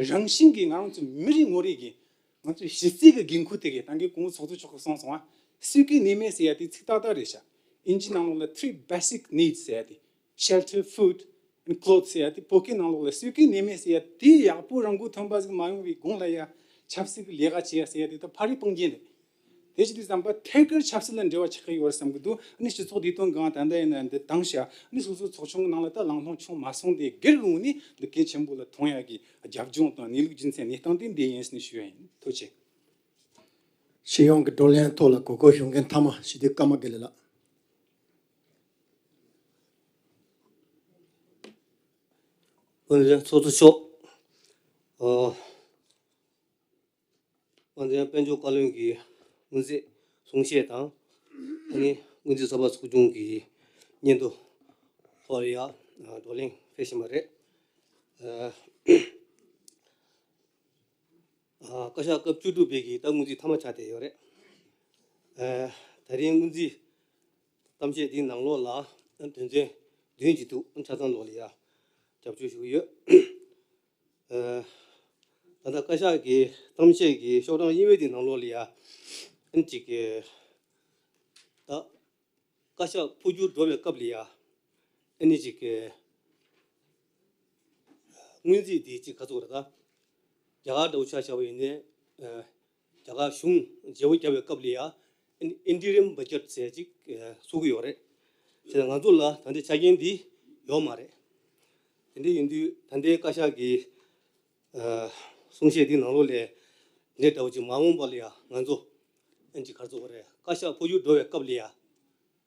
རང་བཞིན་གྱིས་ང་རང་ཚོ་མི་རེ་ངོ་རེ་གིས་ང་ཚོའི་གཞི་རྩའི་གི་འགན་ཁུར་དེ་གས་ད་གིན་གོང་བུ་ཚོགས་གཙོ་མཆོག་གིས་གསུངས་སོང་ང་། སྲོལ་རྒྱུན་གནས་མལ་ཟེར་ཡ་དེ་ཚིག་ཏག་ཏག་རེད་ཤག་ཨིན་ཇི་ནང་ལོགས་ལ་three basic needs ཟེར་ཡ་དེ། shelter, food and clothes ཟེར་ཡ་དེ། བོད་སྐད་ནང་ལོགས་ལ་སྲོལ་རྒྱུན་གནས་མལ་ཟེར་ཡ་དེ་ཡག་པོ་རང་མགོ་ཐོན་པ་ཟིག་མ་ཡོང་བའི་གོང་ལ་ཡ་ཆབ་སྲིད་ཀྱི་ལས་ཀ་བྱེད་ཡ་ཟེར་ཡ་དེ་ད་ཕ་རི་སྤུངས་རྒྱན་རེད། དེ་བྱེད་དུས་ཙམ་པ་ཐད་ཀར་ཆབ་སྲིད་ལ་འབྲེལ་བ་ཆགས་ཀྱི་ཡོད་རེད་བསམ་གྱི་འདུག་ཨ་ནི་སྤྱི་ཚོགས་བདེ་དོན་སྒང་ད་ལྟ་ཡིན་ན་འདི་བཏང་ཤག་ཨ་ནི་སོ་སོའི་ཚོགས་ཆུང་གི་ནང་ལ་ད་ལམ་ལྷོང་བྱུང་མ་སོང་སྟེ། སྒེར་གྱི་ངོས་ནས་འདི་གལ་ཆེན་པོ་ལ་མཐོང་ཡ་གི་རྒྱབ་ལྗོངས་དང་གནས་ལུགས་རྒྱུ་མཚན་གནས་སྟངས་དེ་འདི་ཡིན་ཟེར་ནས་ཞུ་ཡ་ཡིན། ཐུགས་རྗེ་ཆེ། སྤྱི་ཡོངས་ཀྱི་བགྲོ་གླེང་ཐོག་ལ་གོ་སྐབས་ཞུ་མཁན་མཐའ་མ་སྤྱི་འཐུས་ཀརྨ་དགེ་ལེགས་ལགས། དབུ་འཛིན་ཚོགས་གཙོ་མཆོག་ཨོ། དབུ་འཛིན་དཔལ་འབྱོར་བཀའ་བློན་གྱི་སྔོན་རྩིས་གསུང་བཤད་དང་། ཨ་ནི་སྔོན་རྩིས་གསར་པ་ཚོགས་ཆུང་གི་སྙན་ཐོ་ཐོག་ལ་ཡ་བགྲོ་གླེང་ཕེབས་བཞིན་པ་རེད། ཨ། ཨ། བཀའ་ཤག་སྐབས་བཅུ་དྲུག་པའི་གི་ད་སྔོན་རྩིས་མཐའ་མ་ཆགས་བསྡད་ཡོད་རེད། ཨ། ད་རིང་སྔོན་རྩིས་གཏམ་བཤད་འདིའི་ནང་ལོགས་ལ་དོན་ཚན་བདུན་ཅིག་འདུག་ཆ་ཚང་ལོགས་ལ་ཡ་རྒྱབ་སྐྱོར་ཞུ་གི་ཡོད། ཨ། ད་ལྟ་བཀའ་ཤག་གི་གཏམ་བཤད་ཀྱི་ཤོག་གྲངས་གཉིས་པའི་དེ་ནང་ལོགས་ལ་ཡ་ཨ་ནི་ཅིག་གི་ད་བཀའ་ཤག་འཕོ་འགྱུར་འགྲོ་བའི་སྐབས་ལ་ཡ་ཨ་ནི་ཅིག་གི་སྔོན་རྩིས་དེ་ཅིག་ག་ཚོད་རེད་ད། རྒྱ་གར་འདྲ་བོ་ཆ་བཞག་པ་ཡིན་ནའི། ཨ། རྒྱ་གར་གཞུང་བརྗེ་པོ་བརྒྱབ་པའི་སྐབས་ལ་ཡ་ཨ་ནི་ཨིན་ཊི་རིམ་བྷ་ཇེཊ་ཟེར་ཅིག་ཨ། བཟོ་གི་ཡོད་རེད། བྱས་ཙང་ང་ཚོ་ལ་ད་ལྟའི་ཆ་རྐྱེན་འདི་ཡོད་མ་རེད། དེ་འདྲ་ཡིན་དུས་ད་ལྟའི་བཀའ་ཤག་གི་ཨ། གསུང་བཤད་འདི་ནང་ལོགས་ལ་འདི་འདྲ་བོ་ཅིག་མ་འོངས་པ་ལ་ཡ་ང་ཚོ་ཨ་ནི་ཅིག་ག་རེ་ཟེར་དགོས་རེད། བཀའ་ཤག་འཕོ་འགྱུར་འགྲོ་བའི་སྐབས་ལ་ཡ་ཨ་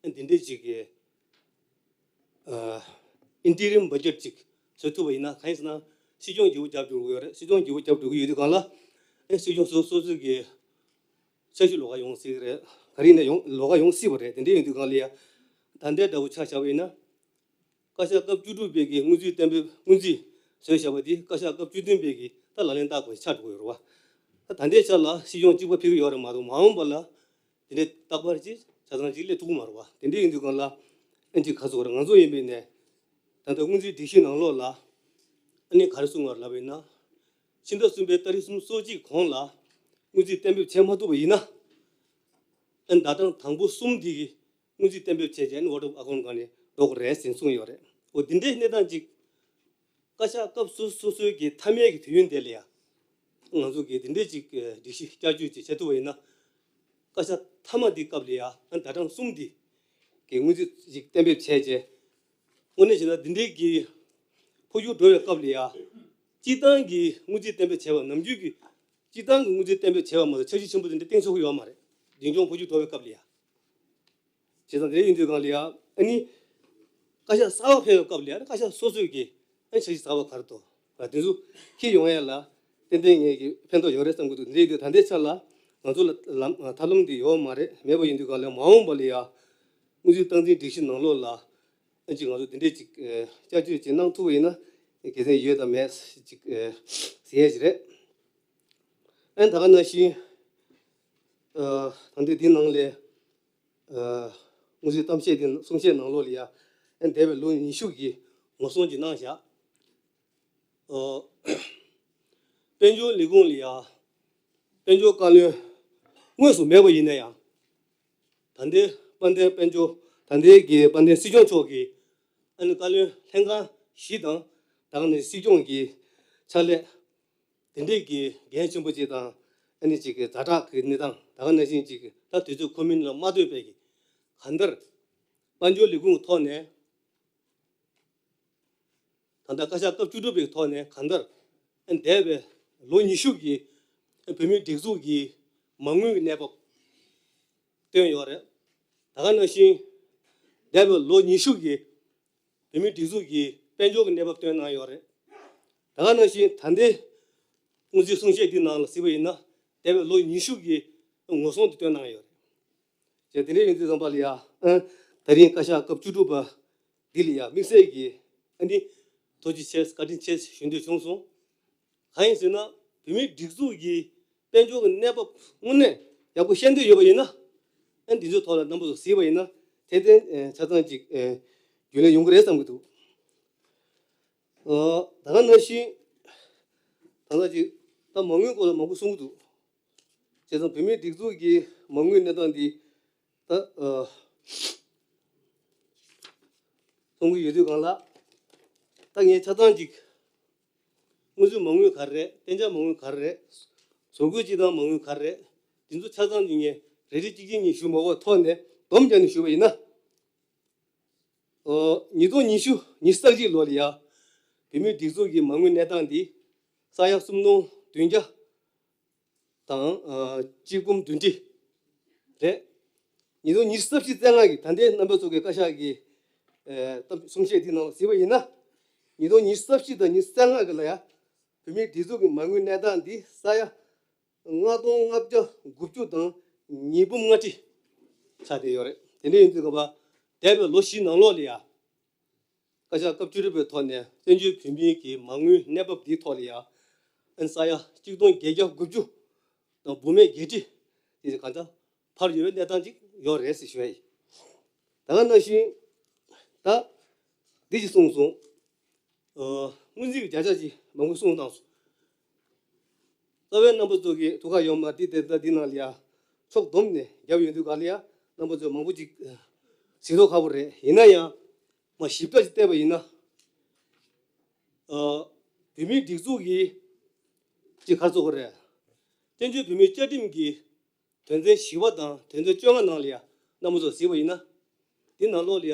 ནི་འདི་འདྲའི་ཅིག་གི་ཨ། ཨིན་ཊི་རིམ་བྷ་ཇེཊ་ཅིག་བཟོ་ཐུབ་པ་ཡིན་ན། གང་ཡིན་ཟེར་ན་སྲིད་སྐྱོང་བརྗེ་པོ་བརྒྱབ་འགྲོ་གི་ཡོད་རེད། སྲིད་སྐྱོང་བརྗེ་པོ་བརྒྱབ་འགྲོ་གི་ཡོད་དུས་སྒང་ལ་ཨ་ནི་སྲིད་སྐྱོང་སོ་སོ་སོ་གི་འཆར་གཞི་ལོགས་ཀ་ཡོང་སྲིད་ཀྱི་རེད། ག་རེ་ཡིན་ན་ཡོང་ལོགས་ཀ་ཡོང་སྲིད་པ་རེད། དེ་འདྲ་ཡིན་དུས་སྒང་ལ་ཡ་ད་ལྟའི་འདྲ་བོ་ཆ་བཞག་པ་ཡིན་ན། བཀའ་ཤག་སྐབས་བཅུ་དྲུག་པའི་གི་སྔོན་རྩིས་གཏན་འབེབས། སྔོན་རྩིས་བཟོས་བཞག་པ་དེ་བཀའ་ཤག་སྐབས་བཅུ་བདུན་པའི་གི་ད་ལག་ལེན་བསྟར་དགོས་ཆགས་འགྲོ་གི་ཡོད་རེད་བ། ད་ད་ལྟའི་ཆ་ལ་སྲིད་སྐྱོང་གཅིག་པ་ཕེབས་ཀྱི་ཡོད་རེད་མ་གཏོགས་མ་འོངས་པ་ལ་དེ་འདྲའི་རྟག་པར་ཅིག་ཆ་ཚང་ཅིག་སླེབས་ཐུབ་ཀྱི་མ་རེད་བ། དེ་འདྲ་ཡིན་དུས་སྒང་ལ་ཨ་ནི་ཅིག་ག་རེ་ཟེར་དགོས་རེད། ང་ཚོ་ཡིན་པའི་ནས་ད་ལྟ་སྔོན་རྩིས་སྒྲིག་གཞི་ནང་ལོགས་ལ་ཨ་ནི་ག་རེ་གསུངས་པ་ལབ་པ་ཡིན་ན། ཕྱི་ཟླ་གསུམ་པའི་ཏ་རིག་སུམ་ཅུ་སོ་གཅིག་གོང་ལ་སྔོན་རྩིས་གཏན་འབེབས་བྱས་མ་ཐུབ་པ་ཡིན་ན། ཨ་ནི་ཟླ་གྲངས་དང་པོ་གསུམ་འདི་གི་སྔོན་རྩིས་གཏན་འབེབས་བྱས་རྗེས་ཨ་ནི་ཝོཊ་ཨོཕ་ཨ་ཁོན་སྒང་ནས་འགྲོ་དགོས་རེད་ཟེར་གསུངས་ཡོད་རེད། འོ་དེ་འདྲའི་གནས་སྟངས་ཅིག་བཀའ་ཤག་སྐབས་སོ་སོ་སོའི་གི་མཐའ་མའི་གི་དུས་ཡུན་དེ་ལ་ཡ་ང་ཚོ་གི་དེ་འདྲའི་ཅིག་སྒྲིག་གཞི་བསྐྱར་བཅོས་ཅིག་བྱེད་ཐུབ་པ་ཡིན་ན། བཀའ་ཤག་མཐའ་མ་འདི་སྐབས་ལ་ཡ་ཨ་ནི་ཟླ་གྲངས་གསུམ་འདི་གི་སྔོན་རྩིས་ཅིག་གཏན་འབེབས་བྱས་རྗེས་དངོས་གནས་བྱས་ན་འདི་འདྲའི་གི་ འཕོ་འགྱུར་འགྲོ་བའི་སྐབས་ལ་ཡ། སྤྱིར་བཏང་གི་སྔོན་རྩིས་གཏན་འབེབས་བྱས་པ་ནམ་རྒྱུན་གྱི་སྤྱིར་བཏང་གི་སྔོན་རྩིས་གཏན་འབེབས་བྱས་པ་མ་གཏོགས་འཆར་གཞི་ཆེན་པོ་དེ་འདྲ་བཏིང་ཆོག་གི་ཡོད་མ་རེད། འཛིན་སྐྱོང་འཕོ་འགྱུར་འགྲོ་བའི་སྐབས་ལ་ཡ། བྱས་ཙང་དེ་ཡིན་དུས་གང་ལ་ཡ། ཨ་ནི། བཀའ་ཤག་གསར་པ་ཕེབས་པའི་སྐབས་ལ་ཡ་བཀའ་ཤག་སོ་སོས་ཀྱི་ཨ་ནི་འཆར་གཞི་གསར་པ་ག་རེ་འདུག་ལ་དེ་ཚོ་འཁྱེར་ཡོང་ཡ་ལ་ཏན་ཏན་ངེད་ཀྱི་ཕན་ཐོགས་ཡོད་རེད་བསམ་གྱི་འདུག་དེ་འདྲ་ཡིན་དུས་ད་ལྟའི་ཆ་ལ་ང་ཚོ་ལ་ལམ་ཐབས་ལམ་འདི་ཡོད་མ་རེད། མེད་པ་ཡིན་དུས་གང་ལ་མ་འོངས་པ་ལ་ཡ་སྔོན་རྩིས་སྟངས་འཛིན་སྒྲིག་གཞི་ནང་ལོགས་ལ་ཨ་ཅིག་ང་ཚོ་དེ་འདྲས་ཅིག་བསྐྱར་བཅོས་ཅིག་གནང་ཐུབ་པ་ཡིན་ན་དགེ་མཚན་ཡོད་དམ་མེད་ཅིག་ཟེར་ཡ་ཅིག་རེད། ཨ་ནི་ད་ག་ནང་བཞིན་ད་ལྟའི་འདི་ནང་ལས། སྔོན་རྩིས་གཏམ་བཤད་དེ་གསུང་བཤད་ནང་ལོགས་ལ་ཡ། འདས་པའི་ལོ་ཉི་ཤུ་གི་ངོ་སྲུང་ཅིག་གནང་བཞག་དཔལ་འབྱོར་ལས་ཁུངས་ལ་ཡ། དཔལ་འབྱོར་བཀའ་བློན་དངོས་སུ་མེད་པ་ཡིན་ན་ཡང་། ད་ལྟའི་དཔལ་ལྡན་དཔལ་འབྱོར་ད་ལྟའི་གི་དཔལ་ལྡན་སྲིད་སྐྱོང་མཆོག་གིས་ཨ་ནི་བཀའ་བློན་ལྷན་ཁང་བཞི་དང་ད་ག་ནང་སྲིད་སྐྱོང་གི་ཕྱག་ལས། དེ་འདྲས་ཀྱི་འགན་ཆེན་པོ་ཅིག་དང་ཨ་ནི་ཅིག་གི་ཛ་དྲག་གི་གནས་སྟངས་ད་ག་ནང་བཞིན་ཅིག་ད་དུས་ཚོད་ཁོམ་མིན་ལ་མ་ལྟོས་པའི་གི་གང་ལྟར་དཔལ་འབྱོར་ལས་ཁུངས་ཐོག་ནས་ད་ལྟ་བཀའ་ཤག་སྐབས་བཅུ་དྲུག་པའི་ཐོག་ནས་གང་ལྟར་འདས་པའི་ལོ་ཉི་ཤུ་གི་བོད་མིའི་སྒྲིག་འཛུགས་ཀྱི་མ་དངུལ་གྱི་གནས་བབ་བཏོན་ཡོད་རེད། ད་ག་ནང་བཞིན་འདས་པའི་ལོ་ཉི་ཤུ་གི་བོད་མིའི་སྒྲིག་འཛུགས་ཀྱི་དཔལ་འབྱོར་གྱི་གནས་བབ་བཏོན་གནང་ཡོད་རེད། ད་ག་ནང་བཞིན་ད་ལྟའི་སྔོན་རྩིས་གསུང་བཤད་འདི་ནང་ལ་གཟིགས་པ་ཡིན་ན་འདས་པའི་ལོ་ཉི་ཤུ་གི་ངོ་སྲུང་དེ་བཏོན་གནང་ཡོད་རེད། བྱས་དེ་འདྲ་ཡིན་དུས་ཙམ་པ་ལ་ཡ། ཨ་ད་རིང་བཀའ་ཤག་སྐབས་བཅུ་དྲུག་པ་འདི་ལ་ཡ་དམིགས་བསལ་གྱི་ཨ་ནི་ཐུགས་རྗེ་ཆེ་བཀའ་དྲིན་ཆེ་ཞུ་འདོད་བྱུང་སོང་། གང་ཡིན་ཟེར་ན་བོད་མིའི་སྒྲིག་འཛུགས་ཀྱི་དཔལ་འབྱོར་གྱི་གནས་བབ་དངོས་གནས་ཡག་པོ་ཤེས་འདོད་ཡོད་པ་ཡིན་ན། ཨ་འདི་ཚོའི་ཐོག་ལ་རྣམ་པ་ཚོ་གཟིགས་པ་ཡིན་ན་ཏན་ཏན་ཆ་ཚང་ཅིག་རྒྱུས་ལོན་ཡོང་གི་རེད་བསམ་གྱི་འདུག་ད་ག་ནང་བཞིན་ད་ལྟ་ཅིག་ད་མ་དངུལ་སྐོར་ལ་མང་པོ་གསུང་གི་འདུག་བྱས་ཙང་བོད་མིའི་སྒྲིག་འཛུགས་ཀྱི་མ་དངུལ་གནས་སྟངས་འདི་ད་གསུང་གི་ཡོད་དུས་གང་ལ་ད་ངས་ཆ་ཚང་ཅིག་སྔོན་རྩིས་མ་དངུལ་ག་རེ་རེད། གཏན་འཇགས་མ་དངུལ་ག་རེ་རེད། བཟོ་བཀོད་སྤྱི་བཏང་མ་དངུལ་ག་རེ་རེད། འདི་ཚོ་ཆ་ཚང་གཉིས་ངས་རེ་རེ་གཅིག་གཅིག་གཉིས་ཞུ་མ་དགོས་ཐོག་ནས་སྡོམ་རྒྱག་ནས་ཞུ་བ་ཡིན་ན། ཨོ། ཉིས་སྟོང་ཉི་ཤུ་ཉི་ཤུ་རྩ་གཅིག་ལོ་ལ་ཡ། བོད་མིའི་སྒྲིག་འཛུགས་ཀྱི་མ་དངུལ་གནས་སྟངས་འདི་ས་ཡ་སུམ་སྟོང་བདུན་བརྒྱ་དང་ཨ་གཅིག་འབུམ་བདུན་ཁྲི་རེད། ཉིས་སྟོང་ཉི་ཤུ་རྩ་བཞི་རྩ་ལྔ་གི་ད་ལྟའི་རྣམ་པ་ཚོ་གི་བཀའ་ཤག་གི་ཨ་གསུང་བཤད་འདི་ནང་ལ་གཟིགས་པ་ཡིན་ན། ཉིས་སྟོང་ཉི་ཤུ་རྩ་བཞི་དང་ཉི་ཤུ་རྩ་ལྔ་གི་ལ་ཡ། བོད་མིའི་སྒྲིག་འཛུགས་ཀྱི་མ་དངུལ་གནས་སྟངས་འདི་ས་ཡ་ལྔ་སྟོང་ལྔ་བརྒྱ་དགུ་བཅུ་དང་ཉིས་འབུམ་ལྔ་ཁྲི་ཆགས་བསྡད་ཡོད་རེད། དེ་འདྲ་ཡིན་དུས་སྐབས་འདས་པའི་ལོ་བཞི་ནང་ལོགས་ལ་ཡ། བཀའ་ཤག་སྐབས་བཅུ་དྲུག་པའི་ཐོག་ནས་བཙན་བྱོལ་བོད་མིའི་གི་མ་དངུལ་གནས་བབ་འདིའི་ཐོག་ལ་ཡ། ཨན་ས་ཡ་གཅིག་སྟོང་བརྒྱད་བརྒྱ་དགུ་བཅུ་དང་འབུམ་མེད་བརྒྱད་ཁྲི་དེ་གང་ལྟར་འཕར་ཡོད་པའི་གནས་སྟངས་ཅིག་ཡོད་རེད་ཟེར་ཞུ་ཡ་ཡིན། ད་ག་ནང་བཞིན་ད་འདི་ཅིག་གསུངས་སོང་། ཨ་སྔོན་རྩིས་ཀྱི་བརྒྱ་ཆ་ཅིག་མང་པོ་གསུངས་བཏང་སོང་། རྩ་བའི་རྣམ་པ་ཚོ་གི་ཐུགས་ཁག་ཡོད་མ་རེད། དེ་ལྟར་འདི་ནང་ལ་ཡ་ཕྱོགས་བསྡོམས་ནས་རྒྱབ་ཡོང་དུས་ག་ལ་ཡ་རྣམ་པ་ཚོ་མང་པོ་ཅིག་གཟིགས་མདོག་ཁ་པོ་རེད། ཡིན་ན་ཡང་མ་ཞིབ་ཕྲ་ཅིག་བལྟས་པ་ཡིན་ན། ཨ་བོད་མིའི་སྒྲིག་འཛུགས་ཀྱི་ཅིག་ག་རེ་ཟེར་དགོས་རེད། བཙན་བྱོལ་བོད་མིའི་བཅའ་ཁྲིམས་ཀྱི་དོན་ཚན་བཞི་པ་དང་དོན་ཚན་བཅོ་ལྔ་ནང་ལ་ཡ་རྣམ་པ་ཚོ་གཟིགས་པ་ཡིན་ན། འདི་ནང་ལོགས་ལ་ཡ།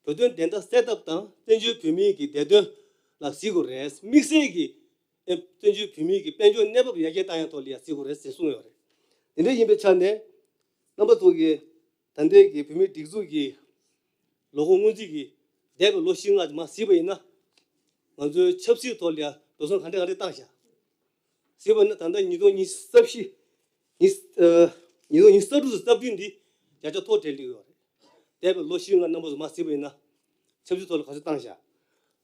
བོད་དོན་བདེན་མཐའ་གསལ་ཐབས་དང་བཙན་བྱོལ་བོད་མིའི་གི་བདེ་དོན་ལ་གཟིགས་དགོས་རེད། དམིགས་བསལ་གྱི་ཨེ་བཙན་བྱོལ་བོད་མིའི་གི་དཔལ་འབྱོར་གནས་བབ་ཡར་རྒྱས་བཏང་ཡ་ཐོག་ལ་ཡ་གཟིགས་དགོས་རེད་ཟེར་གསུངས་ཡོད་རེད། དེ་འདྲ་ཡིན་པའི་ཆ་ནས་རྣམ་པ་ཚོ་གིས་ད་ལྟའི་གི་བོད་མིའི་སྒྲིག་འཛུགས་ཀྱི་ལོ་འཁོར་སྔོན་རྩིས་ཀྱི་འདས་པའི་ལོ་བཞི་ལྔ་མར་གཟིགས་པ་ཡིན་ན། ང་ཚོའི་ཆབ་སྲིད་ཐོག་ལ་ཡ་འགྲོ་སོང་ག་འདྲ་ག་འདྲ་བཏང་བཞག་གཟིགས་པ་ན་ད་ལྟ་ཉིས་སྟོང་ཉི་ཤུ་རྩ་བཞི། ཉིས་ཨ་ཉིས་སྟོང་ཉི་ཤུ་རྩ་དྲུག་ཙམ་རྩ་བདུན་འདི་བརྒྱ་ཆ་མཐོ་གྲས་སླེབས་ཡོད་རེད། འདས་པའི་ལོ་བཞི་ལྔ་རྣམ་པ་ཚོ་མར་གཟིགས་པ་ཡིན་ན། ཆབ་སྲིད་ཐོག་ལ་ག་ཚོད་བཏང་བཞག་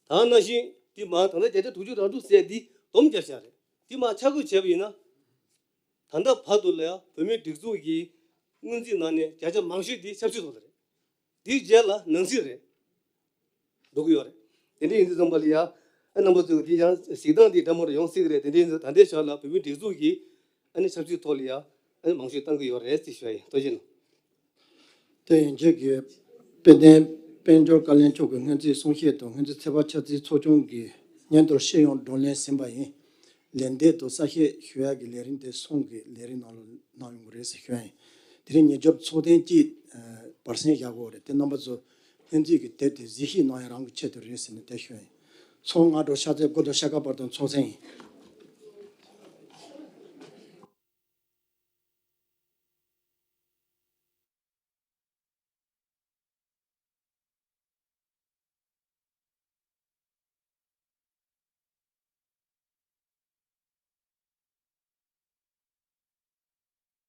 ད་ནང་བཞིན་འདི་མར་ད་ལྟ་བརྒྱ་ཆ་དྲུག་ཅུ་རེ་དྲུག་ཟེར་འདི་སྡོམ་བརྒྱབ་བཞག་རེད། འདི་མར་ཆ་བགོས་བྱས་པ་ཡིན་ན། ད་ལྟ་བར་དུ་ལ་ཡ་བོད་མིའི་སྒྲིག་འཛུགས་ཀྱི་སྔོན་རྩིས་ནང་ནས་བརྒྱ་ཆ་མང་ཤོས་འདི་ཆབ་སྲིད་ཐོག་ལ་རེད། དེའི་རྗེས་ལ་ནང་སྲིད་རེད། འགྲོ་གི་ཡོད་རེད། དེ་འདྲ་ཡིན་དུས་ཙམ་པ་ལ་ཡ། ཨ་རྣམ་པ་ཚོས་འདི་ཡང་གཟིགས་སྟངས་འདི་འདྲ་མོ་རེ་ཡོང་སྲིད་ཀྱི་རེད། དེ་འདྲ་ཡིན་དུས་ད་ལྟའི་ཆར་ལ་བོད་མིའི་སྒྲིག་འཛུགས་ཀྱིས་ཨ་ནི་ཆབ་སྲིད་ཐོག་ལ་ཡ་ཨ་ནི་མང་ཤོས་བཏང་གི་ཡོད་རེད་ཅེས་ཞུ་ཡ་ཡིན། ཐུགས་རྗེ་གནང་། དེ་ཡན་ཆད་ཀྱི་དཔལ་ལྡན་དཔལ་འབྱོར་བཀའ་བློན་མཆོག་གི་སྔོན་རྩིས་གསུང་བཤད་དང་སྔོན་རྩིས་ཚོད་དཔག་འཆར་རྩིས་ཚོགས་ཆུང་གི་སྙན་ཐོར་ཤེས་ཡོན་བགྲོ་གླེང་ཟིན་པ་ཡིན། ལན་འདེབས་དང་གསལ་བཤད་ཞུ་ཡག་གི་ལས་རིམ་དེ་གསུམ་གྱི་ལས་རིམ་ནང་ལ་གནང་ཡོང་གི་རེད་ཟེར་ཞུ་ཡ་ཡིན། དེ་རིང་ཉེ་ཞོར་ཚོགས་ཐེངས་གཅིག་ཨ་བར་གསེང་བཞག་དགོས་རེད། དེ་རྣམ་པ་ཚོ་སྔོན་རྩིས་ཀྱི་དེབ་དེ་གཟིགས་ཞིབ་གནང་ཡ་རང་གི་ཆེད་དུ་རེད་ཟེར་ནས་དེ་ཞུ་ཡ་ཡིན། ཚོགས་སྔ་དྲོ་ཤར་ཚེས་དགུ་དང་ཤར་ཁ་བར་དུ་ཚོགས་ཆེན་ཡིན།